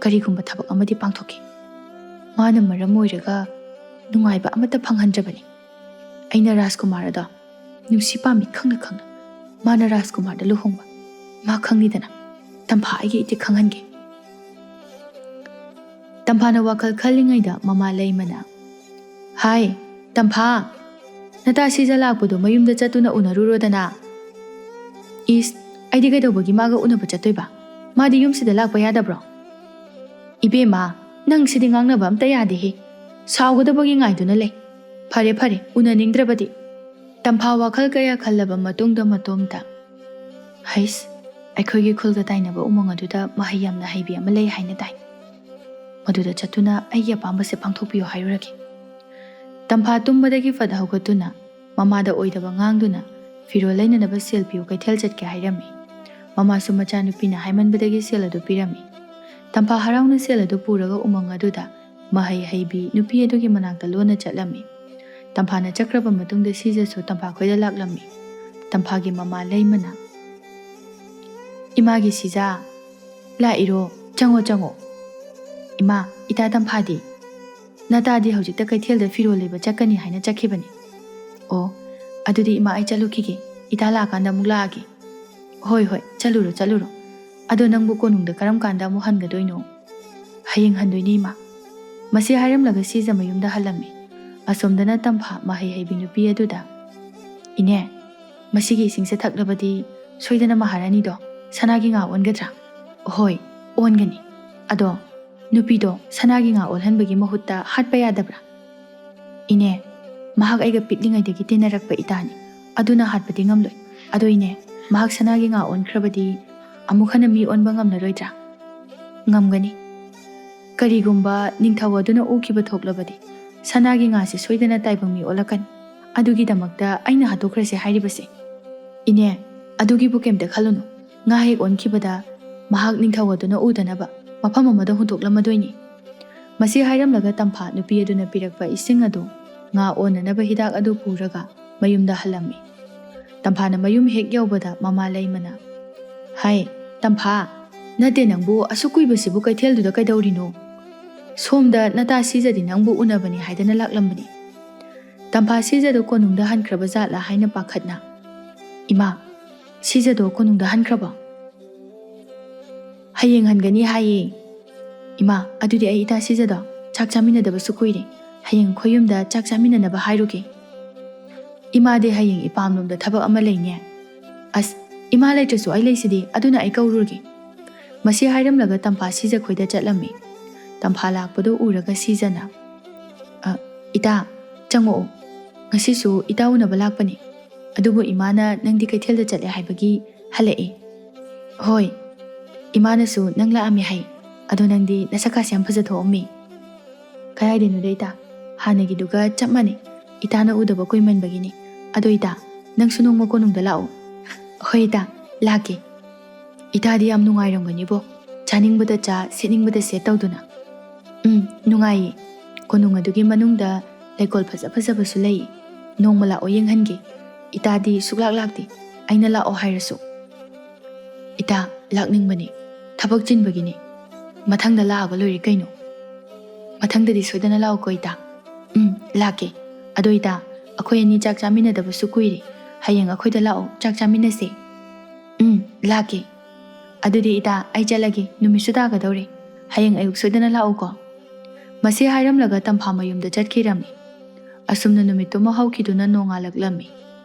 ꯀꯔꯤꯒꯨꯝꯕ ꯊꯕꯛ ꯑꯃꯗꯤ ꯄꯥꯡꯊꯣꯛꯀꯦ꯫ ꯃꯥꯅ ꯃꯔꯝ ꯑꯣꯏꯔꯒ ꯅꯨꯡꯉꯥꯏꯕ ꯑꯃꯠꯇ ꯐꯪꯍꯟꯗ꯭ꯔꯕꯅꯤ꯫ ꯑꯩꯅ ꯔꯥꯖꯀꯨꯃꯥꯔ ꯑꯗꯣ ꯅꯨꯡꯁꯤ ꯄꯥꯝꯃꯤ ꯈꯪꯅ ꯈꯪꯅ ꯃꯥꯅ ꯔꯥꯖꯀꯨꯃꯥꯔꯗ ꯂꯨꯍꯣꯡꯕ ꯃꯥ ꯈꯪꯉꯤꯗꯅ꯫ ꯇꯝꯐꯥ ꯑꯩꯒꯤ ꯏꯇꯤꯛ ꯈꯪꯍꯟꯒꯦ꯫ ꯇꯝꯐꯥꯅ ꯋꯥꯈꯜ ꯈꯜꯂꯤꯉꯩꯗ ꯃꯃꯥ ꯂꯩꯃꯅ, "ꯍꯥꯏ, ꯇꯝꯐꯥ, ꯅꯇꯥ ꯁꯤꯖ ꯂꯥꯛꯄꯗꯣ ꯃꯌꯨꯝꯗ ꯆꯠꯇꯨꯅ ꯎꯅꯔꯨꯔꯣꯗꯅ꯫" "ꯏꯁ, ꯑꯩꯗꯤ ꯀꯩꯗꯧꯕꯒꯤ ꯃꯥꯒ ꯎꯅꯕ ꯆꯠꯇꯣꯏꯕ? ꯃꯥꯗꯤ ꯌꯨꯝꯁꯤꯗ ꯂꯥꯛꯄ ꯌꯥꯗꯕ꯭ꯔꯣ?" "ꯏꯕꯦꯝꯃ, ꯅꯪ ꯁꯤꯗꯤ ꯉꯥꯡꯅꯕ ꯑꯝꯇ ꯌꯥꯗꯦꯍꯦ꯫ ꯁꯥꯎꯒꯗꯕꯒꯤ ꯉꯥꯏꯗꯨꯅ ꯂꯩ꯫ ꯐꯔꯦ, ꯐꯔꯦ, ꯎꯅꯅꯤꯡꯗ꯭ꯔꯕꯗꯤ꯫" ꯇꯝꯐꯥ ꯋꯥꯈꯜ ꯀꯌꯥ ꯈꯜꯂꯕ ꯃꯇꯨꯡꯗ ꯃꯇꯣꯝꯇ, "ꯍꯩꯁ, ꯑꯩꯈꯣꯏꯒꯤ ꯈꯨꯜꯒ ꯇꯥꯏꯅꯕ ꯎꯃꯪ ꯑꯗꯨꯗ ꯃꯍꯩ ꯌꯥꯝꯅ ꯍꯩꯕꯤ ꯑꯃ ꯂꯩ ꯍꯥꯏꯅ ꯇꯥꯏ꯫ ꯃꯗꯨꯗ ꯆꯠꯇꯨꯅ ꯑꯩꯒꯤ ꯑꯄꯥꯝꯕꯁꯦ ꯄꯥꯡꯊꯣꯛꯄꯤꯌꯨ ꯍꯥꯏꯔꯨꯔꯒꯦ꯫" ꯇꯝꯐꯥ ꯇꯨꯝꯕꯗꯒꯤ ꯐꯠ ꯍꯧꯒꯠꯇꯨꯅ ꯃꯃꯥꯗ ꯑꯣꯏꯗꯕ ꯉꯥꯡꯗꯨꯅ ꯐꯤꯔꯣꯜ ꯂꯩꯅꯅꯕ ꯁꯦꯜ ꯄꯤꯌꯨ, ꯀꯩꯊꯦꯜ ꯆꯠꯀꯦ ꯍꯥꯏꯔꯝꯃꯤ꯫ ꯃꯃꯥꯁꯨ ꯃꯆꯥꯅꯨꯄꯤꯅ ꯍꯥꯏꯃꯟꯕꯗꯒꯤ ꯁꯦꯜ ꯑꯗꯨ ꯄꯤꯔꯝꯃꯤ꯫ ꯇꯝꯐꯥ ꯍꯔꯥꯎꯅ ꯁꯦꯜ ꯑꯗꯨ ꯄꯨꯔꯒ ꯎꯃꯪ ꯑꯗꯨꯗ ꯃꯍꯩ ꯍꯩꯕꯤ ꯅꯨꯄꯤ ꯑꯗꯨꯒꯤ ꯃꯅꯥꯛꯇ ꯂꯣꯟꯅ ꯆꯠꯂꯝꯃꯤ꯫ ꯇꯝꯐꯥꯅ ꯆꯠꯈ꯭ꯔꯕ ꯃꯇꯨꯡꯗ ꯁꯤꯖꯁꯨ ꯇꯝꯐꯥ ꯈꯣꯏꯗ ꯂꯥꯛꯂꯝꯃꯤ꯫ ꯇꯝꯐꯥꯒꯤ ꯃꯃꯥ ꯂꯩꯃꯅ, "ꯏꯃꯥꯒꯤ ꯁꯤꯖ, ꯂꯥꯛꯏꯔꯣ? ꯆꯪꯉꯣ, ꯆꯪꯉꯣ꯫ ꯏꯃꯥ, ꯏꯇꯥ ꯇꯝꯐꯥꯗꯤ?" "ꯅꯇꯥꯗꯤ ꯍꯧꯖꯤꯛꯇ ꯀꯩꯊꯦꯜꯗ ꯐꯤꯔꯣꯜ ꯂꯩꯕ ꯆꯠꯀꯅꯤ ꯍꯥꯏꯅ ꯆꯠꯈꯤꯕꯅꯤ꯫" "ꯑꯣ, ꯑꯗꯨꯗꯤ ꯏꯃꯥ, ꯑꯩ ꯆꯠꯂꯨꯈꯤꯒꯦ꯫ ꯏꯇꯥ ꯂꯥꯛꯑꯀꯥꯟꯗ ꯑꯃꯨꯛ ꯂꯥꯛꯑꯒꯦ꯫" "ꯍꯣꯏ, ꯍꯣꯏ, ꯆꯠꯂꯨꯔꯣ, ꯆꯠꯂꯨꯔꯣ꯫ ꯑꯗꯣ ꯅꯪꯕꯨ ꯀꯣꯅꯨꯡꯗ ꯀꯔꯝ ꯀꯥꯟꯗ ꯑꯃꯨꯛ ꯍꯟꯒꯗꯣꯏꯅꯣ?" "ꯍꯌꯦꯡ ꯍꯟꯗꯣꯏꯅꯤ, ꯏꯃꯥ꯫" ꯃꯁꯤ ꯍꯥꯏꯔꯝꯂꯒ ꯁꯤꯖ ꯃꯌꯨꯝꯗ ꯍꯜꯂꯝꯃꯤ꯫ ꯑꯁꯣꯝꯗꯅ ꯇꯝꯐꯥ ꯃꯍꯩ ꯍꯩꯕꯤ ꯅꯨꯄꯤ ꯑꯗꯨꯗ, "ꯏꯅꯦ, ꯃꯁꯤꯒꯤ ꯏꯁꯤꯡꯁꯦ ꯊꯛꯂꯕꯗꯤ ꯁꯣꯏꯗꯅ ꯃꯍꯥꯔꯥꯅꯤꯗꯣ ꯁꯅꯥꯒꯤ ꯉꯥ ꯑꯣꯟꯒꯗ꯭ꯔꯥ?" "ꯍꯣꯏ, ꯑꯣꯟꯒꯅꯤ꯫ ꯑꯗꯣ ꯅꯨꯄꯤꯗꯣ ꯁꯅꯥꯒꯤ ꯉꯥ ꯑꯣꯜꯍꯟꯕꯒꯤ ꯃꯍꯨꯠꯇ ꯍꯥꯠꯄ ꯌꯥꯗꯕ꯭ꯔꯥ?" "ꯏꯅꯦ, ꯃꯍꯥꯛ ꯑꯩꯒ ꯄꯤꯛꯂꯤꯉꯩꯗꯒꯤ ꯇꯤꯟꯅꯔꯛꯄ ꯏꯇꯥꯅꯤ꯫ ꯑꯗꯨꯅ ꯍꯥꯠꯄꯗꯤ ꯉꯝꯂꯣꯏ꯫ ꯑꯗꯣ ꯏꯅꯦ, ꯃꯍꯥꯛ ꯁꯅꯥꯒꯤ ꯉꯥ ꯑꯣꯟꯈ꯭ꯔꯕꯗꯤ ꯑꯃꯨꯛ ꯍꯟꯅ ꯃꯤ ꯑꯣꯟꯕ ꯉꯝꯂꯔꯣꯏꯗ꯭ꯔꯥ?" "ꯉꯝꯒꯅꯤ꯫ ꯀꯔꯤꯒꯨꯝꯕ ꯅꯤꯡꯊꯧ ꯑꯗꯨꯅ ꯎꯈꯤꯕ ꯊꯣꯛꯂꯕꯗꯤ ꯁꯅꯥꯒꯤ ꯉꯥꯁꯦ ꯁꯣꯏꯗꯅ ꯇꯥꯏꯕꯪ ꯃꯤ ꯑꯣꯜꯂꯛꯀꯅꯤ꯫ ꯑꯗꯨꯒꯤꯗꯃꯛꯇ ꯑꯩꯅ ꯍꯥꯠꯇꯣꯛꯈ꯭ꯔꯁꯦ ꯍꯥꯏꯔꯤꯕꯁꯦ꯫ ꯏꯅꯦ, ꯑꯗꯨꯒꯤꯕꯨ ꯀꯩꯝꯇ ꯈꯜꯂꯨꯅꯨ꯫ ꯉꯥ ꯍꯦꯛ ꯑꯣꯟꯈꯤꯕꯗ ꯃꯍꯥꯛ ꯅꯤꯡꯊꯧ ꯑꯗꯨꯅ ꯎꯗꯅꯕ ꯃꯐꯝ ꯑꯃꯗ ꯍꯨꯟꯗꯣꯛꯂꯝꯃꯗꯣꯏꯅꯤ꯫" ꯃꯁꯤ ꯍꯥꯏꯔꯝꯂꯒ ꯇꯝꯐꯥ ꯅꯨꯄꯤ ꯑꯗꯨꯅ ꯄꯤꯔꯛꯄ ꯏꯁꯤꯡ ꯑꯗꯨ, ꯉꯥ ꯑꯣꯟꯅꯅꯕ ꯍꯤꯗꯥꯛ ꯑꯗꯨ ꯄꯨꯔꯒ ꯃꯌꯨꯝꯗ ꯍꯜꯂꯝꯃꯤ꯫ ꯇꯝꯐꯥꯅ ꯃꯌꯨꯝ ꯍꯦꯛ ꯌꯧꯕꯗ ꯃꯃꯥ ꯂꯩꯃꯅ, "ꯍꯥꯏ, ꯇꯝꯐꯥ, ꯅꯠꯇꯦ, ꯅꯪꯕꯨ ꯑꯁꯨꯛ ꯀꯨꯏꯕꯁꯤꯕꯨ ꯀꯩꯊꯦꯜꯗꯨꯗ ꯀꯩꯗꯧꯔꯤꯅꯣ? ꯁꯣꯝꯗ ꯅꯇꯥ ꯁꯤꯖꯗꯤ ꯅꯪꯕꯨ ꯎꯅꯕꯅꯤ ꯍꯥꯏꯗꯅ ꯂꯥꯛꯂꯝꯕꯅꯤ꯫" ꯇꯝꯐꯥ ꯁꯤꯖꯗꯣ ꯀꯣꯅꯨꯡꯗ ꯍꯟꯈ꯭ꯔꯕ ꯖꯥꯠꯂꯥ ꯍꯥꯏꯅ ꯄꯥꯈꯠꯅ, "ꯏꯃꯥ, ꯁꯤꯖꯗꯣ ꯀꯣꯅꯨꯡꯗ ꯍꯟꯈ꯭ꯔꯕꯣ?" "ꯍꯌꯦꯡ ꯍꯟꯒꯅꯤ ꯍꯥꯏꯌꯦ꯫" "ꯏꯃꯥ, ꯑꯗꯨꯗꯤ ꯑꯩ ꯏꯇꯥ ꯁꯤꯖꯗꯣ ꯆꯥꯛ ꯆꯥꯃꯤꯟꯅꯗꯕꯁꯨ ꯀꯨꯏꯔꯦ꯫ ꯍꯌꯦꯡ ꯑꯩꯈꯣꯏ ꯌꯨꯝꯗ ꯆꯥꯛ ꯆꯥꯃꯤꯟꯅꯅꯕ ꯍꯥꯏꯔꯨꯒꯦ꯫" "ꯏꯃꯥꯗꯤ ꯍꯌꯦꯡ ꯏꯄꯥꯝꯂꯣꯝꯗ ꯊꯕꯛ ꯑꯃ ꯂꯩꯅꯦ꯫" "ꯑꯁ, ꯏꯃꯥ ꯂꯩꯇ꯭ꯔꯁꯨ ꯑꯩ ꯂꯩꯁꯤꯗꯤ, ꯑꯗꯨꯅ ꯑꯩ ꯀꯧꯔꯨꯔꯒꯦ꯫" ꯃꯁꯤ ꯍꯥꯏꯔꯝꯂꯒ ꯇꯝꯐꯥ ꯁꯤꯖꯈꯣꯏꯗ ꯆꯠꯂꯝꯃꯤ꯫ ꯇꯝꯐꯥ ꯂꯥꯛꯄꯗꯨ ꯎꯔꯒ ꯁꯤꯖꯅ, "ꯑ, ꯏꯇꯥ, ꯆꯪꯉꯛꯑꯣ꯫ ꯉꯁꯤꯁꯨ ꯏꯇꯥ ꯎꯅꯕ ꯂꯥꯛꯄꯅꯤ꯫ ꯑꯗꯨꯕꯨ ꯏꯃꯥꯅ ꯅꯪꯗꯤ ꯀꯩꯊꯦꯜꯗ ꯆꯠꯂꯦ ꯍꯥꯏꯕꯒꯤ ꯍꯜꯂꯛꯑꯦ꯫" "ꯍꯣꯏ, ꯏꯃꯥꯅꯁꯨ ꯅꯪ ꯂꯥꯛꯑꯝꯃꯦ ꯍꯥꯏ꯫ ꯑꯗꯣ ꯅꯪꯗꯤ ꯅꯁꯛꯀꯥꯁꯦ ꯌꯥꯝ ꯐꯖꯊꯣꯛꯑꯝꯃꯤ꯫" "ꯀꯗꯥꯏꯗꯩꯅꯣꯗ ꯏꯇꯥ, ꯍꯥꯟꯅꯒꯤꯗꯨꯒ ꯆꯞ ꯃꯥꯟꯅꯩ꯫ ꯏꯇꯥꯅ ꯎꯗꯕ ꯀꯨꯏꯃꯟꯕꯒꯤꯅꯤ꯫ ꯑꯗꯣ ꯏꯇꯥ, ꯅꯪꯁꯨ ꯅꯣꯡꯃ ꯀꯣꯅꯨꯡꯗ ꯂꯥꯛꯑꯣ꯫" "ꯍꯣꯏ ꯏꯇꯥ, ꯂꯥꯛꯀꯦ꯫" "ꯏꯇꯥꯗꯤ ꯌꯥꯝ ꯅꯨꯡꯉꯥꯏꯔꯝꯒꯅꯤꯕꯣ꯫ ꯆꯥꯅꯤꯡꯕꯗ ꯆꯥ, ꯁꯦꯠꯅꯤꯡꯕꯗ ꯁꯦꯠ ꯇꯧꯗꯨꯅ꯫" "ꯎꯝ, ꯅꯨꯡꯉꯥꯏꯌꯦ꯫ ꯀꯣꯅꯨꯡ ꯑꯗꯨꯒꯤ ꯃꯅꯨꯡꯗ ꯂꯩꯀꯣꯜ ꯐꯖ ꯐꯖꯕꯁꯨ ꯂꯩ꯫ ꯅꯣꯡꯃ ꯂꯥꯛꯑꯣ ꯌꯦꯡꯍꯟꯒꯦ꯫ ꯏꯇꯥꯗꯤ ꯁꯨꯛꯂꯥꯛ ꯂꯥꯛꯇꯦ꯫ ꯑꯩꯅ ꯂꯥꯛꯑꯣ ꯍꯥꯏꯔꯁꯨ꯫" "ꯏꯇꯥ, ꯂꯥꯛꯅꯤꯡꯕꯅꯤ꯫ ꯊꯕꯛ ꯆꯤꯟꯕꯒꯤꯅꯤ꯫ ꯃꯊꯪꯗ ꯂꯥꯛꯑꯒ ꯂꯣꯏꯔꯦ ꯀꯩꯅꯣ꯫" "ꯃꯊꯪꯗꯗꯤ ꯁꯣꯏꯗꯅ ꯂꯥꯛꯎꯀꯣ ꯏꯇꯥ꯫" "ꯎꯝ, ꯂꯥꯛꯀꯦ꯫ ꯑꯗꯣ ꯏꯇꯥ, ꯑꯩꯈꯣꯏ ꯑꯅꯤ ꯆꯥꯛ ꯆꯥꯃꯤꯟꯅꯗꯕꯁꯨ ꯀꯨꯏꯔꯦ꯫ ꯍꯌꯦꯡ ꯑꯩꯈꯣꯏꯗ ꯂꯥꯛꯑꯣ, ꯆꯥꯛ ꯆꯥꯃꯤꯟꯅꯁꯦ꯫" "ꯎꯝ, ꯂꯥꯛꯀꯦ꯫ ꯑꯗꯨꯗꯤ ꯏꯇꯥ, ꯑꯩ ꯆꯠꯂꯒꯦ, ꯅꯨꯃꯤꯠꯁꯨ ꯇꯥꯒꯗꯧꯔꯦ꯫ ꯍꯌꯦꯡ ꯑꯌꯨꯛ ꯁꯣꯏꯗꯅ ꯂꯥꯛꯎꯀꯣ꯫" ꯃꯁꯤ ꯍꯥꯏꯔꯝꯂꯒ ꯇꯝꯐꯥ ꯃꯌꯨꯝꯗ ꯆꯠꯈꯤꯔꯝꯃꯤ꯫ ꯑꯁꯨꯝꯅ ꯅꯨꯃꯤꯠꯇꯨꯃ ꯍꯧꯈꯤꯗꯨꯅ ꯅꯣꯡꯉꯥꯜꯂꯛꯂꯝꯃꯤ꯫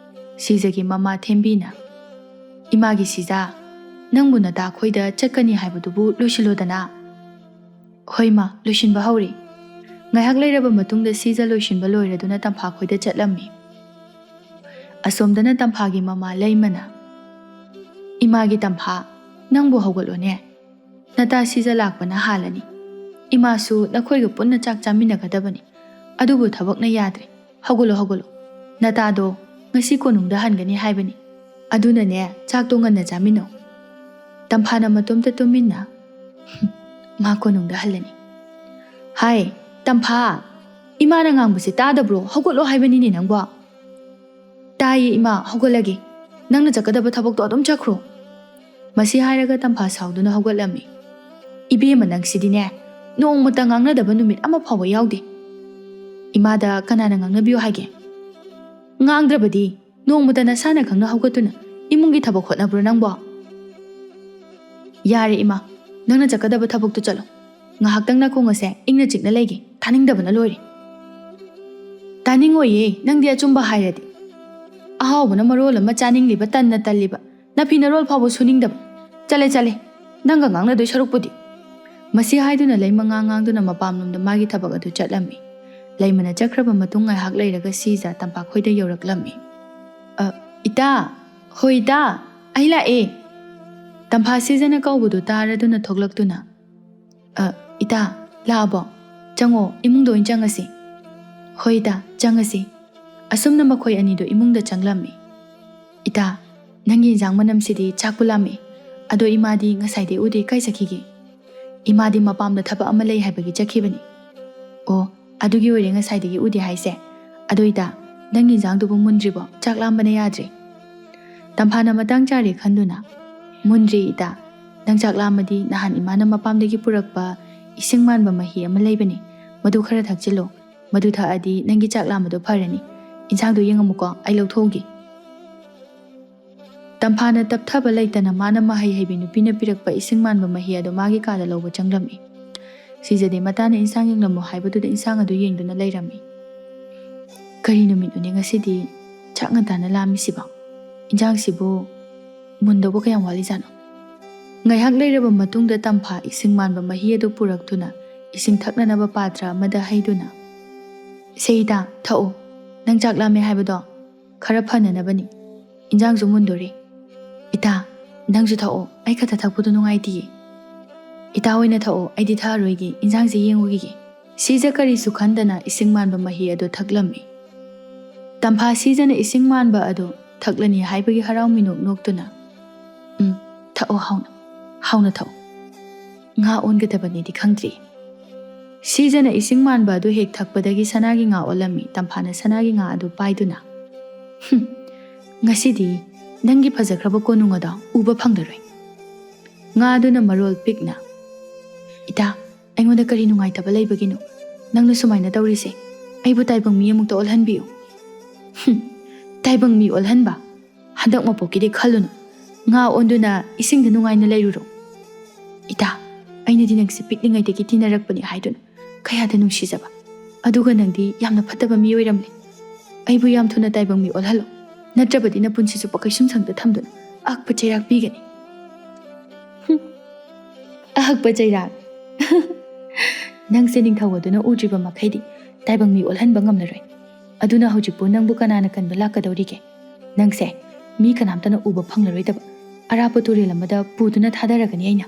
ꯁꯤꯖꯒꯤ ꯃꯃꯥ ꯊꯦꯝꯕꯤꯅ, "ꯏꯃꯥꯒꯤ ꯁꯤꯖ, ꯅꯪꯕꯨ ꯅꯇꯥꯈꯣꯏꯗ ꯆꯠꯀꯅꯤ ꯍꯥꯏꯕꯗꯨꯕꯨ ꯂꯣꯏꯁꯤꯜꯂꯣꯗꯅ꯫" "ꯍꯣꯏ ꯃꯥ, ꯂꯣꯏꯁꯤꯟꯕ ꯍꯧꯔꯦ꯫" ꯉꯥꯏꯍꯥꯛ ꯂꯩꯔꯕ ꯃꯇꯨꯡꯗ ꯁꯤꯖ ꯂꯣꯏꯁꯤꯟꯕ ꯂꯣꯏꯔꯗꯨꯅ ꯇꯝꯐꯥ ꯈꯣꯏꯗ ꯆꯠꯂꯝꯃꯤ꯫ ꯑꯁꯣꯝꯗꯅ ꯇꯝꯐꯥꯒꯤ ꯃꯃꯥ ꯂꯩꯃꯅ, "ꯏꯃꯥꯒꯤ ꯇꯝꯐꯥ, ꯅꯪꯕꯨ ꯍꯧꯒꯠꯂꯣꯅꯦ꯫ ꯅꯇꯥ ꯁꯤꯖ ꯂꯥꯛꯄꯅ ꯍꯥꯜꯂꯅꯤ꯫ ꯏꯃꯥꯁꯨ ꯅꯈꯣꯏꯒ ꯄꯨꯟꯅ ꯆꯥꯛ ꯆꯥꯃꯤꯟꯅꯒꯗꯕꯅꯤ꯫ ꯑꯗꯨꯕꯨ ꯊꯕꯛꯅ ꯌꯥꯗ꯭ꯔꯦ꯫ ꯍꯧꯒꯠꯂꯣ, ꯍꯧꯒꯠꯂꯣ꯫ ꯅꯇꯥꯗꯣ ꯉꯁꯤ ꯀꯣꯅꯨꯡꯗ ꯍꯟꯒꯅꯤ ꯍꯥꯏꯕꯅꯤ꯫ ꯑꯗꯨꯅꯅꯦ, ꯆꯥꯛꯇꯣ ꯉꯟꯅ ꯆꯥꯃꯤꯟꯅꯧ꯫" ꯇꯝꯐꯥꯅ ꯃꯇꯣꯝꯇ ꯇꯨꯃꯤꯟꯅ, "ꯃꯥ ꯀꯣꯅꯨꯡꯗ ꯍꯜꯂꯅꯤ꯫" "ꯍꯥꯏ, ꯇꯝꯐꯥ, ꯏꯃꯥꯅ ꯉꯥꯡꯕꯁꯦ ꯇꯥꯗꯕ꯭ꯔꯣ? ꯍꯧꯒꯠꯂꯣ ꯍꯥꯏꯕꯅꯤꯅꯦ ꯅꯪꯕꯣ꯫" "ꯇꯥꯏꯌꯦ ꯏꯃꯥ, ꯍꯧꯒꯠꯂꯒꯦ꯫ ꯅꯪꯅ ꯆꯠꯀꯗꯕ ꯊꯕꯛꯇꯣ ꯑꯗꯨꯝ ꯆꯠꯈ꯭ꯔꯣ꯫" ꯃꯁꯤ ꯍꯥꯏꯔꯒ ꯇꯝꯐꯥ ꯁꯥꯎꯗꯨꯅ ꯍꯧꯒꯠꯂꯝꯃꯤ꯫ "ꯏꯕꯦꯝꯃ, ꯅꯪꯁꯤꯗꯤꯅꯦ, ꯅꯣꯡꯃꯇ ꯉꯥꯡꯅꯗꯕ ꯅꯨꯃꯤꯠ ꯑꯃ ꯐꯥꯎꯕ ꯌꯥꯎꯗꯦ꯫ ꯏꯃꯥꯗ ꯀꯅꯥꯅ ꯉꯥꯡꯅꯕꯤꯌꯨ ꯍꯥꯏꯒꯦ? ꯉꯥꯡꯗ꯭ꯔꯕꯗꯤ ꯅꯣꯡꯃꯇ ꯅꯁꯥꯅ ꯈꯪꯅ ꯍꯧꯒꯠꯇꯨꯅ ꯏꯃꯨꯡꯒꯤ ꯊꯕꯛ ꯍꯣꯠꯅꯕ꯭ꯔꯣ ꯅꯪꯕꯣ?" "ꯌꯥꯔꯦ ꯏꯃꯥ, ꯅꯪꯅ ꯆꯠꯀꯗꯕ ꯊꯕꯛꯇꯣ ꯆꯠꯂꯣ꯫ ꯉꯥꯏꯍꯥꯛꯇꯪ ꯅꯥꯀꯣꯡ ꯑꯁꯦ ꯏꯪꯅ ꯆꯤꯛꯅ ꯂꯩꯒꯦ, ꯇꯥꯅꯤꯡꯗꯕꯅ ꯂꯣꯏꯔꯦ꯫" "ꯇꯥꯅꯤꯡꯉꯣꯏꯌꯦ, ꯅꯪꯗꯤ ꯑꯆꯨꯝꯕ ꯍꯥꯏꯔꯗꯤ꯫ ꯑꯍꯥꯎꯕꯅ ꯃꯔꯣꯜ ꯑꯃ ꯆꯥꯅꯤꯡꯂꯤꯕ, ꯇꯟꯅ ꯇꯜꯂꯤꯕ, ꯅꯐꯤ ꯅꯔꯣꯜ ꯐꯥꯎꯕ ꯁꯨꯅꯤꯡꯗꯕ꯫ ꯆꯠꯂꯦ, ꯆꯠꯂꯦ, ꯅꯪꯒ ꯉꯥꯡꯅꯗꯣꯏ ꯁꯔꯨꯛꯄꯨꯗꯤ꯫" ꯃꯁꯤ ꯍꯥꯏꯗꯨꯅ ꯂꯩꯃ ꯉꯥꯡ ꯉꯥꯡꯗꯨꯅ ꯃꯄꯥꯝꯂꯣꯝꯗ ꯃꯥꯒꯤ ꯊꯕꯛ ꯑꯗꯨ ꯆꯠꯂꯝꯃꯤ꯫ ꯂꯩꯃꯅ ꯆꯠꯈ꯭ꯔꯕ ꯃꯇꯨꯡ ꯉꯥꯏꯍꯥꯛ ꯂꯩꯔꯒ ꯁꯤꯖ ꯇꯝꯐꯥ ꯈꯣꯏꯗ ꯌꯧꯔꯛꯂꯝꯃꯤ꯫ "ꯑ, ꯏꯇꯥ, ꯍꯣꯏ ꯏꯇꯥ, ꯑꯩ ꯂꯥꯛꯑꯦ꯫" ꯇꯝꯐꯥ ꯁꯤꯖꯅ ꯀꯧꯕꯗꯨ ꯇꯥꯔꯗꯨꯅ ꯊꯣꯛꯂꯛꯇꯨꯅ, "ꯑ, ꯏꯇꯥ, ꯂꯥꯛꯑꯕꯣ? ꯆꯪꯉꯣ, ꯏꯃꯨꯡꯗ ꯑꯣꯏꯅ ꯆꯪꯉꯁꯤ꯫" "ꯍꯣꯏ ꯏꯇꯥ, ꯆꯪꯉꯁꯤ꯫" ꯑꯁꯨꯝꯅ ꯃꯈꯣꯏ ꯑꯅꯤꯗꯨ ꯏꯃꯨꯡꯗ ꯆꯪꯂꯝꯃꯤ꯫ "ꯏꯇꯥ, ꯅꯪꯒꯤ ꯏꯟꯖꯥꯡ ꯃꯅꯝꯁꯤꯗꯤ ꯆꯥꯛꯄꯨ ꯂꯥꯝꯃꯤ꯫ ꯑꯗꯣ ꯏꯃꯥꯗꯤ ꯉꯁꯥꯏꯗꯩ ꯎꯗꯦ, ꯀꯥꯏ ꯆꯠꯈꯤꯒꯦ?" "ꯏꯃꯥꯗꯤ ꯃꯄꯥꯝꯗ ꯊꯕꯛ ꯑꯃ ꯂꯩ ꯍꯥꯏꯕꯒꯤ ꯆꯠꯈꯤꯕꯅꯤ꯫" "ꯑꯣ, ꯑꯗꯨꯒꯤ ꯑꯣꯏꯔꯦ ꯉꯁꯥꯏꯗꯒꯤ ꯎꯗꯦ ꯍꯥꯏꯁꯦ꯫ ꯑꯗꯣ ꯏꯇꯥ, ꯅꯪꯒꯤ ꯏꯟꯖꯥꯡꯗꯨꯕꯨ ꯃꯨꯟꯗ꯭ꯔꯤꯕꯣ? ꯆꯥꯛ ꯂꯥꯝꯕꯅ ꯌꯥꯗ꯭ꯔꯦ꯫" ꯇꯝꯐꯥꯅ ꯃꯇꯥꯡ ꯆꯥꯔꯦ ꯈꯟꯗꯨꯅ, "ꯃꯨꯟꯗ꯭ꯔꯤ ꯏꯇꯥ꯫ ꯅꯪ ꯆꯥꯛ ꯂꯥꯝꯃꯗꯤ ꯅꯍꯥꯟ ꯏꯃꯥꯅ ꯃꯄꯥꯝꯗꯒꯤ ꯄꯨꯔꯛꯄ ꯏꯁꯤꯡ ꯃꯥꯟꯕ ꯃꯍꯤ ꯑꯃ ꯂꯩꯕꯅꯤ, ꯃꯗꯨ ꯈꯔ ꯊꯛꯆꯤꯜꯂꯣ꯫ ꯃꯗꯨ ꯊꯛꯑꯗꯤ ꯅꯪꯒꯤ ꯆꯥꯛ ꯂꯥꯝꯕꯗꯣ ꯐꯔꯅꯤ꯫ ꯏꯟꯁꯥꯡꯗꯣ ꯌꯦꯡꯉꯝꯃꯨꯀꯣ, ꯑꯩ ꯂꯧꯊꯣꯛꯎꯒꯦ꯫" ꯇꯝꯐꯥꯅ ꯇꯞꯊꯕ ꯂꯩꯇꯅ ꯃꯥꯅ ꯃꯍꯩ ꯍꯩꯕꯤ ꯅꯨꯄꯤꯅ ꯄꯤꯔꯛꯄ ꯏꯁꯤꯡ ꯃꯥꯟꯕ ꯃꯍꯤ ꯑꯗꯨ ꯃꯥꯒꯤ ꯀꯥꯗ ꯂꯧꯕ ꯆꯪꯂꯝꯃꯤ꯫ ꯁꯤꯖꯗꯤ ꯃꯇꯥꯅ ꯏꯟꯁꯥꯡ ꯌꯦꯡꯂꯝꯃꯨ ꯍꯥꯏꯕꯗꯨꯗ ꯏꯟꯁꯥꯡ ꯑꯗꯨ ꯌꯦꯡꯗꯨꯅ ꯂꯩꯔꯝꯃꯤ꯫ "ꯀꯔꯤ ꯅꯨꯃꯤꯠꯅꯣꯅꯦ ꯉꯁꯤꯗꯤ ꯆꯥꯛ ꯉꯟꯇꯥꯅ ꯂꯥꯝꯃꯤꯁꯤꯕꯣ? ꯏꯟꯁꯥꯡꯁꯤꯕꯨ ꯃꯨꯟꯗꯧꯕ ꯀꯌꯥꯝ ꯋꯥꯠꯂꯤꯖꯥꯠꯅꯣ?" ꯉꯥꯏꯍꯥꯛ ꯂꯩꯔꯕ ꯃꯇꯨꯡꯗ ꯇꯝꯐꯥ ꯏꯁꯤꯡ ꯃꯥꯟꯕ ꯃꯍꯤ ꯑꯗꯨ ꯄꯨꯔꯛꯇꯨꯅ ꯏꯁꯤꯡ ꯊꯛꯅꯅꯕ ꯄꯥꯇ꯭ꯔ ꯑꯃꯗ ꯍꯩꯗꯨꯅ, "ꯁꯦ ꯏꯇꯥ, ꯊꯛꯑꯣ꯫ ꯅꯪ ꯆꯥꯛ ꯂꯥꯝꯃꯦ ꯍꯥꯏꯕꯗꯣ ꯈꯔ ꯐꯅꯅꯕꯅꯤ꯫ ꯏꯟꯖꯥꯡꯁꯨ ꯃꯨꯟꯗꯣꯔꯦ꯫ ꯏꯇꯥ, ꯅꯪꯁꯨ ꯊꯛꯑꯣ꯫ ꯑꯩ ꯈꯛꯇ ꯊꯛꯄꯗꯣ ꯅꯨꯡꯉꯥꯏꯇꯤꯌꯦ꯫ ꯏꯇꯥ ꯍꯣꯏꯅ ꯊꯛꯑꯣ, ꯑꯩꯗꯤ ꯊꯛꯑꯔꯣꯏꯒꯦ꯫ ꯏꯟꯖꯥꯡꯁꯦ ꯌꯦꯡꯉꯨꯈꯤꯒꯦ꯫" ꯁꯤꯖ ꯀꯔꯤꯁꯨ ꯈꯟꯗꯅ ꯏꯁꯤꯡ ꯃꯥꯟꯕ ꯃꯍꯤ ꯑꯗꯨ ꯊꯛꯂꯝꯃꯤ꯫ ꯇꯝꯐꯥ ꯁꯤꯖꯅ ꯏꯁꯤꯡ ꯃꯥꯟꯕ ꯑꯗꯨ ꯊꯛꯂꯅꯤ ꯍꯥꯏꯕꯒꯤ ꯍꯔꯥꯎ ꯃꯤꯅꯣꯛ ꯅꯣꯛꯇꯨꯅ, "ꯎꯝ, ꯊꯛꯑꯣ ꯍꯥꯎꯅ, ꯍꯥꯎꯅ ꯊꯛꯑꯣ꯫ ꯉꯥ ꯑꯣꯟꯒꯗꯕꯅꯤꯗꯤ ꯈꯪꯗ꯭ꯔꯤ꯫" ꯁꯤꯖꯅ ꯏꯁꯤꯡ ꯃꯥꯟꯕ ꯑꯗꯨ ꯍꯦꯛ ꯊꯛꯄꯗꯒꯤ ꯁꯅꯥꯒꯤ ꯉꯥ ꯑꯣꯜꯂꯝꯃꯤ꯫ ꯇꯝꯐꯥꯅ ꯁꯅꯥꯒꯤ ꯉꯥ ꯑꯗꯨ ꯄꯥꯏꯗꯨꯅ, "ꯍꯨꯝ, ꯉꯁꯤꯗꯤ ꯅꯪꯒꯤ ꯐꯖꯈ꯭ꯔꯕ ꯀꯣꯅꯨꯡ ꯑꯗꯣ ꯎꯕ ꯐꯪꯂꯔꯣꯏ꯫" ꯉꯥ ꯑꯗꯨꯅ ꯃꯔꯣꯜ ꯄꯤꯛꯅ, "ꯏꯇꯥ, ꯑꯩꯉꯣꯟꯗ ꯀꯔꯤ ꯅꯨꯡꯉꯥꯏꯇꯕ ꯂꯩꯕꯒꯤꯅꯣ ꯅꯪꯅ ꯁꯨꯃꯥꯏꯅ ꯇꯧꯔꯤꯁꯦ? ꯑꯩꯕꯨ ꯇꯥꯏꯕꯪ ꯃꯤ ꯑꯃꯨꯛꯇ ꯑꯣꯜꯍꯟꯕꯤꯌꯨ꯫" "ꯍꯨꯝ, ꯇꯥꯏꯕꯪ ꯃꯤ ꯑꯣꯜꯍꯟꯕ? ꯍꯟꯗꯛ ꯃꯄꯣꯛꯀꯤꯗꯤ ꯈꯜꯂꯨꯅꯨ꯫ ꯉꯥ ꯑꯣꯟꯗꯨꯅ ꯏꯁꯤꯡꯗ ꯅꯨꯡꯉꯥꯏꯅ ꯂꯩꯔꯨꯔꯣ꯫" "ꯏꯇꯥ, ꯑꯩꯅꯗꯤ ꯅꯪꯁꯦ ꯄꯤꯛꯂꯤꯉꯩꯗꯒꯤ ꯇꯤꯟꯅꯔꯛꯄꯅꯤ ꯍꯥꯏꯗꯨꯅ ꯀꯌꯥꯗ ꯅꯨꯡꯁꯤꯖꯕ꯫ ꯑꯗꯨꯒ ꯅꯪꯗꯤ ꯌꯥꯝꯅ ꯐꯠꯇꯕ ꯃꯤ ꯑꯣꯏꯔꯝꯂꯦ꯫ ꯑꯩꯕꯨ ꯌꯥꯝ ꯊꯨꯅ ꯇꯥꯏꯕꯪ ꯃꯤ ꯑꯣꯜꯍꯜꯂꯣ꯫ ꯅꯠꯇ꯭ꯔꯕꯗꯤ ꯅꯄꯨꯟꯁꯤ ꯆꯨꯞꯄ ꯀꯩꯁꯨꯝꯁꯪꯗ ꯊꯝꯗꯨꯅ ꯑꯍꯛꯄ ꯆꯩꯔꯥꯛ ꯄꯤꯒꯅꯤ꯫" "ꯍꯨꯝ, ꯑꯍꯛꯄ ꯆꯩꯔꯥꯛ? ꯅꯪꯁꯦ ꯅꯤꯡꯊꯧ ꯑꯗꯨꯅ ꯎꯗ꯭ꯔꯤꯕ ꯃꯈꯩꯗꯤ ꯇꯥꯏꯕꯪ ꯃꯤ ꯑꯣꯜꯍꯟꯕ ꯉꯝꯂꯔꯣꯏ꯫ ꯑꯗꯨꯅ ꯍꯧꯖꯤꯛꯄꯨ ꯅꯪꯕꯨ ꯀꯅꯥꯅ ꯀꯟꯕ ꯂꯥꯛꯀꯗꯧꯔꯤꯒꯦ? ꯅꯪꯁꯦ ꯃꯤ ꯀꯅꯥꯝꯇꯅ ꯎꯕ ꯐꯪꯂꯔꯣꯏꯗꯕ ꯑꯔꯥꯞꯄ ꯇꯨꯔꯦꯜ ꯑꯃꯗ ꯄꯨꯗꯨꯅ ꯊꯥꯗꯔꯒꯅꯤ ꯑꯩꯅ꯫"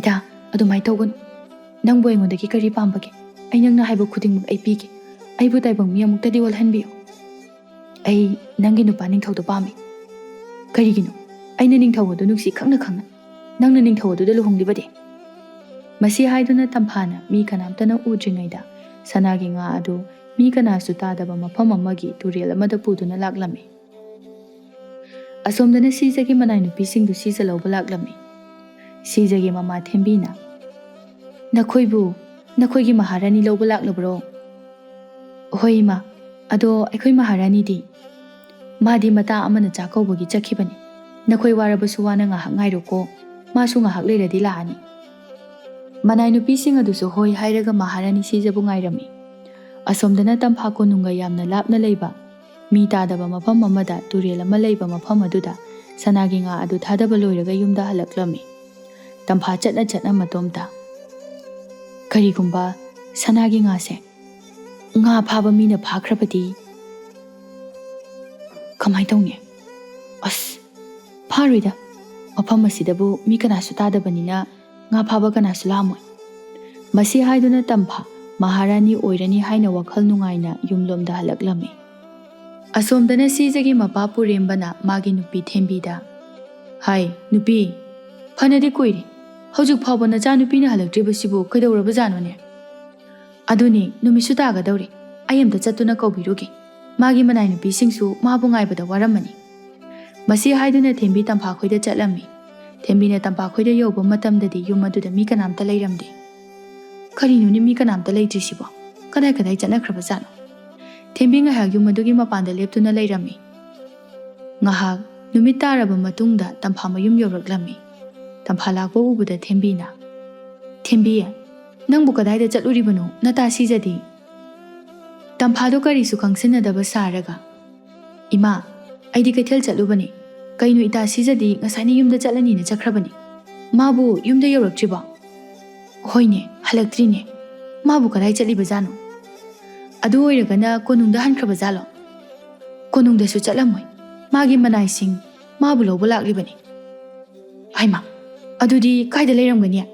"ꯏꯇꯥ, ꯑꯗꯨꯃꯥꯏꯅ ꯇꯧꯒꯅꯨ꯫ ꯅꯪꯕꯨ ꯑꯩꯉꯣꯟꯗꯒꯤ ꯀꯔꯤ ꯄꯥꯝꯕꯒꯦ? ꯑꯩ ꯅꯪꯅ ꯍꯥꯏꯕ ꯈꯨꯗꯤꯡꯃꯛ ꯑꯩ ꯄꯤꯒꯦ꯫ ꯑꯩꯕꯨ ꯇꯥꯏꯕꯪ ꯃꯤ ꯑꯃꯨꯛꯇꯗꯤ ꯑꯣꯜꯍꯟꯕꯤꯌꯨ꯫" "ꯑꯩ ꯅꯪꯒꯤ ꯅꯨꯄꯥ ꯅꯤꯡꯊꯧꯗꯣ ꯄꯥꯝꯃꯤ꯫" "ꯀꯔꯤꯒꯤꯅꯣ? ꯑꯩꯅ ꯅꯤꯡꯊꯧ ꯑꯗꯨ ꯅꯨꯡꯁꯤ ꯈꯪꯅ ꯈꯪꯅ ꯅꯪꯅ ꯅꯤꯡꯊꯧ ꯑꯗꯨꯗ ꯂꯨꯍꯣꯡꯂꯤꯕꯗꯤ?" ꯃꯁꯤ ꯍꯥꯏꯗꯨꯅ ꯇꯝꯐꯥꯅ ꯃꯤ ꯀꯅꯥꯝꯇꯅ ꯎꯗ꯭ꯔꯤꯉꯩꯗ ꯁꯅꯥꯒꯤ ꯉꯥ ꯑꯗꯨ ꯃꯤ ꯀꯅꯥꯁꯨ ꯇꯥꯗꯕ ꯃꯐꯝ ꯑꯃꯒꯤ ꯇꯨꯔꯦꯜ ꯑꯃꯗ ꯄꯨꯗꯨꯅ ꯂꯥꯛꯂꯝꯃꯤ꯫ ꯑꯁꯣꯝꯗꯅ ꯁꯤꯖꯒꯤ ꯃꯅꯥꯏ ꯅꯨꯄꯤꯁꯤꯡꯗꯨ ꯁꯤꯖ ꯂꯧꯕ ꯂꯥꯛꯂꯝꯃꯤ꯫ ꯁꯤꯖꯒꯤ ꯃꯃꯥ ꯊꯦꯝꯕꯤꯅ, "ꯅꯈꯣꯏꯕꯨ ꯅꯈꯣꯏꯒꯤ ꯃꯍꯥꯔꯥꯅꯤ ꯂꯧꯕ ꯂꯥꯛꯂꯕ꯭ꯔꯣ?" "ꯍꯣꯏ ꯏꯃꯥ, ꯑꯗꯣ ꯑꯩꯈꯣꯏ ꯃꯍꯥꯔꯥꯅꯤꯗꯤ?" "ꯃꯥꯗꯤ ꯃꯇꯥ ꯑꯃꯅ ꯆꯥꯛ ꯀꯧꯕꯒꯤ ꯆꯠꯈꯤꯕꯅꯤ꯫ ꯅꯈꯣꯏ ꯋꯥꯔꯕꯁꯨ ꯋꯥꯅ ꯉꯥꯏꯍꯥꯛ ꯉꯥꯏꯔꯣꯀꯣ꯫ ꯃꯥꯁꯨ ꯉꯥꯏꯍꯥꯛ ꯂꯩꯔꯗꯤ ꯂꯥꯛꯑꯅꯤ꯫" ꯃꯅꯥꯏ ꯅꯨꯄꯤꯁꯤꯡ ꯑꯗꯨꯁꯨ ꯍꯣꯏ ꯍꯥꯏꯔꯒ ꯃꯍꯥꯔꯥꯅꯤ ꯁꯤꯖꯕꯨ ꯉꯥꯏꯔꯝꯃꯤ꯫ ꯑꯁꯣꯝꯗꯅ ꯇꯝꯐꯥ ꯀꯣꯅꯨꯡꯒ ꯌꯥꯝꯅ ꯂꯥꯞꯅ ꯂꯩꯕ, ꯃꯤ ꯇꯥꯗꯕ ꯃꯐꯝ ꯑꯃꯗ ꯇꯨꯔꯦꯜ ꯑꯃ ꯂꯩꯕ ꯃꯐꯝ ꯑꯗꯨꯗ ꯁꯅꯥꯒꯤ ꯉꯥ ꯑꯗꯨ ꯊꯥꯗꯕ ꯂꯣꯏꯔꯒ ꯌꯨꯝꯗ ꯍꯜꯂꯛꯂꯝꯃꯤ꯫ ꯇꯝꯐꯥ ꯆꯠꯅ ꯆꯠꯅ ꯃꯇꯣꯝꯇ꯫ ꯀꯔꯤꯒꯨꯝꯕ ꯁꯅꯥꯒꯤ ꯉꯥꯁꯦ ꯉꯥ ꯐꯥꯕ ꯃꯤꯅ ꯐꯥꯈ꯭ꯔꯕꯗꯤ ꯀꯃꯥꯏ ꯇꯧꯅꯤ? ꯑꯁ, ꯐꯥꯔꯣꯏꯗ꯫ ꯃꯐꯝ ꯑꯁꯤꯗꯕꯨ ꯃꯤ ꯀꯅꯥꯁꯨ ꯇꯥꯗꯕꯅꯤꯅ ꯉꯥ ꯐꯥꯕ ꯀꯅꯥꯁꯨ ꯂꯥꯛꯑꯝꯃꯣꯏ꯫ ꯃꯁꯤ ꯍꯥꯏꯗꯨꯅ ꯇꯝꯐꯥ ꯃꯍꯥꯔꯥꯅꯤ ꯑꯣꯏꯔꯅꯤ ꯍꯥꯏꯅ ꯋꯥꯈꯜ ꯅꯨꯡꯉꯥꯏꯅ ꯌꯨꯝꯂꯣꯝꯗ ꯍꯜꯂꯛꯂꯝꯃꯤ꯫ ꯑꯁꯣꯝꯗꯅ ꯁꯤꯖꯒꯤ ꯃꯄꯥ ꯄꯨꯔꯦꯝꯕꯅ ꯃꯥꯒꯤ ꯅꯨꯄꯤ ꯊꯦꯝꯕꯤꯗ, "ꯍꯥꯏ, ꯅꯨꯄꯤ, ꯐꯅꯗꯤ ꯀꯨꯏꯔꯦ꯫ ꯍꯧꯖꯤꯛ ꯐꯥꯎꯕ ꯅꯆꯥꯅꯨꯄꯤꯅ ꯍꯜꯂꯛꯇ꯭ꯔꯤꯕꯁꯤꯕꯨ ꯀꯩꯗꯧꯔꯕꯖꯥꯠꯅꯣꯅꯦ?" "ꯑꯗꯨꯅꯤ, ꯅꯨꯃꯤꯠꯁꯨ ꯇꯥꯒꯗꯧꯔꯦ꯫ ꯑꯩ ꯑꯝꯇ ꯆꯠꯇꯨꯅ ꯀꯧꯕꯤꯔꯨꯒꯦ꯫ ꯃꯥꯒꯤ ꯃꯅꯥꯏ ꯅꯨꯄꯤꯁꯤꯡꯁꯨ ꯃꯥꯕꯨ ꯉꯥꯏꯕꯗ ꯋꯥꯔꯝꯃꯅꯤ꯫" ꯃꯁꯤ ꯍꯥꯏꯗꯨꯅ ꯊꯦꯝꯕꯤ ꯇꯝꯐꯥꯈꯣꯏꯗ ꯆꯠꯂꯝꯃꯤ꯫ ꯊꯦꯝꯕꯤꯅ ꯇꯝꯐꯥꯈꯣꯏꯗ ꯌꯧꯕ ꯃꯇꯝꯗꯗꯤ ꯌꯨꯝ ꯑꯗꯨꯗ ꯃꯤ ꯀꯅꯥꯝꯇ ꯂꯩꯔꯝꯗꯦ꯫ "ꯀꯔꯤꯅꯣꯅꯦ, ꯃꯤ ꯀꯅꯥꯝꯇ ꯂꯩꯇ꯭ꯔꯤꯁꯤꯕꯣ? ꯀꯗꯥꯏ ꯀꯗꯥꯏ ꯆꯠꯅꯈ꯭ꯔꯕꯖꯥꯠꯅꯣ?" ꯊꯦꯝꯕꯤ ꯉꯥꯏꯍꯥꯛ ꯌꯨꯝ ꯑꯗꯨꯒꯤ ꯃꯄꯥꯟꯗ ꯂꯦꯞꯇꯨꯅ ꯂꯩꯔꯝꯃꯤ꯫ ꯉꯥꯏꯍꯥꯛ ꯅꯨꯃꯤꯠ ꯇꯥꯔꯕ ꯃꯇꯨꯡꯗ ꯇꯝꯐꯥ ꯃꯌꯨꯝ ꯌꯧꯔꯛꯂꯝꯃꯤ꯫ ꯇꯝꯐꯥ ꯂꯥꯛꯄ ꯎꯕꯗ ꯊꯦꯝꯕꯤꯅ, "ꯊꯦꯝꯕꯤ, ꯅꯪꯕꯨ ꯀꯗꯥꯏꯗ ꯆꯠꯂꯨꯔꯤꯕꯅꯣ? ꯅꯇꯥ ꯁꯤꯖꯗꯤ?" ꯇꯝꯐꯥꯗꯣ ꯀꯔꯤꯁꯨ ꯈꯪꯁꯤꯟꯅꯗꯕ ꯁꯥꯔꯒ, "ꯏꯃꯥ, ꯑꯩꯗꯤ ꯀꯩꯊꯦꯜ ꯆꯠꯂꯨꯕꯅꯤ꯫ ꯀꯩꯅꯣ, ꯏꯇꯥ ꯁꯤꯖꯗꯤ ꯉꯁꯥꯏꯅ ꯌꯨꯝꯗ ꯆꯠꯂꯅꯤꯅ ꯆꯠꯈ꯭ꯔꯕꯅꯤ꯫ ꯃꯥꯕꯨ ꯌꯨꯝꯗ ꯌꯧꯔꯛꯇ꯭ꯔꯤꯕꯣ?" "ꯍꯣꯏꯅꯦ, ꯍꯜꯂꯛꯇ꯭ꯔꯤꯅꯦ꯫ ꯃꯥꯕꯨ ꯀꯗꯥꯏ ꯆꯠꯂꯤꯕꯖꯥꯠꯅꯣ? ꯑꯗꯨ ꯑꯣꯏꯔꯒꯅ ꯀꯣꯅꯨꯡꯗ ꯍꯟꯈ꯭ꯔꯕꯖꯥꯠꯂꯣ?" "ꯀꯣꯅꯨꯡꯗꯁꯨ ꯆꯠꯂꯝꯃꯣꯏ꯫ ꯃꯥꯒꯤ ꯃꯅꯥꯏꯁꯤꯡ ꯃꯥꯕꯨ ꯂꯧꯕ ꯂꯥꯛꯂꯤꯕꯅꯤ꯫" "ꯍꯩꯃꯥ, ꯑꯗꯨꯗꯤ ꯀꯥꯏꯗ ꯂꯩꯔꯝꯒꯅꯤ?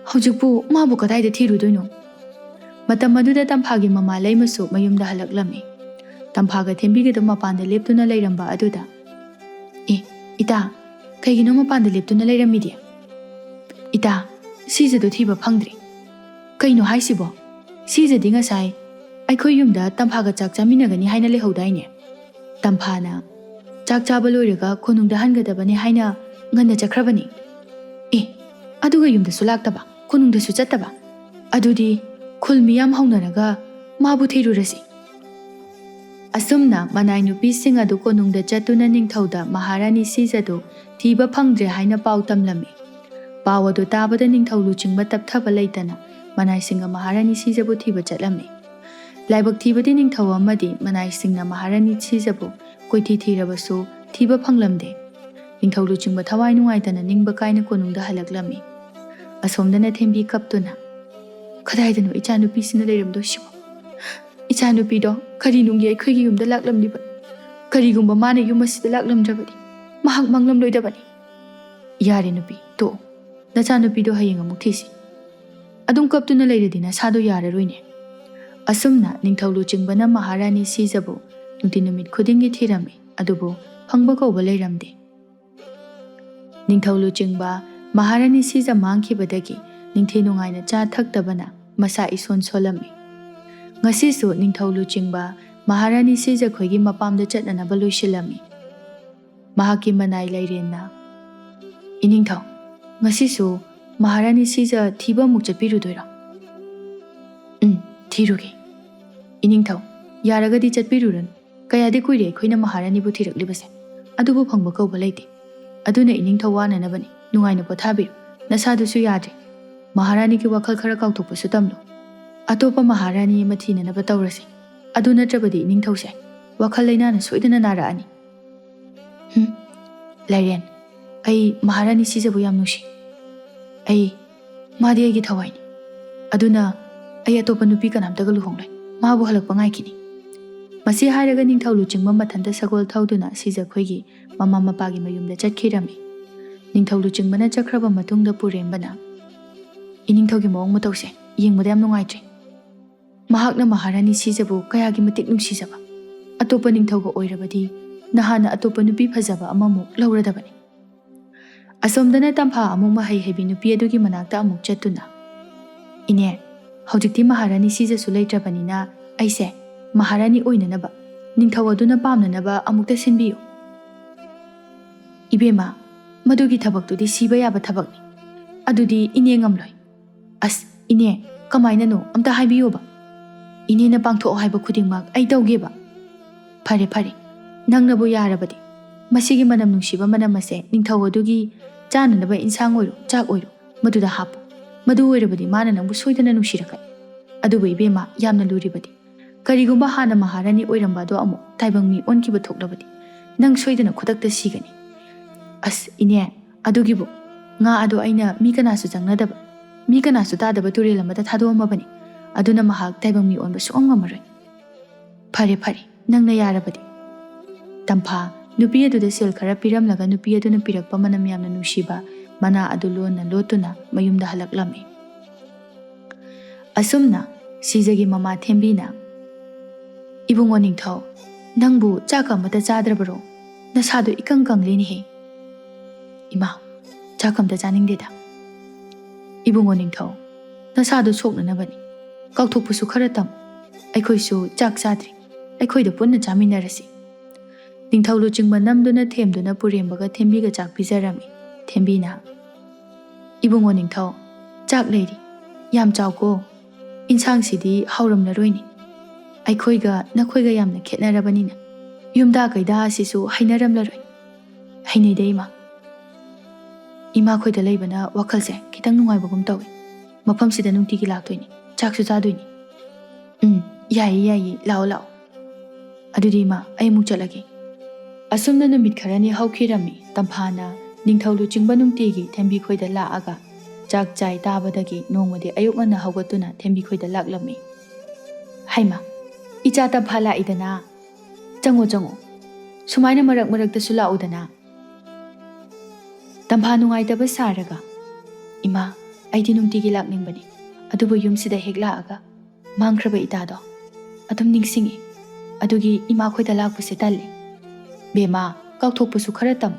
ꯍꯧꯖꯤꯛꯄꯨ ꯃꯥꯕꯨ ꯀꯗꯥꯏꯗ ꯊꯤꯔꯨꯗꯣꯏꯅꯣ?" ꯃꯇꯝ ꯑꯗꯨꯗ ꯇꯝꯐꯥꯒꯤ ꯃꯃꯥ ꯂꯩꯃꯁꯨ ꯃꯌꯨꯝꯗ ꯍꯜꯂꯛꯂꯝꯃꯤ꯫ ꯇꯝꯐꯥꯒ ꯊꯦꯝꯕꯤꯒꯗꯨ ꯃꯄꯥꯟꯗ ꯂꯦꯞꯇꯨꯅ ꯂꯩꯔꯝꯕ ꯑꯗꯨꯗ, "ꯑꯦ, ꯏꯇꯥ, ꯀꯩꯒꯤꯅꯣ ꯃꯄꯥꯟꯗ ꯂꯦꯞꯇꯨꯅ ꯂꯩꯔꯝꯃꯤꯗꯤ?" "ꯏꯇꯥ, ꯁꯤꯖꯗꯨ ꯊꯤꯕ ꯐꯪꯗ꯭ꯔꯤ꯫" "ꯀꯩꯅꯣ ꯍꯥꯏꯁꯤꯕꯣ? ꯁꯤꯖꯗꯤ ꯉꯁꯥꯏ ꯑꯩꯈꯣꯏ ꯌꯨꯝꯗ ꯇꯝꯐꯥꯒ ꯆꯥꯛ ꯆꯥꯃꯤꯟꯅꯒꯅꯤ ꯍꯥꯏꯅ ꯂꯩꯍꯧꯗꯥꯏꯅꯦ?" ꯇꯝꯐꯥꯅ ꯆꯥꯛ ꯆꯥꯕ ꯂꯣꯏꯔꯒ ꯀꯣꯅꯨꯡꯗ ꯍꯟꯒꯗꯕꯅꯤ ꯍꯥꯏꯅ ꯉꯟꯅ ꯆꯠꯈ꯭ꯔꯕꯅꯤ꯫ "ꯑꯦ, ꯑꯗꯨꯒ ꯌꯨꯝꯗꯁꯨ ꯂꯥꯛꯇꯕ, ꯀꯣꯅꯨꯡꯗꯁꯨ ꯆꯠꯇꯕ? ꯑꯗꯨꯗꯤ ꯈꯨꯜ ꯃꯤꯌꯥꯝ ꯍꯧꯅꯔꯒ ꯃꯥꯕꯨ ꯊꯤꯔꯨꯔꯁꯤ꯫" ꯑꯁꯨꯝꯅ ꯃꯅꯥꯏ ꯅꯨꯄꯤꯁꯤꯡ ꯑꯗꯨ ꯀꯣꯅꯨꯡꯗ ꯆꯠꯇꯨꯅ ꯅꯤꯡꯊꯧꯗ ꯃꯍꯥꯔꯥꯅꯤ ꯁꯤꯖꯗꯨ ꯊꯤꯕ ꯐꯪꯗ꯭ꯔꯦ ꯍꯥꯏꯅ ꯄꯥꯎ ꯇꯝꯂꯝꯃꯤ꯫ ꯄꯥꯎ ꯑꯗꯨ ꯇꯥꯕꯗ ꯅꯤꯡꯊꯧ ꯂꯨꯆꯤꯡꯕ ꯇꯞꯊꯕ ꯂꯩꯇꯅ ꯃꯅꯥꯏꯁꯤꯡꯒ ꯃꯍꯥꯔꯥꯅꯤ ꯁꯤꯖꯕꯨ ꯊꯤꯕ ꯆꯠꯂꯝꯃꯤ꯫ ꯂꯥꯏꯕꯛ ꯊꯤꯕꯗꯤ ꯅꯤꯡꯊꯧ ꯑꯃꯗꯤ ꯃꯅꯥꯏꯁꯤꯡꯅ ꯃꯍꯥꯔꯥꯅꯤ ꯁꯤꯖꯕꯨ ꯀꯣꯏꯊꯤ ꯊꯤꯔꯕꯁꯨ ꯊꯤꯕ ꯐꯪꯂꯝꯗꯦ꯫ ꯅꯤꯡꯊꯧ ꯂꯨꯆꯤꯡꯕ ꯊꯋꯥꯏ ꯅꯨꯡꯉꯥꯏꯇꯅ ꯅꯤꯡꯕ ꯀꯥꯏꯅ ꯀꯣꯅꯨꯡꯗ ꯍꯜꯂꯛꯂꯝꯃꯤ꯫ ꯑꯁꯣꯝꯗꯅ ꯊꯦꯝꯕꯤ ꯀꯞꯇꯨꯅ, ꯀꯗꯥꯏꯗꯅꯣ ꯏꯆꯥꯅꯨꯄꯤꯁꯤꯅ ꯂꯩꯔꯝꯗꯣꯏꯁꯤꯕꯣ? ꯏꯆꯥꯅꯨꯄꯤꯗꯣ ꯀꯔꯤ ꯅꯨꯡꯒꯤ ꯑꯩꯈꯣꯏꯒꯤ ꯌꯨꯝꯗ ꯂꯥꯛꯂꯝꯂꯤꯕꯅꯣ? ꯀꯔꯤꯒꯨꯝꯕ ꯃꯥꯅ ꯌꯨꯝ ꯑꯁꯤꯗ ꯂꯥꯛꯂꯝꯗ꯭ꯔꯕꯗꯤ ꯃꯍꯥꯛ ꯃꯥꯡꯂꯝꯂꯣꯏꯗꯕꯅꯤ꯫ ꯌꯥꯔꯦ ꯅꯨꯄꯤ, ꯇꯣꯛꯑꯣ꯫ ꯅꯆꯥꯅꯨꯄꯤꯗꯣ ꯍꯌꯦꯡ ꯑꯃꯨꯛ ꯊꯤꯁꯤ꯫ ꯑꯗꯨꯝ ꯀꯞꯇꯨꯅ ꯂꯩꯔꯗꯤ ꯅꯁꯥꯗꯣ ꯌꯥꯔꯔꯣꯏꯅꯦ꯫ ꯑꯁꯨꯝꯅ ꯅꯤꯡꯊꯧ ꯂꯨꯆꯤꯡꯕꯅ ꯃꯍꯥꯔꯥꯅꯤ ꯁꯤꯖꯕꯨ ꯅꯨꯡꯇꯤ ꯅꯨꯃꯤꯠ ꯈꯨꯗꯤꯡꯒꯤ ꯊꯤꯔꯝꯃꯤ, ꯑꯗꯨꯕꯨ ꯐꯪꯕ ꯀꯧꯕ ꯂꯩꯔꯝꯗꯦ꯫ ꯅꯤꯡꯊꯧ ꯂꯨꯆꯤꯡꯕ ꯃꯍꯥꯔꯥꯅꯤ ꯁꯤꯖ ꯃꯥꯡꯈꯤꯕꯗꯒꯤ ꯅꯤꯡꯊꯤ ꯅꯨꯡꯉꯥꯏꯅ ꯆꯥ ꯊꯛꯇꯕꯅ ꯃꯁꯥ ꯏꯁꯣꯟ ꯁꯣꯜꯂꯝꯃꯤ꯫ ꯉꯁꯤꯁꯨ ꯅꯤꯡꯊꯧ ꯂꯨꯆꯤꯡꯕ ꯃꯍꯥꯔꯥꯅꯤ ꯁꯤꯖ ꯈꯣꯏꯒꯤ ꯃꯄꯥꯝꯗ ꯆꯠꯅꯅꯕ ꯂꯣꯏꯁꯤꯜꯂꯝꯃꯤ꯫ ꯃꯍꯥꯛꯀꯤ ꯃꯅꯥꯏ ꯂꯥꯏꯔꯦꯟꯅ, "ꯏꯅꯤꯡꯊꯧ, ꯉꯁꯤꯁꯨ ꯃꯍꯥꯔꯥꯅꯤ ꯁꯤꯖ ꯊꯤꯕ ꯑꯃꯨꯛ ꯆꯠꯄꯤꯔꯨꯗꯣꯏꯔꯣ?" "ꯎꯝ, ꯊꯤꯔꯨꯒꯦ꯫ ꯏꯅꯤꯡꯊꯧ, ꯌꯥꯔꯒꯗꯤ ꯆꯠꯄꯤꯔꯨꯔꯅꯨ꯫ ꯀꯌꯥꯗꯤ ꯀꯨꯏꯔꯦ ꯑꯩꯈꯣꯏꯅ ꯃꯍꯥꯔꯥꯅꯤꯕꯨ ꯊꯤꯔꯛꯂꯤꯕꯁꯦ, ꯑꯗꯨꯕꯨ ꯐꯪꯕ ꯀꯧꯕ ꯂꯩꯇꯦ꯫ ꯑꯗꯨꯅ ꯏꯅꯤꯡꯊꯧ ꯋꯥꯅꯅꯕꯅꯤ, ꯅꯨꯡꯉꯥꯏꯅ ꯄꯣꯊꯥꯕꯤꯔꯨ꯫ ꯅꯁꯥꯗꯨꯁꯨ ꯌꯥꯗ꯭ꯔꯦ꯫ ꯃꯍꯥꯔꯥꯅꯤꯒꯤ ꯋꯥꯈꯜ ꯈꯔ ꯀꯥꯎꯊꯣꯛꯄꯁꯨ ꯇꯝꯂꯨ꯫ ꯑꯇꯣꯞꯄ ꯃꯍꯥꯔꯥꯅꯤ ꯑꯃ ꯊꯤꯅꯅꯕ ꯇꯧꯔꯁꯤ꯫ ꯑꯗꯨ ꯅꯠꯇ꯭ꯔꯕꯗꯤ ꯏꯅꯤꯡꯊꯧꯁꯦ ꯋꯥꯈꯜ ꯂꯩꯅꯥꯅ ꯁꯣꯏꯗꯅ ꯅꯥꯔꯛꯑꯅꯤ꯫" "ꯍꯨꯝ, ꯂꯥꯏꯔꯦꯟ, ꯑꯩ ꯃꯍꯥꯔꯥꯅꯤ ꯁꯤꯖꯕꯨ ꯌꯥꯝ ꯅꯨꯡꯁꯤ꯫ ꯑꯩ, ꯃꯥꯗꯤ ꯑꯩꯒꯤ ꯊꯋꯥꯏꯅꯤ꯫ ꯑꯗꯨꯅ ꯑꯩ ꯑꯇꯣꯞꯄ ꯅꯨꯄꯤ ꯀꯅꯥꯝꯇꯒ ꯂꯨꯍꯣꯡꯂꯣꯏ꯫ ꯃꯥꯕꯨ ꯍꯜꯂꯛꯄ ꯉꯥꯏꯈꯤꯅꯤ꯫" ꯃꯁꯤ ꯍꯥꯏꯔꯒ ꯅꯤꯡꯊꯧ ꯂꯨꯆꯤꯡꯕ ꯃꯊꯟꯇ ꯁꯒꯣꯜ ꯊꯧꯗꯨꯅ ꯁꯤꯖꯈꯣꯏꯒꯤ ꯃꯃꯥ ꯃꯄꯥꯒꯤ ꯃꯌꯨꯝꯗ ꯆꯠꯈꯤꯔꯝꯃꯤ꯫ ꯅꯤꯡꯊꯧ ꯂꯨꯆꯤꯡꯕꯅ ꯆꯠꯈ꯭ꯔꯕ ꯃꯇꯨꯡꯗ ꯄꯨꯔꯦꯝꯕꯅ, "ꯏꯅꯤꯡꯊꯧꯒꯤ ꯃꯑꯣꯡ ꯃꯇꯧꯁꯦ ꯌꯦꯡꯕꯗ ꯌꯥꯝ ꯅꯨꯡꯉꯥꯏꯇ꯭ꯔꯦ꯫ ꯃꯍꯥꯛꯅ ꯃꯍꯥꯔꯥꯅꯤ ꯁꯤꯖꯕꯨ ꯀꯌꯥꯒꯤ ꯃꯇꯤꯛ ꯅꯨꯡꯁꯤꯖꯕ꯫ ꯑꯇꯣꯞꯄ ꯅꯤꯡꯊꯧꯒ ꯑꯣꯏꯔꯕꯗꯤ ꯅꯍꯥꯟꯅ ꯑꯇꯣꯞꯄ ꯅꯨꯄꯤ ꯐꯖꯕ ꯑꯃꯃꯨꯛ ꯂꯧꯔꯗꯕꯅꯤ꯫" ꯑꯁꯣꯝꯗꯅ ꯇꯝꯐꯥ ꯑꯃꯨꯛ ꯃꯍꯩ ꯍꯩꯕꯤ ꯅꯨꯄꯤ ꯑꯗꯨꯒꯤ ꯃꯅꯥꯛꯇ ꯑꯃꯨꯛ ꯆꯠꯇꯨꯅ, "ꯏꯅꯦ, ꯍꯧꯖꯤꯛꯇꯤ ꯃꯍꯥꯔꯥꯅꯤ ꯁꯤꯖꯁꯨ ꯂꯩꯇ꯭ꯔꯕꯅꯤꯅ ꯑꯩꯁꯦ ꯃꯍꯥꯔꯥꯅꯤ ꯑꯣꯏꯅꯅꯕ ꯅꯤꯡꯊꯧ ꯑꯗꯨꯅ ꯄꯥꯝꯅꯅꯕ ꯑꯃꯨꯛꯇ ꯁꯤꯟꯕꯤꯌꯨ꯫" "ꯏꯕꯦꯝꯃ, ꯃꯗꯨꯒꯤ ꯊꯕꯛꯇꯨꯗꯤ ꯁꯤꯕ ꯌꯥꯕ ꯊꯕꯛꯅꯤ꯫ ꯑꯗꯨꯗꯤ ꯏꯅꯦ ꯉꯝꯂꯣꯏ꯫" "ꯑꯁ, ꯏꯅꯦ, ꯀꯃꯥꯏꯅꯅꯣ? ꯑꯝꯇ ꯍꯥꯏꯕꯤꯌꯣꯕ꯫ ꯏꯅꯦꯅ ꯄꯥꯡꯊꯣꯛꯑꯣ ꯍꯥꯏꯕ ꯈꯨꯗꯤꯡꯃꯛ ꯑꯩ ꯇꯧꯒꯦꯕ꯫" "ꯐꯔꯦ, ꯐꯔꯦ, ꯅꯪꯅꯕꯨ ꯌꯥꯔꯕꯗꯤ ꯃꯁꯤꯒꯤ ꯃꯅꯝ ꯅꯨꯡꯁꯤꯕ ꯃꯅꯝ ꯑꯁꯦ ꯅꯤꯡꯊꯧ ꯑꯗꯨꯒꯤ ꯆꯥꯅꯅꯕ ꯏꯟꯁꯥꯡ ꯑꯣꯏꯔꯣ, ꯆꯥꯛ ꯑꯣꯏꯔꯣ, ꯃꯗꯨꯗ ꯍꯥꯞꯄꯨ꯫ ꯃꯗꯨ ꯑꯣꯏꯔꯕꯗꯤ ꯃꯥꯅ ꯅꯪꯕꯨ ꯁꯣꯏꯗꯅ ꯅꯨꯡꯁꯤꯔꯛꯀꯅꯤ꯫ ꯑꯗꯨꯕꯨ ꯏꯕꯦꯝꯃ, ꯌꯥꯝꯅ ꯂꯨꯔꯤꯕꯗꯤ, ꯀꯔꯤꯒꯨꯝꯕ ꯍꯥꯟꯅ ꯃꯍꯥꯔꯥꯅꯤ ꯑꯣꯏꯔꯝꯕ ꯑꯗꯣ ꯑꯃꯨꯛ ꯇꯥꯏꯕꯪ ꯃꯤ ꯑꯣꯟꯈꯤꯕ ꯊꯣꯛꯂꯕꯗꯤ ꯅꯪ ꯁꯣꯏꯗꯅ ꯈꯨꯗꯛꯇ ꯁꯤꯒꯅꯤ꯫" "ꯑꯁ, ꯏꯅꯦ, ꯑꯗꯨꯒꯤꯕꯨ ꯉꯥ ꯑꯗꯣ ꯑꯩꯅ ꯃꯤ ꯀꯅꯥꯁꯨ ꯆꯪꯅꯗꯕ ꯃꯤ ꯀꯅꯥꯁꯨ ꯇꯥꯗꯕ ꯇꯨꯔꯦꯜ ꯑꯃꯗ ꯊꯥꯗꯣꯛꯑꯝꯃꯕꯅꯤ꯫ ꯑꯗꯨꯅ ꯃꯍꯥꯛ ꯇꯥꯏꯕꯪ ꯃꯤ ꯑꯣꯟꯕ ꯁꯨꯡꯉꯝ ꯉꯝꯃꯔꯣꯏ꯫ "ꯐꯔꯦ, ꯐꯔꯦ, ꯅꯪꯅ ꯌꯥꯔꯕꯗꯤ꯫" ꯇꯝꯐꯥ ꯅꯨꯄꯤ ꯑꯗꯨꯗ ꯁꯦꯜ ꯈꯔ ꯄꯤꯔꯝꯂꯒ ꯅꯨꯄꯤ ꯑꯗꯨꯅ ꯄꯤꯔꯛꯄ ꯃꯅꯝ ꯌꯥꯝꯅ ꯅꯨꯡꯁꯤꯕ ꯃꯅꯥ ꯑꯗꯨ ꯂꯣꯟꯅ ꯂꯣꯠꯇꯨꯅ ꯃꯌꯨꯝꯗ ꯍꯜꯂꯛꯂꯝꯃꯤ꯫ ꯑꯁꯨꯝꯅ ꯁꯤꯖꯒꯤ ꯃꯃꯥ ꯊꯦꯝꯕꯤꯅ, "ꯏꯕꯨꯡꯉꯣ ꯅꯤꯡꯊꯧ, ꯅꯪꯕꯨ ꯆꯥꯛ ꯑꯃꯇ ꯆꯥꯗ꯭ꯔꯕꯔꯣ? ꯅꯁꯥꯗꯣ ꯏꯀꯪ ꯀꯪꯂꯦꯅꯦꯍꯦ꯫" "ꯏꯃꯥ, ꯆꯥꯛ ꯑꯃꯇ ꯆꯥꯅꯤꯡꯗꯦꯗ꯫" "ꯏꯕꯨꯡꯉꯣ ꯅꯤꯡꯊꯧ, ꯅꯁꯥꯗꯣ ꯁꯣꯛꯅꯅꯕꯅꯤ꯫ ꯀꯥꯎꯊꯣꯛꯄꯁꯨ ꯈꯔ ꯇꯝ꯫ ꯑꯩꯈꯣꯏꯁꯨ ꯆꯥꯛ ꯆꯥꯗ꯭ꯔꯤ꯫ ꯑꯩꯈꯣꯏꯗ ꯄꯨꯟꯅ ꯆꯥꯃꯤꯟꯅꯔꯁꯤ꯫" ꯅꯤꯡꯊꯧ ꯂꯨꯆꯤꯡꯕ ꯅꯝꯗꯨꯅ ꯊꯦꯝꯗꯨꯅ ꯄꯨꯔꯦꯝꯕꯒ ꯊꯦꯝꯕꯤꯒ ꯆꯥꯛ ꯄꯤꯖꯔꯝꯃꯤ꯫ ꯊꯦꯝꯕꯤꯅ, "ꯏꯕꯨꯡꯉꯣ ꯅꯤꯡꯊꯧ, ꯆꯥꯛ ꯂꯩꯔꯤ꯫ ꯌꯥꯝ ꯆꯥꯎꯀꯣ꯫ ꯏꯟꯁꯥꯡꯁꯤꯗꯤ ꯍꯥꯎꯔꯝꯂꯔꯣꯏꯅꯦ꯫ ꯑꯩꯈꯣꯏꯒ ꯅꯈꯣꯏꯒ ꯌꯥꯝꯅ ꯈꯦꯠꯅꯔꯕꯅꯤꯅ ꯌꯨꯝꯗ ꯀꯩꯗ ꯑꯁꯤꯁꯨ ꯍꯩꯅꯔꯝꯂꯔꯣꯏ꯫" "ꯍꯩꯅꯩꯗ ꯏꯃꯥ꯫ ꯏꯃꯥꯈꯣꯏꯗ ꯂꯩꯕꯅ ꯋꯥꯈꯜꯁꯦ ꯈꯤꯇꯪ ꯅꯨꯡꯉꯥꯏꯕꯒꯨꯝ ꯇꯧꯏ꯫ ꯃꯐꯝꯁꯤꯗ ꯅꯨꯡꯇꯤꯒꯤ ꯂꯥꯛꯇꯣꯏꯅꯤ, ꯆꯥꯛꯁꯨ ꯆꯥꯗꯣꯏꯅꯤ꯫" "ꯎꯝ, ꯌꯥꯏꯌꯦ, ꯌꯥꯏꯌꯦ, ꯂꯥꯛꯑꯣ, ꯂꯥꯛꯑꯣ꯫ ꯑꯗꯨꯗꯤ ꯏꯃꯥ, ꯑꯩ ꯑꯃꯨꯛ ꯆꯠꯂꯒꯦ꯫" ꯑꯁꯨꯝꯅ ꯅꯨꯃꯤꯠ ꯈꯔꯅꯤ ꯍꯧꯈꯤꯔꯝꯃꯤ꯫ ꯇꯝꯐꯥꯅ ꯅꯤꯡꯊꯧ ꯂꯨꯆꯤꯡꯕ ꯅꯨꯡꯇꯤꯒꯤ ꯊꯦꯝꯕꯤꯈꯣꯏꯗ ꯂꯥꯛꯑꯒ ꯆꯥꯛ ꯆꯥꯏ ꯇꯥꯕꯗꯒꯤ ꯅꯣꯡꯃꯗꯤ ꯑꯌꯨꯛ ꯉꯟꯅ ꯍꯧꯒꯠꯇꯨꯅ ꯊꯦꯝꯕꯤꯈꯣꯏꯗ ꯂꯥꯛꯂꯝꯃꯤ꯫ "ꯍꯩꯃꯥ, ꯏꯆꯥ ꯇꯝꯐꯥ ꯂꯥꯛꯏꯗꯅ꯫ ꯆꯪꯉꯣ, ꯆꯪꯉꯣ꯫ ꯁꯨꯃꯥꯏꯅ ꯃꯔꯛ ꯃꯔꯛꯇꯁꯨ ꯂꯥꯛꯎꯗꯅ꯫" ꯇꯝꯐꯥ ꯅꯨꯡꯉꯥꯏꯇꯕ ꯁꯥꯔꯒ, "ꯏꯃꯥ, ꯑꯩꯗꯤ ꯅꯨꯡꯇꯤꯒꯤ ꯂꯥꯛꯅꯤꯡꯕꯅꯤ, ꯑꯗꯨꯕꯨ ꯌꯨꯝꯁꯤꯗ ꯍꯦꯛ ꯂꯥꯛꯑꯒ ꯃꯥꯡꯈ꯭ꯔꯕ ꯏꯇꯥꯗꯣ ꯑꯗꯨꯝ ꯅꯤꯡꯁꯤꯡꯉꯤ꯫ ꯑꯗꯨꯒꯤ ꯏꯃꯥꯈꯣꯏꯗ ꯂꯥꯛꯄꯁꯦ ꯇꯜꯂꯤ꯫ ꯕꯦꯝꯃ, ꯀꯥꯎꯊꯣꯛꯄꯁꯨ ꯈꯔ ꯇꯝ꯫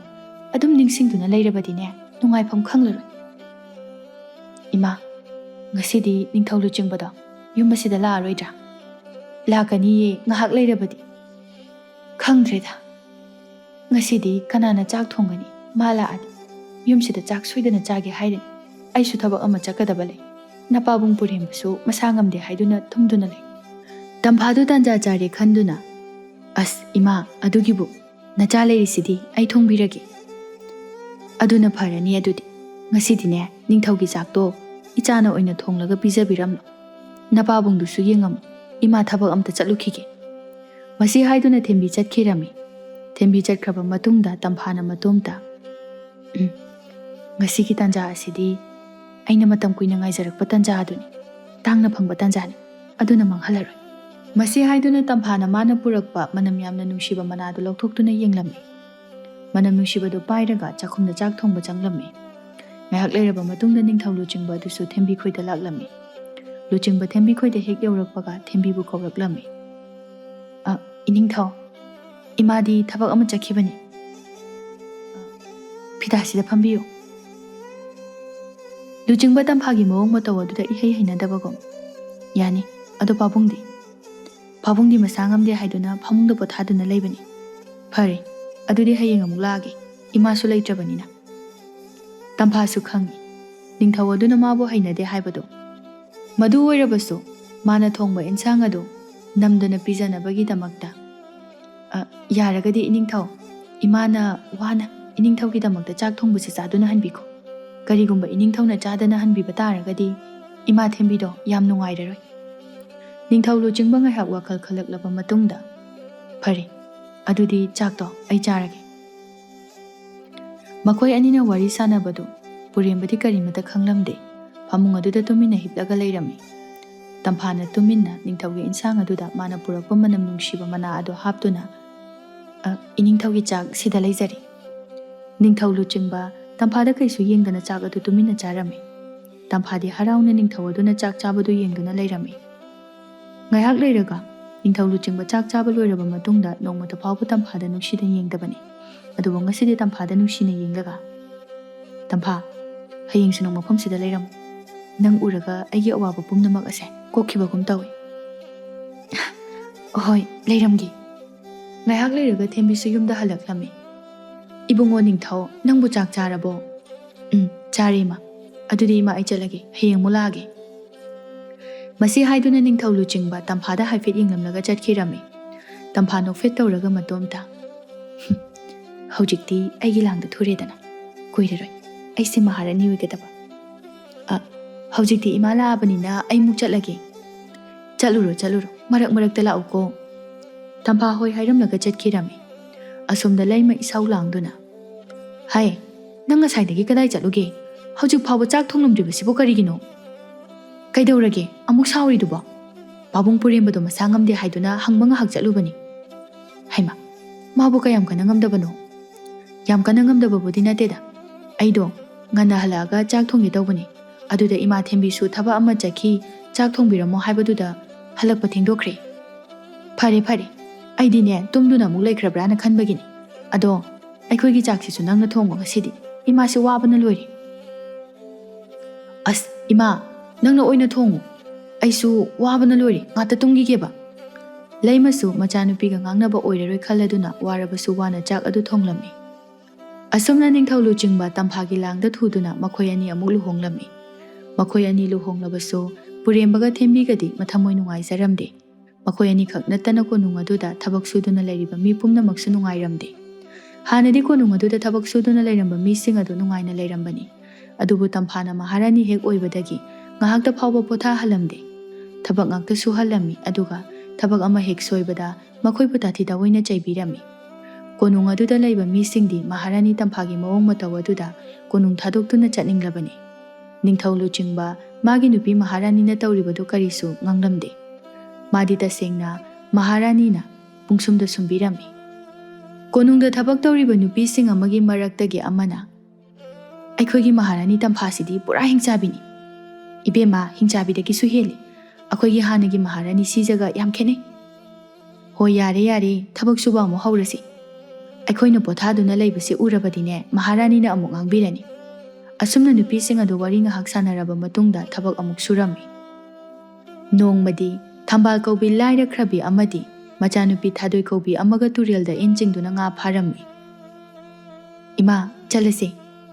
ꯑꯗꯨꯝ ꯅꯤꯡꯁꯤꯡꯗꯨꯅ ꯂꯩꯔꯕꯗꯤꯅꯦ, ꯅꯨꯡꯉꯥꯏꯐꯝ ꯈꯪꯂꯔꯣꯏ꯫" "ꯏꯃꯥ, ꯉꯁꯤꯗꯤ ꯅꯤꯡꯊꯧ ꯂꯨꯆꯤꯡꯕꯗꯣ ꯌꯨꯝ ꯑꯁꯤꯗ ꯂꯥꯛꯑꯔꯣꯏꯗ꯭ꯔꯥ?" "ꯂꯥꯛꯀꯅꯤꯌꯦ, ꯉꯥꯏꯍꯥꯛ ꯂꯩꯔꯕꯗꯤ꯫" "ꯈꯪꯗ꯭ꯔꯦꯗ, ꯉꯁꯤꯗꯤ ꯀꯅꯥꯅ ꯆꯥꯛ ꯊꯣꯡꯒꯅꯤ? ꯃꯥ ꯂꯥꯛꯑꯗꯤ ꯌꯨꯝꯁꯤꯗ ꯆꯥꯛ ꯁꯣꯏꯗꯅ ꯆꯥꯒꯦ ꯍꯥꯏꯔꯅꯤ꯫ ꯑꯩꯁꯨ ꯊꯕꯛ ꯑꯃ ꯆꯠꯀꯗꯕ ꯂꯩ꯫ ꯅꯄꯥꯕꯨꯡ ꯄꯨꯔꯦꯝꯕꯁꯨ ꯃꯁꯥ ꯉꯝꯗꯦ ꯍꯥꯏꯗꯨꯅ ꯇꯨꯝꯗꯨꯅ ꯂꯩ꯫" ꯇꯝꯐꯥꯗꯨ ꯇꯥꯟꯖꯥ ꯆꯥꯔꯦ ꯈꯟꯗꯨꯅ, "ꯑꯁ ꯏꯃꯥ, ꯑꯗꯨꯒꯤꯕꯨ ꯅꯆꯥ ꯂꯩꯔꯤꯁꯤꯗꯤ, ꯑꯩ ꯊꯣꯡꯕꯤꯔꯒꯦ꯫" "ꯑꯗꯨꯅ ꯐꯔꯅꯤ꯫ ꯑꯗꯨꯗꯤ ꯉꯁꯤꯗꯤꯅꯦ, ꯅꯤꯡꯊꯧꯒꯤ ꯆꯥꯛꯇꯣ ꯏꯆꯥꯅ ꯑꯣꯏꯅ ꯊꯣꯡꯂꯒ ꯄꯤꯖꯕꯤꯔꯝꯂꯣ꯫ ꯅꯄꯥꯕꯨꯡꯗꯨꯁꯨ ꯌꯦꯡꯉꯝꯃꯨ, ꯏꯃꯥ ꯊꯕꯛ ꯑꯝꯇ ꯆꯠꯂꯨꯈꯤꯒꯦ꯫" ꯃꯁꯤ ꯍꯥꯏꯗꯨꯅ ꯊꯦꯝꯕꯤ ꯆꯠꯈꯤꯔꯝꯃꯤ꯫ ꯊꯦꯝꯕꯤ ꯆꯠꯈ꯭ꯔꯕ ꯃꯇꯨꯡꯗ ꯇꯝꯐꯥꯅ ꯃꯇꯣꯝꯇ, "ꯎꯝ, ꯉꯁꯤꯒꯤ ꯇꯥꯟꯖꯥ ꯑꯁꯤꯗꯤ ꯑꯩꯅ ꯃꯇꯝ ꯀꯨꯏꯅ ꯉꯥꯏꯖꯔꯛꯄ ꯇꯥꯟꯖꯥ ꯑꯗꯨꯅꯤ꯫ ꯇꯥꯡꯅ ꯐꯪꯕ ꯇꯥꯟꯖꯥꯅꯤ꯫ ꯑꯗꯨꯅ ꯃꯥꯡꯍꯜꯂꯔꯣꯏ꯫" ꯃꯁꯤ ꯍꯥꯏꯗꯨꯅ ꯇꯝꯐꯥꯅ ꯃꯥꯅ ꯄꯨꯔꯛꯄ ꯃꯅꯝ ꯌꯥꯝꯅ ꯅꯨꯡꯁꯤꯕ ꯃꯅꯥꯗꯨ ꯂꯧꯊꯣꯛꯇꯨꯅ ꯌꯦꯡꯂꯝꯃꯤ꯫ ꯃꯅꯝ ꯅꯨꯡꯁꯤꯕꯗꯨ ꯄꯥꯏꯔꯒ ꯆꯥꯛꯈꯨꯝꯗ ꯆꯥꯛ ꯊꯣꯡꯕ ꯆꯪꯂꯝꯃꯤ꯫ ꯉꯥꯏꯍꯥꯛ ꯂꯩꯔꯕ ꯃꯇꯨꯡꯗ ꯅꯤꯡꯊꯧ ꯂꯨꯆꯤꯡꯕ ꯑꯗꯨꯁꯨ ꯊꯦꯝꯕꯤ ꯈꯣꯏꯗ ꯂꯥꯛꯂꯝꯃꯤ꯫ ꯂꯨꯆꯤꯡꯕ ꯊꯦꯝꯕꯤ ꯈꯣꯏꯗ ꯍꯦꯛ ꯌꯧꯔꯛꯄꯒ ꯊꯦꯝꯕꯤꯕꯨ ꯀꯧꯔꯛꯂꯝꯃꯤ꯫ "ꯑ, ꯏꯅꯤꯡꯊꯧ, ꯏꯃꯥꯗꯤ ꯊꯕꯛ ꯑꯃ ꯆꯠꯈꯤꯕꯅꯤ꯫ ꯐꯤꯗꯥꯁꯤꯗ ꯐꯝꯕꯤꯌꯨ꯫" ꯂꯨꯆꯤꯡꯕ ꯇꯝꯐꯥꯒꯤ ꯃꯑꯣꯡ ꯃꯇꯧ ꯑꯗꯨꯗ ꯏꯍꯩ ꯍꯩꯅꯗꯕꯒꯨꯝ, "ꯌꯥꯅꯤ, ꯑꯗꯣ ꯄꯥꯕꯨꯡꯗꯤ?" "ꯄꯥꯕꯨꯡꯗꯤ ꯃꯁꯥ ꯉꯝꯗꯦ ꯍꯥꯏꯗꯨꯅ ꯐꯃꯨꯡꯗ ꯄꯣꯊꯥꯗꯨꯅ ꯂꯩꯕꯅꯤ꯫" "ꯐꯔꯦ, ꯑꯗꯨꯗꯤ ꯍꯌꯦꯡ ꯑꯃꯨꯛ ꯂꯥꯛꯑꯒꯦ, ꯏꯃꯥꯁꯨ ꯂꯩꯇ꯭ꯔꯕꯅꯤꯅ꯫" ꯇꯝꯐꯥꯁꯨ ꯈꯪꯏ, ꯅꯤꯡꯊꯧ ꯑꯗꯨꯅ ꯃꯥꯕꯨ ꯍꯩꯅꯗꯦ ꯍꯥꯏꯕꯗꯨ꯫ ꯃꯗꯨ ꯑꯣꯏꯔꯕꯁꯨ ꯃꯥꯅ ꯊꯣꯡꯕ ꯏꯟꯁꯥꯡ ꯑꯗꯨ ꯅꯝꯗꯅ ꯄꯤꯖꯅꯕꯒꯤꯗꯃꯛꯇ, "ꯑ, ꯌꯥꯔꯒꯗꯤ ꯏꯅꯤꯡꯊꯧ, ꯏꯃꯥꯅ ꯋꯥꯅ ꯏꯅꯤꯡꯊꯧꯒꯤꯗꯃꯛꯇ ꯆꯥꯛ ꯊꯣꯡꯕꯁꯤ ꯆꯥꯗꯨꯅ ꯍꯟꯕꯤꯈꯣ꯫ ꯀꯔꯤꯒꯨꯝꯕ ꯏꯅꯤꯡꯊꯧꯅ ꯆꯥꯗꯅ ꯍꯟꯕꯤꯕ ꯇꯥꯔꯒꯗꯤ ꯏꯃꯥ ꯊꯦꯝꯕꯤꯗꯣ ꯌꯥꯝ ꯅꯨꯡꯉꯥꯏꯔꯔꯣꯏ꯫" ꯅꯤꯡꯊꯧ ꯂꯨꯆꯤꯡꯕ ꯉꯥꯏꯍꯥꯛ ꯋꯥꯈꯜ ꯈꯜꯂꯛꯂꯕ ꯃꯇꯨꯡꯗ, "ꯐꯔꯦ, ꯑꯗꯨꯗꯤ ꯆꯥꯛꯇꯣ ꯑꯩ ꯆꯥꯔꯒꯦ꯫" ꯃꯈꯣꯏ ꯑꯅꯤꯅ ꯋꯥꯔꯤ ꯁꯥꯟꯅꯕꯗꯨ ꯄꯨꯔꯦꯝꯕꯗꯤ ꯀꯔꯤꯃꯇ ꯈꯪꯂꯝꯗꯦ꯫ ꯐꯃꯨꯡ ꯑꯗꯨꯗ ꯇꯨꯃꯤꯟꯅ ꯍꯤꯞꯂꯒ ꯂꯩꯔꯝꯃꯤ꯫ ꯇꯝꯐꯥꯅ ꯇꯨꯃꯤꯟꯅ ꯅꯤꯡꯊꯧꯒꯤ ꯏꯟꯁꯥꯡ ꯑꯗꯨꯗ ꯃꯥꯅ ꯄꯨꯔꯛꯄ ꯃꯅꯝ ꯅꯨꯡꯁꯤꯕ ꯃꯅꯥ ꯑꯗꯨ ꯍꯥꯞꯇꯨꯅ, "ꯑ, ꯏꯅꯤꯡꯊꯧꯒꯤ ꯆꯥꯛ ꯁꯤꯗ ꯂꯩꯖꯔꯤ꯫" ꯅꯤꯡꯊꯧ ꯂꯨꯆꯤꯡꯕ ꯇꯝꯐꯥꯗ ꯀꯩꯁꯨ ꯌꯦꯡꯗꯅ ꯆꯥꯛ ꯑꯗꯨ ꯇꯨꯃꯤꯟꯅ ꯆꯥꯔꯝꯃꯤ꯫ ꯇꯝꯐꯥꯗꯤ ꯍꯔꯥꯎꯅ ꯅꯤꯡꯊꯧ ꯑꯗꯨꯅ ꯆꯥꯛ ꯆꯥꯕꯗꯨ ꯌꯦꯡꯗꯨꯅ ꯂꯩꯔꯝꯃꯤ꯫ ꯉꯥꯏꯍꯥꯛ ꯂꯩꯔꯒ ꯅꯤꯡꯊꯧ ꯂꯨꯆꯤꯡꯕ ꯆꯥꯛ ꯆꯥꯕ ꯂꯣꯏꯔꯕ ꯃꯇꯨꯡꯗ ꯅꯣꯡꯃꯇ ꯐꯥꯎꯕ ꯇꯝꯐꯥꯗ ꯅꯨꯡꯁꯤꯅ ꯌꯦꯡꯗꯕꯅꯤ꯫ ꯑꯗꯨꯕꯨ ꯉꯁꯤꯗꯤ ꯇꯝꯐꯥꯗ ꯅꯨꯡꯁꯤꯅ ꯌꯦꯡꯂꯒ, "ꯇꯝꯐꯥ, ꯍꯌꯦꯡꯁꯨ ꯅꯪ ꯃꯐꯝꯁꯤꯗ ꯂꯩꯔꯝꯃꯨ꯫ ꯅꯪ ꯎꯔꯒ ꯑꯩꯒꯤ ꯑꯋꯥꯕ ꯄꯨꯝꯅꯃꯛ ꯑꯁꯦ ꯀꯣꯛꯈꯤꯕꯒꯨꯝ ꯇꯧꯏ꯫" "ꯍꯣꯏ, ꯂꯩꯔꯝꯒꯦ꯫" ꯉꯥꯏꯍꯥꯛ ꯂꯩꯔꯒ ꯊꯦꯝꯕꯤꯁꯨ ꯌꯨꯝꯗ ꯍꯜꯂꯛꯂꯝꯃꯤ꯫ "ꯏꯕꯨꯡꯉꯣ ꯅꯤꯡꯊꯧ, ꯅꯪꯕꯨ ꯆꯥꯛ ꯆꯥꯔꯕꯣ?" "ꯎꯝ, ꯆꯥꯔꯦ ꯏꯃꯥ꯫ ꯑꯗꯨꯗꯤ ꯏꯃꯥ, ꯑꯩ ꯆꯠꯂꯒꯦ, ꯍꯌꯦꯡ ꯑꯃꯨꯛ ꯂꯥꯛꯑꯒꯦ꯫" ꯃꯁꯤ ꯍꯥꯏꯗꯨꯅ ꯅꯤꯡꯊꯧ ꯂꯨꯆꯤꯡꯕ ꯇꯝꯐꯥꯗ ꯍꯥꯏꯐꯦꯠ ꯌꯦꯡꯂꯝꯂꯒ ꯆꯠꯈꯤꯔꯝꯃꯤ꯫ ꯇꯝꯐꯥ ꯅꯣꯛꯐꯦꯠ ꯇꯧꯔꯒ ꯃꯇꯣꯝꯇ, "ꯍꯨꯝ, ꯍꯧꯖꯤꯛꯇꯤ ꯑꯩꯒꯤ ꯂꯥꯡꯗ ꯊꯨꯔꯦꯗꯅ꯫ ꯀꯨꯏꯔꯔꯣꯏ ꯑꯩꯁꯦ ꯃꯍꯥꯔꯥꯅꯤ ꯑꯣꯏꯒꯗꯕ꯫ ꯑ, ꯍꯧꯖꯤꯛꯇꯤ ꯏꯃꯥ ꯂꯥꯛꯑꯕꯅꯤꯅ ꯑꯩ ꯑꯃꯨꯛ ꯆꯠꯂꯒꯦ꯫" "ꯆꯠꯂꯨꯔꯣ, ꯆꯠꯂꯨꯔꯣ, ꯃꯔꯛ ꯃꯔꯛꯇ ꯂꯥꯛꯎꯀꯣ꯫" ꯇꯝꯐꯥ ꯍꯣꯏ ꯍꯥꯏꯔꯝꯂꯒ ꯆꯠꯈꯤꯔꯝꯃꯤ꯫ ꯑꯁꯣꯝꯗ ꯂꯩꯃ ꯏꯁꯧ ꯂꯥꯡꯗꯨꯅ, "ꯍꯥꯏ, ꯅꯪ ꯉꯁꯥꯏꯗꯒꯤ ꯀꯗꯥꯏ ꯆꯠꯂꯨꯒꯦ? ꯍꯧꯖꯤꯛ ꯐꯥꯎꯕ ꯆꯥꯛ ꯊꯣꯡꯂꯝꯗ꯭ꯔꯤꯕꯁꯤꯕꯨ ꯀꯔꯤꯒꯤꯅꯣ? ꯀꯩꯗꯧꯔꯒꯦ ꯑꯃꯨꯛ ꯁꯥꯎꯔꯤꯗꯨꯕꯣ? ꯄꯥꯕꯨꯡ ꯄꯨꯔꯦꯝꯕꯗꯣ ꯃꯁꯥ ꯉꯝꯗꯦ ꯍꯥꯏꯗꯨꯅ ꯍꯪꯕ ꯉꯥꯏꯍꯥꯛ ꯆꯠꯂꯨꯕꯅꯤ꯫ ꯍꯩꯃꯥ, ꯃꯥꯕꯨ ꯀꯌꯥꯝ ꯀꯟꯅ ꯉꯝꯗꯕꯅꯣ? ꯌꯥꯝ ꯀꯟꯅ ꯉꯝꯗꯕꯕꯨꯗꯤ ꯅꯠꯇꯦꯗ꯫ ꯑꯩꯗꯣ ꯉꯟꯅ ꯍꯜꯂꯛꯑꯒ ꯆꯥꯛ ꯊꯣꯡꯒꯦ ꯇꯧꯕꯅꯤ꯫ ꯑꯗꯨꯗ ꯏꯃꯥ ꯊꯦꯝꯕꯤꯁꯨ ꯊꯕꯛ ꯑꯃ ꯆꯠꯈꯤ, ꯆꯥꯛ ꯊꯣꯡꯕꯤꯔꯝꯃꯣ ꯍꯥꯏꯕꯗꯨꯗ ꯍꯜꯂꯛꯄ ꯊꯦꯡꯗꯣꯛꯈ꯭ꯔꯦ꯫ ꯐꯔꯦ ꯐꯔꯦ, ꯑꯩꯗꯤꯅꯦ ꯇꯨꯝꯗꯨꯅ ꯑꯃꯨꯛ ꯂꯩꯈ꯭ꯔꯕ꯭ꯔꯥꯅ ꯈꯟꯕꯒꯤꯅꯤ꯫ ꯑꯗꯣ ꯑꯩꯈꯣꯏꯒꯤ ꯆꯥꯛꯁꯤꯁꯨ ꯅꯪꯅ ꯊꯣꯡꯉꯣ ꯉꯁꯤꯗꯤ꯫ ꯏꯃꯥꯁꯤ ꯋꯥꯕꯅ ꯂꯣꯏꯔꯦ꯫ ꯑꯁ ꯏꯃꯥ, ꯅꯪꯅ ꯑꯣꯏꯅ ꯊꯣꯡꯉꯨ꯫ ꯑꯩꯁꯨ ꯋꯥꯕꯅ ꯂꯣꯏꯔꯦ, ꯉꯥꯛꯇ ꯇꯨꯝꯈꯤꯒꯦꯕ꯫ ꯂꯩꯃꯁꯨ ꯃꯆꯥꯅꯨꯄꯤꯒ ꯉꯥꯡꯅꯕ ꯑꯣꯏꯔꯔꯣꯏ ꯈꯜꯂꯗꯨꯅ ꯋꯥꯔꯕꯁꯨ ꯋꯥꯅ ꯆꯥꯛ ꯑꯗꯨ ꯊꯣꯡꯂꯝꯃꯤ꯫ ꯑꯁꯨꯝꯅ ꯅꯤꯡꯊꯧ ꯂꯨꯆꯤꯡꯕ ꯇꯝꯐꯥꯒꯤ ꯂꯥꯡꯗ ꯊꯨꯗꯨꯅ ꯃꯈꯣꯏ ꯑꯅꯤ ꯑꯃꯨꯛ ꯂꯨꯍꯣꯡꯂꯝꯃꯤ꯫ ꯃꯈꯣꯏ ꯑꯅꯤ ꯂꯨꯍꯣꯡꯂꯕꯁꯨ ꯄꯨꯔꯦꯝꯕꯒ ꯊꯦꯝꯕꯤꯒꯗꯤ ꯃꯊꯃꯣꯏ ꯅꯨꯡꯉꯥꯏꯖꯔꯝꯗꯦ꯫ ꯃꯈꯣꯏ ꯑꯅꯤꯈꯛ ꯅꯠꯇꯅ ꯀꯣꯅꯨꯡ ꯑꯗꯨꯗ ꯊꯕꯛ ꯁꯨꯗꯨꯅ ꯂꯩꯔꯤꯕ ꯃꯤ ꯄꯨꯝꯅꯃꯛꯁꯨ ꯅꯨꯡꯉꯥꯏꯔꯝꯗꯦ꯫ ꯍꯥꯟꯅꯗꯤ ꯀꯣꯅꯨꯡ ꯑꯗꯨꯗ ꯊꯕꯛ ꯁꯨꯗꯨꯅ ꯂꯩꯔꯝꯕ ꯃꯤꯁꯤꯡ ꯑꯗꯨ ꯅꯨꯡꯉꯥꯏꯅ ꯂꯩꯔꯝꯕꯅꯤ꯫ ꯑꯗꯨꯕꯨ ꯇꯝꯐꯥꯅ ꯃꯍꯥꯔꯥꯅꯤ ꯍꯦꯛ ꯑꯣꯏꯕꯗꯒꯤ ꯉꯥꯏꯍꯥꯛꯇ ꯐꯥꯎꯕ ꯄꯣꯊꯥꯍꯜꯂꯝꯗꯦ꯫ ꯊꯕꯛ ꯉꯥꯛꯇ ꯁꯨꯍꯜꯂꯝꯃꯤ, ꯑꯗꯨꯒ ꯊꯕꯛ ꯑꯃ ꯍꯦꯛ ꯁꯣꯏꯕꯗ ꯃꯈꯣꯏꯕꯨ ꯇꯥꯊꯤ ꯇꯥꯑꯣꯏꯅ ꯆꯩꯕꯤꯔꯝꯃꯤ꯫ ꯀꯣꯅꯨꯡ ꯑꯗꯨꯗ ꯂꯩꯕ ꯃꯤꯁꯤꯡꯗꯤ ꯃꯍꯥꯔꯥꯅꯤ ꯇꯝꯐꯥꯒꯤ ꯃꯑꯣꯡ ꯃꯇꯧ ꯑꯗꯨꯗ ꯀꯣꯅꯨꯡ ꯊꯥꯗꯣꯛꯇꯨꯅ ꯆꯠꯅꯤꯡꯂꯕꯅꯤ꯫ ꯅꯤꯡꯊꯧ ꯂꯨꯆꯤꯡꯕ ꯃꯥꯒꯤ ꯅꯨꯄꯤ ꯃꯍꯥꯔꯥꯅꯤꯅ ꯇꯧꯔꯤꯕꯗꯨ ꯀꯔꯤꯁꯨ ꯉꯥꯡꯂꯝꯗꯦ꯫ ꯃꯥꯗꯤ ꯇꯁꯦꯡꯅ ꯃꯍꯥꯔꯥꯅꯤꯅ ꯄꯨꯡꯁꯨꯝꯗ ꯁꯨꯝꯕꯤꯔꯝꯃꯤ꯫ ꯀꯣꯅꯨꯡꯗ ꯊꯕꯛ ꯇꯧꯔꯤꯕ ꯅꯨꯄꯤꯁꯤꯡ ꯑꯃꯒꯤ ꯃꯔꯛꯇꯒꯤ ꯑꯃꯅ, "ꯑꯩꯈꯣꯏꯒꯤ ꯃꯍꯥꯔꯥꯅꯤ ꯇꯝꯐꯥꯁꯤꯗꯤ ꯄꯨꯔꯥ ꯍꯤꯡꯆꯥꯕꯤꯅꯤ꯫ ꯏꯕꯦꯝꯃ, ꯍꯤꯡꯆꯥꯕꯤꯗꯒꯤꯁꯨ ꯍꯦꯜꯂꯤ꯫ ꯑꯩꯈꯣꯏꯒꯤ ꯍꯥꯟꯅꯒꯤ ꯃꯍꯥꯔꯥꯅꯤ ꯁꯤꯖꯒ ꯌꯥꯝ ꯈꯦꯠꯅꯩ꯫ ꯍꯣꯏ, ꯌꯥꯔꯦ, ꯌꯥꯔꯦ, ꯊꯕꯛ ꯁꯨꯕ ꯑꯃꯨꯛ ꯍꯧꯔꯁꯤ꯫ ꯑꯩꯈꯣꯏꯅ ꯄꯣꯊꯥꯗꯨꯅ ꯂꯩꯕꯁꯤ ꯎꯔꯕꯗꯤꯅꯦ, ꯃꯍꯥꯔꯥꯅꯤꯅ ꯑꯃꯨꯛ ꯉꯥꯡꯕꯤꯔꯅꯤ꯫" ꯑꯁꯨꯝꯅ ꯅꯨꯄꯤꯁꯤꯡ ꯑꯗꯨ ꯋꯥꯔꯤ ꯉꯥꯏꯍꯥꯛ ꯁꯥꯟꯅꯔꯕ ꯃꯇꯨꯡꯗ ꯊꯕꯛ ꯑꯃꯨꯛ ꯁꯨꯔꯝꯃꯤ꯫ ꯅꯣꯡꯃꯗꯤ ꯊꯝꯕꯥꯜ ꯀꯧꯕꯤ ꯂꯥꯏꯔꯈ꯭ꯔꯕꯤ ꯑꯃꯗꯤ ꯃꯆꯥꯅꯨꯄꯤ ꯊꯥꯗꯣꯏ ꯀꯧꯕꯤ ꯑꯃꯒ ꯇꯨꯔꯦꯜꯗ ꯏꯟ ꯆꯤꯡꯗꯨꯅ ꯉꯥ ꯐꯥꯔꯝꯃꯤ꯫ "ꯏꯃꯥ, ꯆꯠꯂꯁꯦ꯫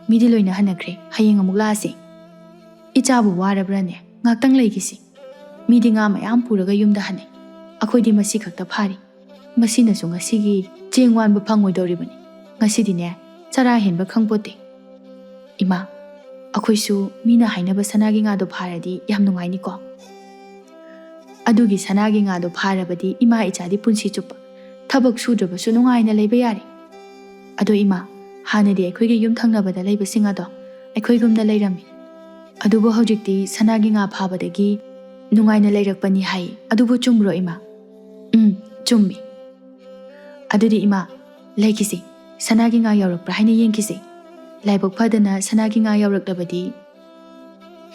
ꯃꯤꯗꯤ ꯂꯣꯏꯅ ꯍꯟꯅꯈ꯭ꯔꯦ꯫ ꯍꯌꯦꯡ ꯑꯃꯨꯛ ꯂꯥꯛꯑꯁꯦ꯫" "ꯏꯆꯥꯕꯨ ꯋꯥꯔꯕ꯭ꯔꯥꯅꯦ? ꯉꯥꯛꯇꯪ ꯂꯩꯈꯤꯁꯤ꯫ ꯃꯤꯗꯤ ꯉꯥ ꯃꯌꯥꯝ ꯄꯨꯔꯒ ꯌꯨꯝꯗ ꯍꯟꯅꯩ꯫ ꯑꯩꯈꯣꯏꯗꯤ ꯃꯁꯤ ꯈꯛꯇ ꯐꯥꯔꯤ꯫ ꯃꯁꯤꯅꯁꯨ ꯉꯁꯤꯒꯤ ꯆꯦꯡ ꯋꯥꯟꯕ ꯐꯪꯉꯣꯏꯗꯧꯔꯤꯕꯅꯤ꯫ ꯉꯁꯤꯗꯤꯅꯦ, ꯆꯔꯥ ꯍꯦꯟꯕ ꯈꯪꯄꯣꯠꯇꯦ꯫" "ꯏꯃꯥ, ꯑꯩꯈꯣꯏꯁꯨ ꯃꯤꯅ ꯍꯥꯏꯅꯕ ꯁꯅꯥꯒꯤ ꯉꯥꯗꯣ ꯐꯥꯔꯗꯤ ꯌꯥꯝ ꯅꯨꯡꯉꯥꯏꯅꯤꯀꯣ?" "ꯑꯗꯨꯒꯤ ꯁꯅꯥꯒꯤ ꯉꯥꯗꯣ ꯐꯥꯔꯕꯗꯤ ꯏꯃꯥ ꯏꯆꯥꯗꯤ ꯄꯨꯟꯁꯤ ꯆꯨꯞꯄ ꯊꯕꯛ ꯁꯨꯗ꯭ꯔꯕꯁꯨ ꯅꯨꯡꯉꯥꯏꯅ ꯂꯩꯕ ꯌꯥꯔꯦ꯫ ꯑꯗꯣ ꯏꯃꯥ, ꯍꯥꯟꯅꯗꯤ ꯑꯩꯈꯣꯏꯒꯤ ꯌꯨꯝ ꯊꯪꯅꯕꯗ ꯂꯩꯕꯁꯤꯡ ꯑꯗꯣ ꯑꯩꯈꯣꯏꯒꯨꯝꯅ ꯂꯩꯔꯝꯃꯤ꯫ ꯑꯗꯨꯕꯨ ꯍꯧꯖꯤꯛꯇꯤ ꯁꯅꯥꯒꯤ ꯉꯥ ꯐꯥꯕꯗꯒꯤ ꯅꯨꯡꯉꯥꯏꯅ ꯂꯩꯔꯛꯄꯅꯤ ꯍꯥꯏ꯫ ꯑꯗꯨꯕꯨ ꯆꯨꯝꯕ꯭ꯔꯣ, ꯏꯃꯥ?" "ꯎꯝ, ꯆꯨꯝꯃꯤ꯫ ꯑꯗꯨꯗꯤ ꯏꯃꯥ, ꯂꯩꯈꯤꯁꯤ꯫ ꯁꯅꯥꯒꯤ ꯉꯥ ꯌꯥꯎꯔꯛꯄ꯭ꯔꯥ ꯍꯥꯏꯅ ꯌꯦꯡꯈꯤꯁꯤ꯫ ꯂꯥꯏꯕꯛ ꯐꯗꯅ ꯁꯅꯥꯒꯤ ꯉꯥ ꯌꯥꯎꯔꯛꯂꯕꯗꯤ,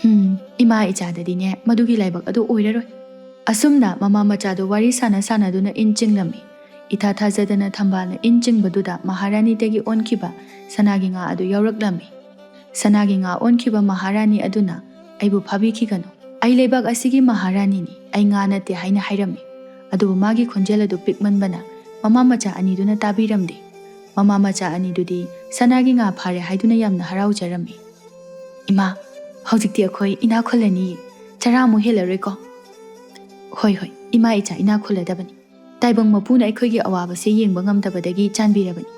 ꯍꯝ, ꯏꯃꯥ ꯏꯆꯥꯗꯗꯤꯅꯦ ꯃꯗꯨꯒꯤ ꯂꯥꯏꯕꯛ ꯑꯗꯨ ꯑꯣꯏꯔꯔꯣꯏ꯫" ꯑꯁꯨꯝꯅ ꯃꯃꯥ ꯃꯆꯥꯗꯨ ꯋꯥꯔꯤ ꯁꯥꯟꯅ ꯁꯥꯟꯅꯗꯨꯅ ꯏꯟ ꯆꯤꯡꯂꯝꯃꯤ꯫ ꯏꯊꯥ ꯊꯥꯖꯗꯅ ꯊꯝꯕꯥꯜꯅ ꯏꯟ ꯆꯤꯡꯕꯗꯨꯗ ꯃꯍꯥꯔꯥꯅꯤꯗꯒꯤ ꯑꯣꯟꯈꯤꯕ ꯁꯅꯥꯒꯤ ꯉꯥ ꯑꯗꯨ ꯌꯥꯎꯔꯛꯂꯝꯃꯤ꯫ ꯁꯅꯥꯒꯤ ꯉꯥ ꯑꯣꯟꯈꯤꯕ ꯃꯍꯥꯔꯥꯅꯤ ꯑꯗꯨꯅ ꯑꯩꯕꯨ ꯐꯥꯕꯤꯈꯤꯒꯅꯨ꯫ "ꯑꯩ ꯂꯩꯕꯥꯛ ꯑꯁꯤꯒꯤ ꯃꯍꯥꯔꯥꯅꯤꯅꯤ, ꯑꯩ ꯉꯥ ꯅꯠꯇꯦ" ꯍꯥꯏꯅ ꯍꯥꯏꯔꯝꯃꯤ꯫ ꯑꯗꯨꯕꯨ ꯃꯥꯒꯤ ꯈꯣꯟꯖꯦꯜ ꯑꯗꯨ ꯄꯤꯛꯃꯟꯕꯅ ꯃꯃꯥ ꯃꯆꯥ ꯑꯅꯤꯗꯨꯅ ꯇꯥꯕꯤꯔꯝꯗꯦ꯫ ꯃꯃꯥ ꯃꯆꯥ ꯑꯅꯤꯗꯨꯗꯤ ꯁꯅꯥꯒꯤ ꯉꯥ ꯐꯥꯔꯦ ꯍꯥꯏꯗꯨꯅ ꯌꯥꯝꯅ ꯍꯔꯥꯎꯖꯔꯝꯃꯤ꯫ "ꯏꯃꯥ, ꯍꯧꯖꯤꯛꯇꯤ ꯑꯩꯈꯣꯏ ꯏꯅꯥꯛ ꯈꯨꯜꯂꯅꯤ꯫ ꯆꯔꯥ ꯑꯃꯨꯛ ꯍꯦꯜꯂꯔꯣꯏꯀꯣ?" "ꯍꯣꯏ, ꯍꯣꯏ, ꯏꯃꯥ ꯏꯆꯥ ꯏꯅꯥꯛ ꯈꯨꯜꯂꯗꯕꯅꯤ꯫ ꯇꯥꯏꯕꯪ ꯃꯄꯨꯅ ꯑꯩꯈꯣꯏꯒꯤ ꯑꯋꯥꯕꯁꯦ ꯌꯦꯡꯕ ꯉꯝꯗꯕꯗꯒꯤ ꯆꯥꯟꯕꯤꯔꯕꯅꯤ꯫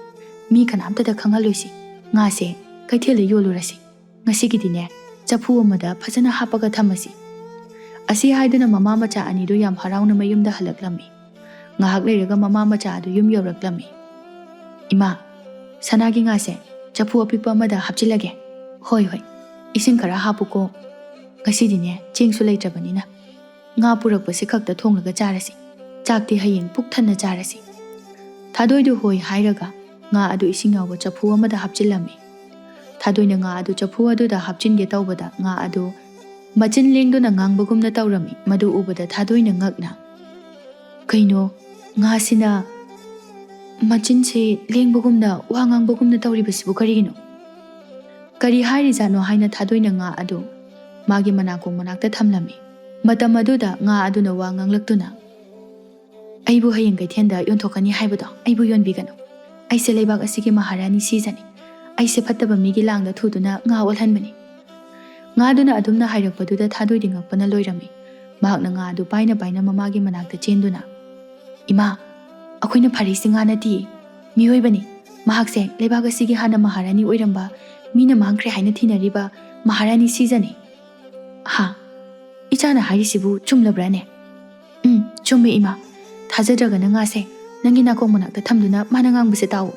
ꯃꯤ ꯀꯅꯥꯝꯇꯗ ꯈꯪꯍꯜꯂꯣꯏꯁꯤ꯫ ꯉꯥꯁꯦ ꯀꯩꯊꯦꯜꯗ ꯌꯣꯜꯂꯨꯔꯁꯤ꯫ ꯉꯁꯤꯒꯤꯗꯤꯅꯦ, ꯆꯐꯨ ꯑꯃꯗ ꯐꯖꯅ ꯍꯥꯞꯄꯒ ꯊꯝꯃꯁꯤ꯫" ꯑꯁꯤ ꯍꯥꯏꯗꯨꯅ ꯃꯃꯥ ꯃꯆꯥ ꯑꯅꯤꯗꯨ ꯌꯥꯝ ꯍꯔꯥꯎꯅ ꯃꯌꯨꯝꯗ ꯍꯜꯂꯛꯂꯝꯃꯤ꯫ ꯉꯥꯏꯍꯥꯛ ꯂꯩꯔꯒ ꯃꯃꯥ ꯃꯆꯥ ꯑꯗꯨ ꯌꯨꯝ ꯌꯧꯔꯛꯂꯝꯃꯤ꯫ "ꯏꯃꯥ, ꯁꯅꯥꯒꯤ ꯉꯥꯁꯦ ꯆꯐꯨ ꯑꯄꯤꯛꯄ ꯑꯃꯗ ꯍꯥꯞꯆꯤꯜꯂꯒꯦ꯫" "ꯍꯣꯏ, ꯍꯣꯏ, ꯏꯁꯤꯡ ꯈꯔ ꯍꯥꯞꯄꯨꯀꯣ꯫ ꯉꯁꯤꯗꯤꯅꯦ, ꯆꯦꯡꯁꯨ ꯂꯩꯇ꯭ꯔꯕꯅꯤꯅ ꯉꯥ ꯄꯨꯔꯛꯄꯁꯦ ꯈꯛꯇ ꯊꯣꯡꯂꯒ ꯆꯥꯔꯁꯤ꯫ ꯆꯥꯛꯇꯤ ꯍꯌꯦꯡ ꯄꯨꯛ ꯊꯟꯅ ꯆꯥꯔꯁꯤ꯫" ꯊꯥꯗꯣꯏꯗꯨ ꯍꯣꯏ ꯍꯥꯏꯔꯒ ꯉꯥ ꯑꯗꯨ ꯏꯁꯤꯡ ꯌꯥꯎꯕ ꯆꯐꯨ ꯑꯃꯗ ꯍꯥꯞꯆꯤꯜꯂꯝꯃꯤ꯫ ꯊꯥꯗꯣꯏꯅ ꯉꯥ ꯑꯗꯨ ꯆꯐꯨ ꯑꯗꯨꯗ ꯍꯥꯞꯆꯤꯟꯒꯦ ꯇꯧꯕꯗ ꯉꯥ ꯑꯗꯨ ꯃꯆꯤꯟ ꯂꯦꯡꯗꯨꯅ ꯉꯥꯡꯕꯒꯨꯝꯅ ꯇꯧꯔꯝꯃꯤ꯫ ꯃꯗꯨ ꯎꯕꯗ ꯊꯥꯗꯣꯏꯅ ꯉꯛꯅ, "ꯀꯩꯅꯣ, ꯉꯥꯁꯤꯅ ꯃꯆꯤꯟꯁꯦ ꯂꯦꯡꯕꯒꯨꯝꯅ, ꯋꯥ ꯉꯥꯡꯕꯒꯨꯝꯅ ꯇꯧꯔꯤꯕꯁꯤꯕꯨ ꯀꯔꯤꯒꯤꯅꯣ? ꯀꯔꯤ ꯍꯥꯏꯔꯤꯖꯥꯠꯅꯣ?" ꯍꯥꯏꯅ ꯊꯥꯗꯣꯏꯅ ꯉꯥ ꯑꯗꯨ ꯃꯥꯒꯤ ꯃꯅꯥꯀꯣꯡ ꯃꯅꯥꯛꯇ ꯊꯝꯂꯝꯃꯤ꯫ ꯃꯇꯝ ꯑꯗꯨꯗ ꯉꯥ ꯑꯗꯨꯅ ꯋꯥ ꯉꯥꯡꯂꯛꯇꯨꯅ, "ꯑꯩꯕꯨ ꯍꯌꯦꯡ ꯀꯩꯊꯦꯜꯗ ꯌꯣꯟꯊꯣꯛꯀꯅꯤ ꯍꯥꯏꯕꯗꯣ ꯑꯩꯕꯨ ꯌꯣꯟꯕꯤꯒꯅꯨ꯫ ꯑꯩꯁꯦ ꯂꯩꯕꯥꯛ ꯑꯁꯤꯒꯤ ꯃꯍꯥꯔꯥꯅꯤ ꯁꯤꯖꯅꯤ꯫ ꯑꯩꯁꯦ ꯐꯠꯇꯕ ꯃꯤꯒꯤ ꯂꯥꯡꯗ ꯊꯨꯗꯨꯅ ꯉꯥ ꯑꯣꯜꯍꯟꯕꯅꯤ꯫" ꯉꯥꯗꯨꯅ ꯑꯗꯨꯝꯅ ꯍꯥꯏꯔꯛꯄꯗꯨꯗ ꯊꯥꯗꯣꯏꯗꯤ ꯉꯛꯄꯅ ꯂꯣꯏꯔꯝꯃꯤ꯫ ꯃꯍꯥꯛꯅ ꯉꯥ ꯑꯗꯨ ꯄꯥꯏꯅ ꯄꯥꯏꯅ ꯃꯃꯥꯒꯤ ꯃꯅꯥꯛꯇ ꯆꯦꯟꯗꯨꯅ, "ꯏꯃꯥ, ꯑꯩꯈꯣꯏꯅ ꯐꯥꯔꯤꯁꯤ ꯉꯥ ꯅꯠꯇꯤꯌꯦ, ꯃꯤꯑꯣꯏꯕꯅꯤ꯫ ꯃꯍꯥꯛꯁꯦ ꯂꯩꯕꯥꯛ ꯑꯁꯤꯒꯤ ꯍꯥꯟꯅ ꯃꯍꯥꯔꯥꯅꯤ ꯑꯣꯏꯔꯝꯕ, ꯃꯤꯅ ꯃꯥꯡꯈ꯭ꯔꯦ ꯍꯥꯏꯅ ꯊꯤꯅꯔꯤꯕ ꯃꯍꯥꯔꯥꯅꯤ ꯁꯤꯖꯅꯤ꯫" "ꯍꯥ? ꯏꯆꯥꯅ ꯍꯥꯏꯔꯤꯁꯤꯕꯨ ꯆꯨꯝꯂꯕ꯭ꯔꯥꯅꯦ?" "ꯎꯝ, ꯆꯨꯝꯃꯦ ꯏꯃꯥ꯫ ꯊꯥꯖꯗ꯭ꯔꯒꯅ ꯉꯥꯁꯦ ꯅꯪꯒꯤ ꯅꯥꯀꯣꯡ ꯃꯅꯥꯛꯇ ꯊꯝꯗꯨꯅ ꯃꯥꯅ ꯉꯥꯡꯕꯁꯦ ꯇꯥꯎ꯫"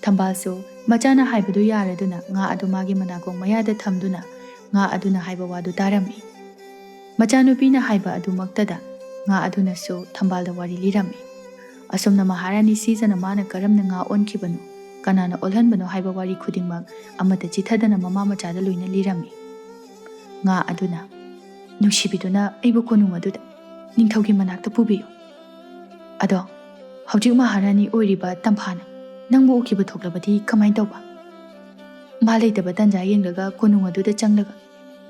ꯊꯝꯕꯥꯜꯁꯨ ꯃꯆꯥꯅ ꯍꯥꯏꯕꯗꯨ ꯌꯥꯔꯗꯨꯅ ꯉꯥ ꯑꯗꯨ ꯃꯥꯒꯤ ꯃꯅꯥꯀꯣꯡ ꯃꯌꯥꯗ ꯊꯝꯗꯨꯅ ꯉꯥ ꯑꯗꯨꯅ ꯍꯥꯏꯕ ꯋꯥꯗꯨ ꯇꯥꯔꯝꯃꯤ꯫ ꯃꯆꯥꯅꯨꯄꯤꯅ ꯍꯥꯏꯕ ꯑꯗꯨꯃꯛꯇꯗ ꯉꯥ ꯑꯗꯨꯅꯁꯨ ꯊꯝꯕꯥꯜꯗ ꯋꯥꯔꯤ ꯂꯤꯔꯝꯃꯤ꯫ ꯑꯁꯨꯝꯅ ꯃꯍꯥꯔꯥꯅꯤ ꯁꯤꯖꯅ ꯃꯥꯅ ꯀꯔꯝꯅ ꯉꯥ ꯑꯣꯟꯈꯤꯕꯅꯣ, ꯀꯅꯥꯅ ꯑꯣꯜꯍꯟꯕꯅꯣ ꯍꯥꯏꯕ ꯋꯥꯔꯤ ꯈꯨꯗꯤꯡꯃꯛ ꯑꯃꯠꯇ ꯆꯤꯊꯗꯅ ꯃꯃꯥ ꯃꯆꯥꯗ ꯂꯣꯏꯅ ꯂꯤꯔꯝꯃꯤ꯫ ꯉꯥ ꯑꯗꯨꯅ, "ꯅꯨꯡꯁꯤꯕꯤꯗꯨꯅ ꯑꯩꯕꯨ ꯀꯣꯅꯨꯡ ꯑꯗꯨꯗ ꯅꯤꯡꯊꯧꯒꯤ ꯃꯅꯥꯛꯇ ꯄꯨꯕꯤꯌꯨ꯫ ꯑꯗꯣ ꯍꯧꯖꯤꯛ ꯃꯍꯥꯔꯥꯅꯤ ꯑꯣꯏꯔꯤꯕ ꯇꯝꯐꯥꯅ ꯅꯪꯕꯨ ꯎꯈꯤꯕ ꯊꯣꯛꯂꯕꯗꯤ ꯀꯃꯥꯏꯅ ꯇꯧꯕ? ꯃꯥ ꯂꯩꯇꯕ ꯇꯟꯖꯥ ꯌꯦꯡꯂꯒ ꯀꯣꯅꯨꯡ ꯑꯗꯨꯗ ꯆꯪꯂꯒ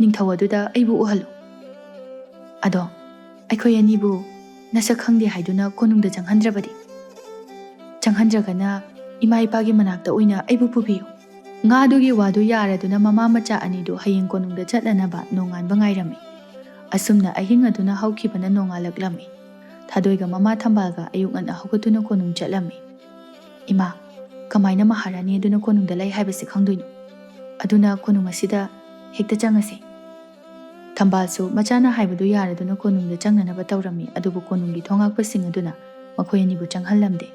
ꯅꯤꯡꯊꯧ ꯑꯗꯨꯗ ꯑꯩꯕꯨ ꯎꯍꯜꯂꯨ꯫ ꯑꯗꯣ ꯑꯩꯈꯣꯏ ꯑꯅꯤꯕꯨ ꯅꯁꯛ ꯈꯪꯗꯦ ꯍꯥꯏꯗꯨꯅ ꯀꯣꯅꯨꯡꯗ ꯆꯪꯍꯟꯗ꯭ꯔꯕꯗꯤ? ꯆꯪꯍꯟꯗ꯭ꯔꯒꯅ ꯏꯃꯥ ꯏꯄꯥꯒꯤ ꯃꯅꯥꯛꯇ ꯑꯣꯏꯅ ꯑꯩꯕꯨ ꯄꯨꯕꯤꯌꯨ꯫" ꯉꯥꯗꯨꯒꯤ ꯋꯥꯗꯨ ꯌꯥꯔꯗꯨꯅ ꯃꯃꯥ ꯃꯆꯥ ꯑꯅꯤꯗꯨ ꯍꯌꯦꯡ ꯀꯣꯅꯨꯡꯗ ꯆꯠꯅꯅꯕ ꯅꯣꯡꯉꯥꯟꯕ ꯉꯥꯏꯔꯝꯃꯤ꯫ ꯑꯁꯨꯝꯅ ꯑꯍꯤꯡ ꯑꯗꯨꯅ ꯍꯧꯈꯤꯕꯅ ꯅꯣꯡꯉꯥꯜꯂꯛꯂꯝꯃꯤ꯫ ꯊꯥꯗꯣꯏꯒ ꯃꯃꯥ ꯊꯝꯕꯥꯜꯒ ꯑꯌꯨꯛ ꯉꯟꯅ ꯍꯧꯒꯠꯇꯨꯅ ꯀꯣꯅꯨꯡ ꯆꯠꯂꯝꯃꯤ꯫ "ꯏꯃꯥ, ꯀꯃꯥꯏꯅ ꯃꯍꯥꯔꯥꯅꯤ ꯑꯗꯨꯅ ꯀꯣꯅꯨꯡꯗ ꯂꯩ ꯍꯥꯏꯕꯁꯤ ꯈꯪꯗꯣꯏꯅꯣ? ꯑꯗꯨꯅ ꯀꯣꯅꯨꯡ ꯑꯁꯤꯗ ꯍꯦꯛꯇ ꯆꯪꯉꯁꯤ꯫" ꯊꯝꯕꯥꯜꯁꯨ ꯃꯆꯥꯅ ꯍꯥꯏꯕꯗꯨ ꯌꯥꯔꯗꯨꯅ ꯀꯣꯅꯨꯡꯗ ꯆꯪꯅꯅꯕ ꯇꯧꯔꯝꯃꯤ꯫ ꯑꯗꯨꯕꯨ ꯀꯣꯅꯨꯡꯒꯤ ꯊꯣꯡꯉꯥꯛꯄꯁꯤꯡ ꯑꯗꯨꯅ ꯃꯈꯣꯏ ꯑꯅꯤꯕꯨ ꯆꯪꯍꯜꯂꯝꯗꯦ꯫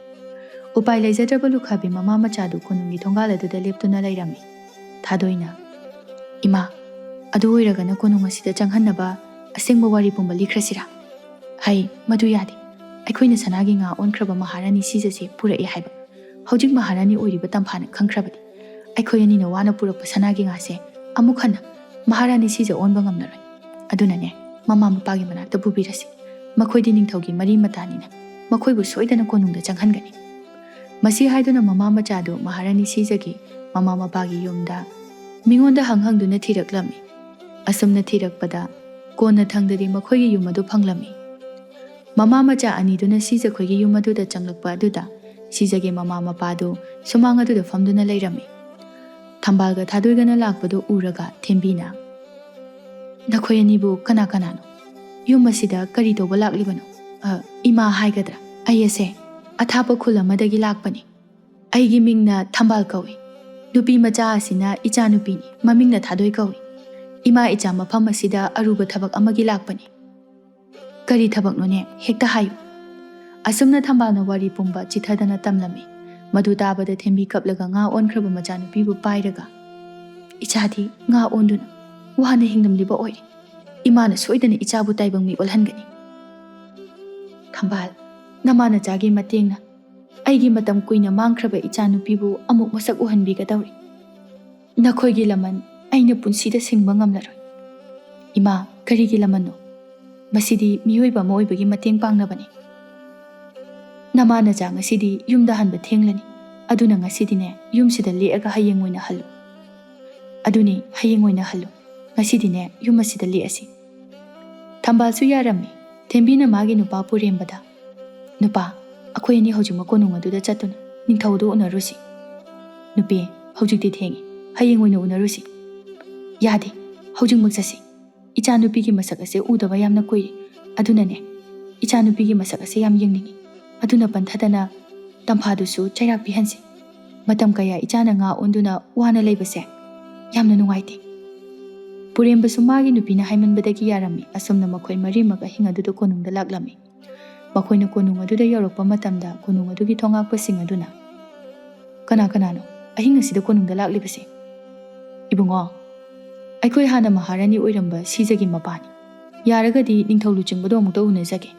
ꯎꯄꯥꯏ ꯂꯩꯖꯗ꯭ꯔꯕ ꯂꯨꯈꯥꯕꯤ ꯃꯃꯥ ꯃꯆꯥꯗꯨ ꯀꯣꯅꯨꯡꯒꯤ ꯊꯣꯡꯒꯥꯜ ꯑꯗꯨꯗ ꯂꯦꯞꯇꯨꯅ ꯂꯩꯔꯝꯃꯤ꯫ ꯊꯥꯗꯣꯏꯅ, "ꯏꯃꯥ, ꯑꯗꯨ ꯑꯣꯏꯔꯒꯅ ꯀꯣꯅꯨꯡ ꯑꯁꯤꯗ ꯆꯪꯍꯟꯅꯕ ꯑꯁꯦꯡꯕ ꯋꯥꯔꯤ ꯄꯨꯝꯕ ꯂꯤꯈ꯭ꯔꯁꯤꯔꯥ?" "ꯍꯩ, ꯃꯗꯨ ꯌꯥꯗꯦ꯫ ꯑꯩꯈꯣꯏꯅ ꯁꯅꯥꯒꯤ ꯉꯥ ꯑꯣꯟꯈ꯭ꯔꯕ ꯃꯍꯥꯔꯥꯅꯤ ꯁꯤꯖꯁꯦ ꯄꯨꯔꯛꯑꯦ ꯍꯥꯏꯕ ꯍꯧꯖꯤꯛ ꯃꯍꯥꯔꯥꯅꯤ ꯑꯣꯏꯔꯤꯕ ꯇꯝꯐꯥꯅ ꯈꯪꯈ꯭ꯔꯕꯗꯤ ꯑꯩꯈꯣꯏ ꯑꯅꯤꯅ ꯋꯥꯅ ꯄꯨꯔꯛꯄ ꯁꯅꯥꯒꯤ ꯉꯥꯁꯦ ꯑꯃꯨꯛ ꯍꯟꯅ ꯃꯍꯥꯔꯥꯅꯤ ꯁꯤꯖ ꯑꯣꯟꯕ ꯉꯝꯂꯔꯣꯏ꯫ ꯑꯗꯨꯅꯅꯦ, ꯃꯃꯥ ꯃꯄꯥꯒꯤ ꯃꯅꯥꯛꯇ ꯄꯨꯕꯤꯔꯁꯤ꯫ ꯃꯈꯣꯏꯗꯤ ꯅꯤꯡꯊꯧꯒꯤ ꯃꯔꯤ ꯃꯇꯥꯅꯤꯅ ꯃꯈꯣꯏꯕꯨ ꯁꯣꯏꯗꯅ ꯀꯣꯅꯨꯡꯗ ꯆꯪꯍꯟꯒꯅꯤ꯫" ꯃꯁꯤ ꯍꯥꯏꯗꯨꯅ ꯃꯃꯥ ꯃꯆꯥꯗꯨ ꯃꯍꯥꯔꯥꯅꯤ ꯁꯤꯖꯒꯤ ꯃꯃꯥ ꯃꯄꯥꯒꯤ ꯌꯨꯝꯗ ꯃꯤꯉꯣꯟꯗ ꯍꯪ ꯍꯪꯗꯨꯅ ꯊꯤꯔꯛꯂꯝꯃꯤ꯫ ꯑꯁꯨꯝꯅ ꯊꯤꯔꯛꯄꯗ ꯀꯣꯟꯅ ꯊꯪꯗꯗꯤ ꯃꯈꯣꯏꯒꯤ ꯌꯨꯝ ꯑꯗꯨ ꯐꯪꯂꯝꯃꯤ꯫ ꯃꯃꯥ ꯃꯆꯥ ꯑꯅꯤꯗꯨꯅ ꯁꯤꯖꯈꯣꯏꯒꯤ ꯌꯨꯝ ꯑꯗꯨꯗ ꯆꯪꯂꯛꯄ ꯑꯗꯨꯗ ꯁꯤꯖꯒꯤ ꯃꯃꯥ ꯃꯄꯥꯗꯨ ꯁꯨꯃꯥꯡ ꯑꯗꯨꯗ ꯐꯝꯗꯨꯅ ꯂꯩꯔꯝꯃꯤ꯫ ꯊꯝꯕꯥꯜꯒ ꯊꯥꯗꯣꯏꯒꯅ ꯂꯥꯛꯄꯗꯨ ꯎꯔꯒ ꯊꯦꯝꯕꯤꯅ, "ꯅꯈꯣꯏ ꯑꯅꯤꯕꯨ ꯀꯅꯥ ꯀꯅꯥꯅꯣ? ꯌꯨꯝ ꯑꯁꯤꯗ ꯀꯔꯤ ꯇꯧꯕ ꯂꯥꯛꯂꯤꯕꯅꯣ?" "ꯑ, ꯏꯃꯥ ꯍꯥꯏꯒꯗ꯭ꯔꯥ, ꯑꯩ ꯑꯁꯦ ꯑꯊꯥꯞꯄ ꯈꯨꯜ ꯑꯃꯗꯒꯤ ꯂꯥꯛꯄꯅꯤ꯫ ꯑꯩꯒꯤ ꯃꯤꯡꯅ ꯊꯝꯕꯥꯜ ꯀꯧꯏ꯫ ꯅꯨꯄꯤ ꯃꯆꯥ ꯑꯁꯤꯅ ꯏꯆꯥꯅꯨꯄꯤꯅꯤ, ꯃꯃꯤꯡꯅ ꯊꯥꯗꯣꯏ ꯀꯧꯏ꯫ ꯏꯃꯥ ꯏꯆꯥ ꯃꯐꯝ ꯑꯁꯤꯗ ꯑꯔꯨꯕ ꯊꯕꯛ ꯑꯃꯒꯤ ꯂꯥꯛꯄꯅꯤ꯫" "ꯀꯔꯤ ꯊꯕꯛꯅꯣꯅꯦ? ꯍꯦꯛꯇ ꯍꯥꯏꯌꯨ꯫" ꯑꯁꯨꯝꯅ ꯊꯝꯕꯥꯜꯅ ꯋꯥꯔꯤ ꯄꯨꯝꯕ ꯆꯤꯊꯗꯅ ꯇꯝꯂꯝꯃꯤ꯫ ꯃꯗꯨ ꯇꯥꯕꯗ ꯊꯦꯝꯕꯤ ꯀꯞꯂꯒ ꯉꯥ ꯑꯣꯟꯈ꯭ꯔꯕ ꯃꯆꯥꯅꯨꯄꯤꯕꯨ ꯄꯥꯏꯔꯒ, "ꯏꯆꯥꯗꯤ ꯉꯥ ꯑꯣꯟꯗꯨꯅ ꯋꯥꯅ ꯍꯤꯡꯂꯝꯂꯤꯕ ꯑꯣꯏꯔꯦ꯫ ꯏꯃꯥꯅ ꯁꯣꯏꯗꯅ ꯏꯆꯥꯕꯨ ꯇꯥꯏꯕꯪ ꯃꯤ ꯑꯣꯜꯍꯟꯒꯅꯤ꯫" "ꯊꯝꯕꯥꯜ, ꯅꯃꯥ ꯅꯆꯥꯒꯤ ꯃꯇꯦꯡꯅ ꯑꯩꯒꯤ ꯃꯇꯝ ꯀꯨꯏꯅ ꯃꯥꯡꯈ꯭ꯔꯕ ꯏꯆꯥꯅꯨꯄꯤꯕꯨ ꯑꯃꯨꯛ ꯃꯁꯛ ꯎꯍꯟꯕꯤꯒꯗꯧꯔꯤ꯫ ꯅꯈꯣꯏꯒꯤ ꯂꯃꯟ ꯑꯩꯅ ꯄꯨꯟꯁꯤꯗ ꯁꯤꯡꯕ ꯉꯝꯂꯔꯣꯏ꯫" "ꯏꯃꯥ, ꯀꯔꯤꯒꯤ ꯂꯃꯟꯅꯣ? ꯃꯁꯤꯗꯤ ꯃꯤꯑꯣꯏꯕ ꯑꯃ ꯑꯣꯏꯕꯒꯤ ꯃꯇꯦꯡ ꯄꯥꯡꯅꯕꯅꯤ꯫ ꯅꯃꯥ ꯅꯆꯥ ꯉꯁꯤꯗꯤ ꯌꯨꯝꯗ ꯍꯟꯕ ꯊꯦꯡꯂꯅꯤ꯫ ꯑꯗꯨꯅ ꯉꯁꯤꯗꯤꯅꯦ, ꯌꯨꯝꯁꯤꯗ ꯂꯦꯛꯑꯒ ꯍꯌꯦꯡ ꯑꯣꯏꯅ ꯍꯜꯂꯨ꯫ ꯑꯗꯨꯅꯤ, ꯍꯌꯦꯡ ꯑꯣꯏꯅ ꯍꯜꯂꯨ꯫ ꯉꯁꯤꯗꯤꯅꯦ, ꯌꯨꯝ ꯑꯁꯤꯗ ꯂꯦꯛꯑꯁꯤ꯫" ꯊꯝꯕꯥꯜꯁꯨ ꯌꯥꯔꯝꯃꯤ꯫ ꯊꯦꯝꯕꯤꯅ ꯃꯥꯒꯤ ꯅꯨꯄꯥ ꯄꯨꯔꯦꯝꯕꯗ, "ꯅꯨꯄꯥ, ꯑꯩꯈꯣꯏ ꯑꯅꯤ ꯍꯧꯖꯤꯛꯃꯛ ꯀꯣꯅꯨꯡ ꯑꯗꯨꯗ ꯆꯠꯇꯨꯅ ꯅꯤꯡꯊꯧꯗꯨ ꯎꯅꯔꯨꯁꯤ꯫" "ꯅꯨꯄꯤ, ꯍꯧꯖꯤꯛꯇꯤ ꯊꯦꯡꯉꯤ꯫ ꯍꯌꯦꯡ ꯑꯣꯏꯅ ꯎꯅꯔꯨꯁꯤ꯫" "ꯌꯥꯗꯦ, ꯍꯧꯖꯤꯛꯃꯛ ꯆꯠꯁꯤ꯫ ꯏꯆꯥꯅꯨꯄꯤꯒꯤ ꯃꯁꯛ ꯑꯁꯦ ꯎꯗꯕ ꯌꯥꯝꯅ ꯀꯨꯏꯔꯦ꯫ ꯑꯗꯨꯅꯅꯦ, ꯏꯆꯥꯅꯨꯄꯤꯒꯤ ꯃꯁꯛ ꯑꯁꯦ ꯌꯥꯝ ꯌꯦꯡꯅꯤꯡꯉꯤ꯫" ꯑꯗꯨꯅ ꯄꯟꯊꯗꯅ ꯇꯝꯐꯥꯗꯨꯁꯨ ꯆꯩꯔꯥꯛ ꯄꯤꯍꯟꯁꯤ꯫ "ꯃꯇꯝ ꯀꯌꯥ ꯏꯆꯥꯅ ꯉꯥ ꯑꯣꯟꯗꯨꯅ ꯋꯥꯅ ꯂꯩꯕꯁꯦ ꯌꯥꯝꯅ ꯅꯨꯡꯉꯥꯏꯇꯦ꯫" ꯄꯨꯔꯦꯝꯕꯁꯨ ꯃꯥꯒꯤ ꯅꯨꯄꯤꯅ ꯍꯥꯏꯃꯟꯕꯗꯒꯤ ꯌꯥꯔꯝꯃꯤ꯫ ꯑꯁꯨꯝꯅ ꯃꯈꯣꯏ ꯃꯔꯤꯃꯛ ꯑꯍꯤꯡ ꯑꯗꯨꯗ ꯀꯣꯅꯨꯡꯗ ꯂꯥꯛꯂꯝꯃꯤ꯫ ꯃꯈꯣꯏꯅ ꯀꯣꯅꯨꯡ ꯑꯗꯨꯗ ꯌꯧꯔꯛꯄ ꯃꯇꯝꯗ ꯀꯣꯅꯨꯡ ꯑꯗꯨꯒꯤ ꯊꯣꯉꯥꯛꯄꯁꯤꯡ ꯑꯗꯨꯅ, "ꯀꯅꯥ ꯀꯅꯥꯅꯣ ꯑꯍꯤꯡ ꯑꯁꯤꯗ ꯀꯣꯅꯨꯡꯗ ꯂꯥꯛꯂꯤꯕꯁꯤ?" "ꯏꯕꯨꯡꯉꯣ, ꯑꯩꯈꯣꯏ ꯍꯥꯟꯅ ꯃꯍꯥꯔꯥꯅꯤ ꯑꯣꯏꯔꯝꯕ ꯁꯤꯖꯒꯤ ꯃꯄꯥꯅꯤ꯫ ꯌꯥꯔꯒꯗꯤ ꯅꯤꯡꯊꯧ ꯂꯨꯆꯤꯡꯕꯗꯣ ꯑꯃꯨꯛꯇ ꯎꯅꯖꯒꯦ꯫"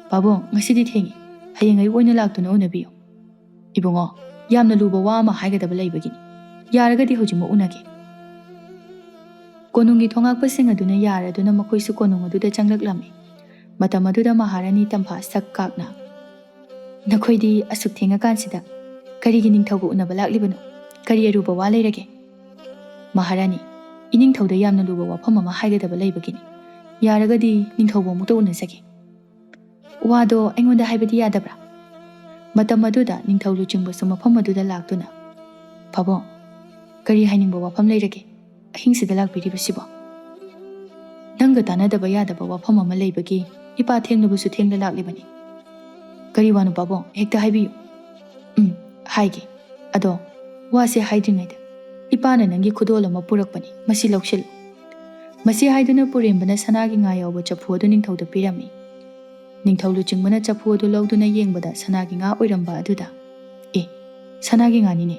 "ꯄꯥꯕꯨꯡ, ꯉꯁꯤꯗꯤ ꯊꯦꯡꯉꯤ꯫ ꯍꯌꯦꯡ ꯑꯌꯨꯛ ꯑꯣꯏꯅ ꯂꯥꯛꯇꯨꯅ ꯎꯅꯕꯤꯌꯨ꯫" "ꯏꯕꯨꯡꯉꯣ, ꯌꯥꯝꯅ ꯂꯨꯕ ꯋꯥ ꯑꯃ ꯍꯥꯏꯒꯗꯕ ꯂꯩꯕꯒꯤꯅꯤ꯫ ꯌꯥꯔꯒꯗꯤ ꯍꯧꯖꯤꯛꯃꯛ ꯎꯅꯒꯦ꯫" ꯀꯣꯅꯨꯡꯒꯤ ꯊꯣꯉꯥꯛꯄꯁꯤꯡ ꯑꯗꯨꯅ ꯌꯥꯔꯗꯨꯅ ꯃꯈꯣꯏꯁꯨ ꯀꯣꯅꯨꯡ ꯑꯗꯨꯗ ꯆꯪꯂꯛꯂꯝꯃꯤ꯫ ꯃꯇꯝ ꯑꯗꯨꯗ ꯃꯍꯥꯔꯥꯅꯤ ꯇꯝꯐꯥ ꯁꯛ ꯀꯥꯛꯅ, "ꯅꯈꯣꯏꯗꯤ ꯑꯁꯨꯛ ꯊꯦꯡꯉꯀꯥꯟꯁꯤꯗ ꯀꯔꯤꯒꯤ ꯅꯤꯡꯊꯧꯕꯨ ꯎꯅꯕ ꯂꯥꯛꯂꯤꯕꯅꯣ? ꯀꯔꯤ ꯑꯔꯨꯕ ꯋꯥ ꯂꯩꯔꯒꯦ?" "ꯃꯍꯥꯔꯥꯅꯤ, ꯏꯅꯤꯡꯊꯧꯗ ꯌꯥꯝꯅ ꯂꯨꯕ ꯋꯥꯐꯝ ꯑꯃ ꯍꯥꯏꯒꯗꯕ ꯂꯩꯕꯒꯤꯅꯤ꯫ ꯌꯥꯔꯒꯗꯤ ꯅꯤꯡꯊꯧꯕꯨ ꯑꯃꯨꯛꯇ ꯎꯅꯖꯒꯦ꯫" "ꯋꯥꯗꯣ ꯑꯩꯉꯣꯟꯗ ꯍꯥꯏꯕꯗꯤ ꯌꯥꯗꯕ꯭ꯔꯥ?" ꯃꯇꯝ ꯑꯗꯨꯗ ꯅꯤꯡꯊꯧ ꯂꯨꯆꯤꯡꯕꯁꯨ ꯃꯐꯝ ꯑꯗꯨꯗ ꯂꯥꯛꯇꯨꯅ, "ꯄꯥꯕꯨꯡ, ꯀꯔꯤ ꯍꯥꯏꯅꯤꯡꯕ ꯋꯥꯐꯝ ꯂꯩꯔꯒꯦ? ꯑꯍꯤꯡꯁꯤꯗ ꯂꯥꯛꯄꯤꯔꯤꯕꯁꯤꯕꯣ?" "ꯅꯪꯒ ꯇꯥꯟꯅꯗꯕ ꯌꯥꯗꯕ ꯋꯥꯐꯝ ꯑꯃ ꯂꯩꯕꯒꯤ ꯏꯄꯥ ꯊꯦꯡꯂꯕꯁꯨ ꯊꯦꯡꯅ ꯂꯥꯛꯂꯤꯕꯅꯤ꯫" "ꯀꯔꯤ ꯋꯥꯅꯣ ꯄꯥꯕꯨꯡ? ꯍꯦꯛꯇ ꯍꯥꯏꯕꯤꯌꯨ꯫" "ꯎꯝ, ꯍꯥꯏꯒꯦ꯫ ꯑꯗꯣ ꯋꯥꯁꯦ ꯍꯥꯏꯗ꯭ꯔꯤꯉꯩꯗ ꯏꯄꯥꯅ ꯅꯪꯒꯤ ꯈꯨꯗꯣꯜ ꯑꯃ ꯄꯨꯔꯛꯄꯅꯤ, ꯃꯁꯤ ꯂꯧꯁꯤꯜꯂꯨ꯫" ꯃꯁꯤ ꯍꯥꯏꯗꯨꯅ ꯄꯨꯔꯦꯝꯕꯅ ꯁꯅꯥꯒꯤ ꯉꯥ ꯌꯥꯎꯕ ꯆꯐꯨ ꯑꯗꯨ ꯅꯤꯡꯊꯧꯗ ꯄꯤꯔꯝꯃꯤ꯫ ꯅꯤꯡꯊꯧ ꯂꯨꯆꯤꯡꯕꯅ ꯆꯐꯨ ꯑꯗꯨ ꯂꯧꯗꯨꯅ ꯌꯦꯡꯕꯗ ꯁꯅꯥꯒꯤ ꯉꯥ ꯑꯣꯏꯔꯝꯕ ꯑꯗꯨꯗ, "ꯑꯦ, "ꯁꯅꯥꯒꯤ ꯉꯥꯅꯤꯅꯦ꯫"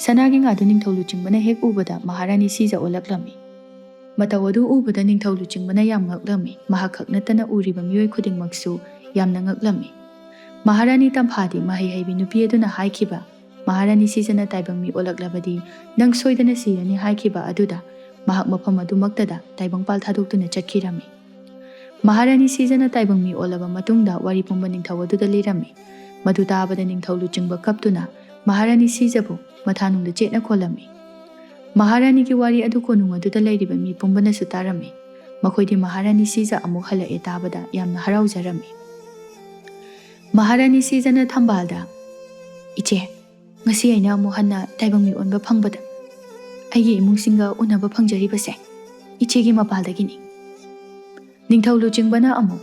ꯁꯅꯥꯒꯤ ꯉꯥꯗꯨ ꯅꯤꯡꯊꯧ ꯂꯨꯆꯤꯡꯕꯅ ꯍꯦꯛ ꯎꯕꯗ ꯃꯍꯥꯔꯥꯅꯤ ꯁꯤꯖ ꯑꯣꯜꯂꯛꯂꯝꯃꯤ꯫ ꯃꯇꯧ ꯑꯗꯨ ꯎꯕꯗ ꯅꯤꯡꯊꯧ ꯂꯨꯆꯤꯡꯕꯅ ꯌꯥꯝ ꯉꯛꯂꯝꯃꯤ꯫ ꯃꯍꯥꯛ ꯈꯛ ꯅꯠꯇꯅ ꯎꯔꯤꯕ ꯃꯤꯑꯣꯏ ꯈꯨꯗꯤꯡꯃꯛꯁꯨ ꯌꯥꯝꯅ ꯉꯛꯂꯝꯃꯤ꯫ ꯃꯍꯥꯔꯥꯅꯤ ꯇꯝꯐꯥꯗꯤ ꯃꯍꯩ ꯍꯩꯕꯤ ꯅꯨꯄꯤ ꯑꯗꯨꯅ ꯍꯥꯏꯈꯤꯕ, "ꯃꯍꯥꯔꯥꯅꯤ ꯁꯤꯖꯅ ꯇꯥꯏꯕꯪ ꯃꯤ ꯑꯣꯜꯂꯛꯂꯕꯗꯤ ꯅꯪ ꯁꯣꯏꯗꯅ ꯁꯤꯔꯅꯤ" ꯍꯥꯏꯈꯤꯕ ꯑꯗꯨꯗ ꯃꯍꯥꯛ ꯃꯐꯝ ꯑꯗꯨꯃꯛꯇꯗ ꯇꯥꯏꯕꯪꯄꯥꯜ ꯊꯥꯗꯣꯛꯇꯨꯅ ꯆꯠꯈꯤꯔꯝꯃꯤ꯫ ꯃꯍꯥꯔꯥꯅꯤ ꯁꯤꯖꯅ ꯇꯥꯏꯕꯪ ꯃꯤ ꯑꯣꯜꯂꯕ ꯃꯇꯨꯡꯗ ꯋꯥꯔꯤ ꯄꯨꯝꯕ ꯅꯤꯡꯊꯧ ꯑꯗꯨꯗ ꯂꯤꯔꯝꯃꯤ꯫ ꯃꯗꯨ ꯇꯥꯕꯗ ꯅꯤꯡꯊꯧ ꯂꯨꯆꯤꯡꯕ ꯀꯞꯇꯨꯅ ꯃꯍꯥꯔꯥꯅꯤ ꯁꯤꯖꯕꯨ ꯃꯊꯥꯅꯨꯡꯗ ꯆꯦꯠꯅ ꯀꯣꯜꯂꯝꯃꯤ꯫ ꯃꯍꯥꯔꯥꯅꯤꯒꯤ ꯋꯥꯔꯤ ꯑꯗꯨ ꯀꯣꯅꯨꯡ ꯑꯗꯨꯗ ꯂꯩꯔꯤꯕ ꯃꯤ ꯄꯨꯝꯕꯅꯁꯨ ꯇꯥꯔꯝꯃꯤ꯫ ꯃꯈꯣꯏꯗꯤ ꯃꯍꯥꯔꯥꯅꯤ ꯁꯤꯖ ꯑꯃꯨꯛ ꯍꯜꯂꯛꯑꯦ ꯇꯥꯕꯗ ꯌꯥꯝꯅ ꯍꯔꯥꯎꯖꯔꯝꯃꯤ꯫ ꯃꯍꯥꯔꯥꯅꯤ ꯁꯤꯖꯅ ꯊꯝꯕꯥꯜꯗ, "ꯏꯆꯦ, ꯉꯁꯤ ꯑꯩꯅ ꯑꯃꯨꯛ ꯍꯟꯅ ꯇꯥꯏꯕꯪ ꯃꯤ ꯑꯣꯟꯕ ꯐꯪꯕꯗ ꯑꯩꯒꯤ ꯏꯃꯨꯡꯁꯤꯡꯒ ꯎꯅꯕ ꯐꯪꯖꯔꯤꯕꯁꯦ ꯏꯆꯦꯒꯤ ꯃꯄꯥꯜꯗꯒꯤꯅꯤ꯫" ꯅꯤꯡꯊꯧ ꯂꯨꯆꯤꯡꯕꯅ ꯑꯃꯨꯛ,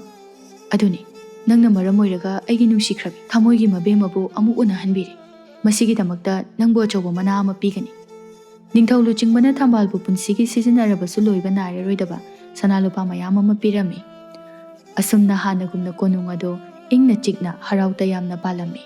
"ꯑꯗꯨꯅꯤ, ꯅꯪꯅ ꯃꯔꯝ ꯑꯣꯏꯔꯒ ꯑꯩꯒꯤ ꯅꯨꯡꯁꯤꯈ꯭ꯔꯕꯤ ꯊꯃꯣꯏꯒꯤ ꯃꯕꯦꯝꯃꯕꯨ ꯑꯃꯨꯛ ꯎꯅꯍꯟꯕꯤꯔꯦ꯫ ꯃꯁꯤꯒꯤꯗꯃꯛꯇ ꯅꯪꯕꯨ ꯑꯆꯧꯕ ꯃꯅꯥ ꯑꯃ ꯄꯤꯒꯅꯤ꯫" ꯅꯤꯡꯊꯧ ꯂꯨꯆꯤꯡꯕꯅ ꯊꯝꯕꯥꯜꯕꯨ ꯄꯨꯟꯁꯤꯒꯤ ꯁꯤꯖꯤꯟꯅꯔꯕꯁꯨ ꯂꯣꯏꯕ ꯅꯥꯏꯔꯔꯣꯏꯗꯕ ꯁꯅꯥ ꯂꯨꯄꯥ ꯃꯌꯥꯝ ꯑꯃ ꯄꯤꯔꯝꯃꯤ꯫ ꯑꯁꯨꯝꯅ ꯍꯥꯟꯅꯒꯨꯝꯅ ꯀꯣꯅꯨꯡ ꯑꯗꯨ ꯏꯪꯅ ꯆꯤꯛꯅ ꯍꯔꯥꯎ ꯇꯌꯥꯝꯅ ꯄꯥꯜꯂꯝꯃꯤ꯫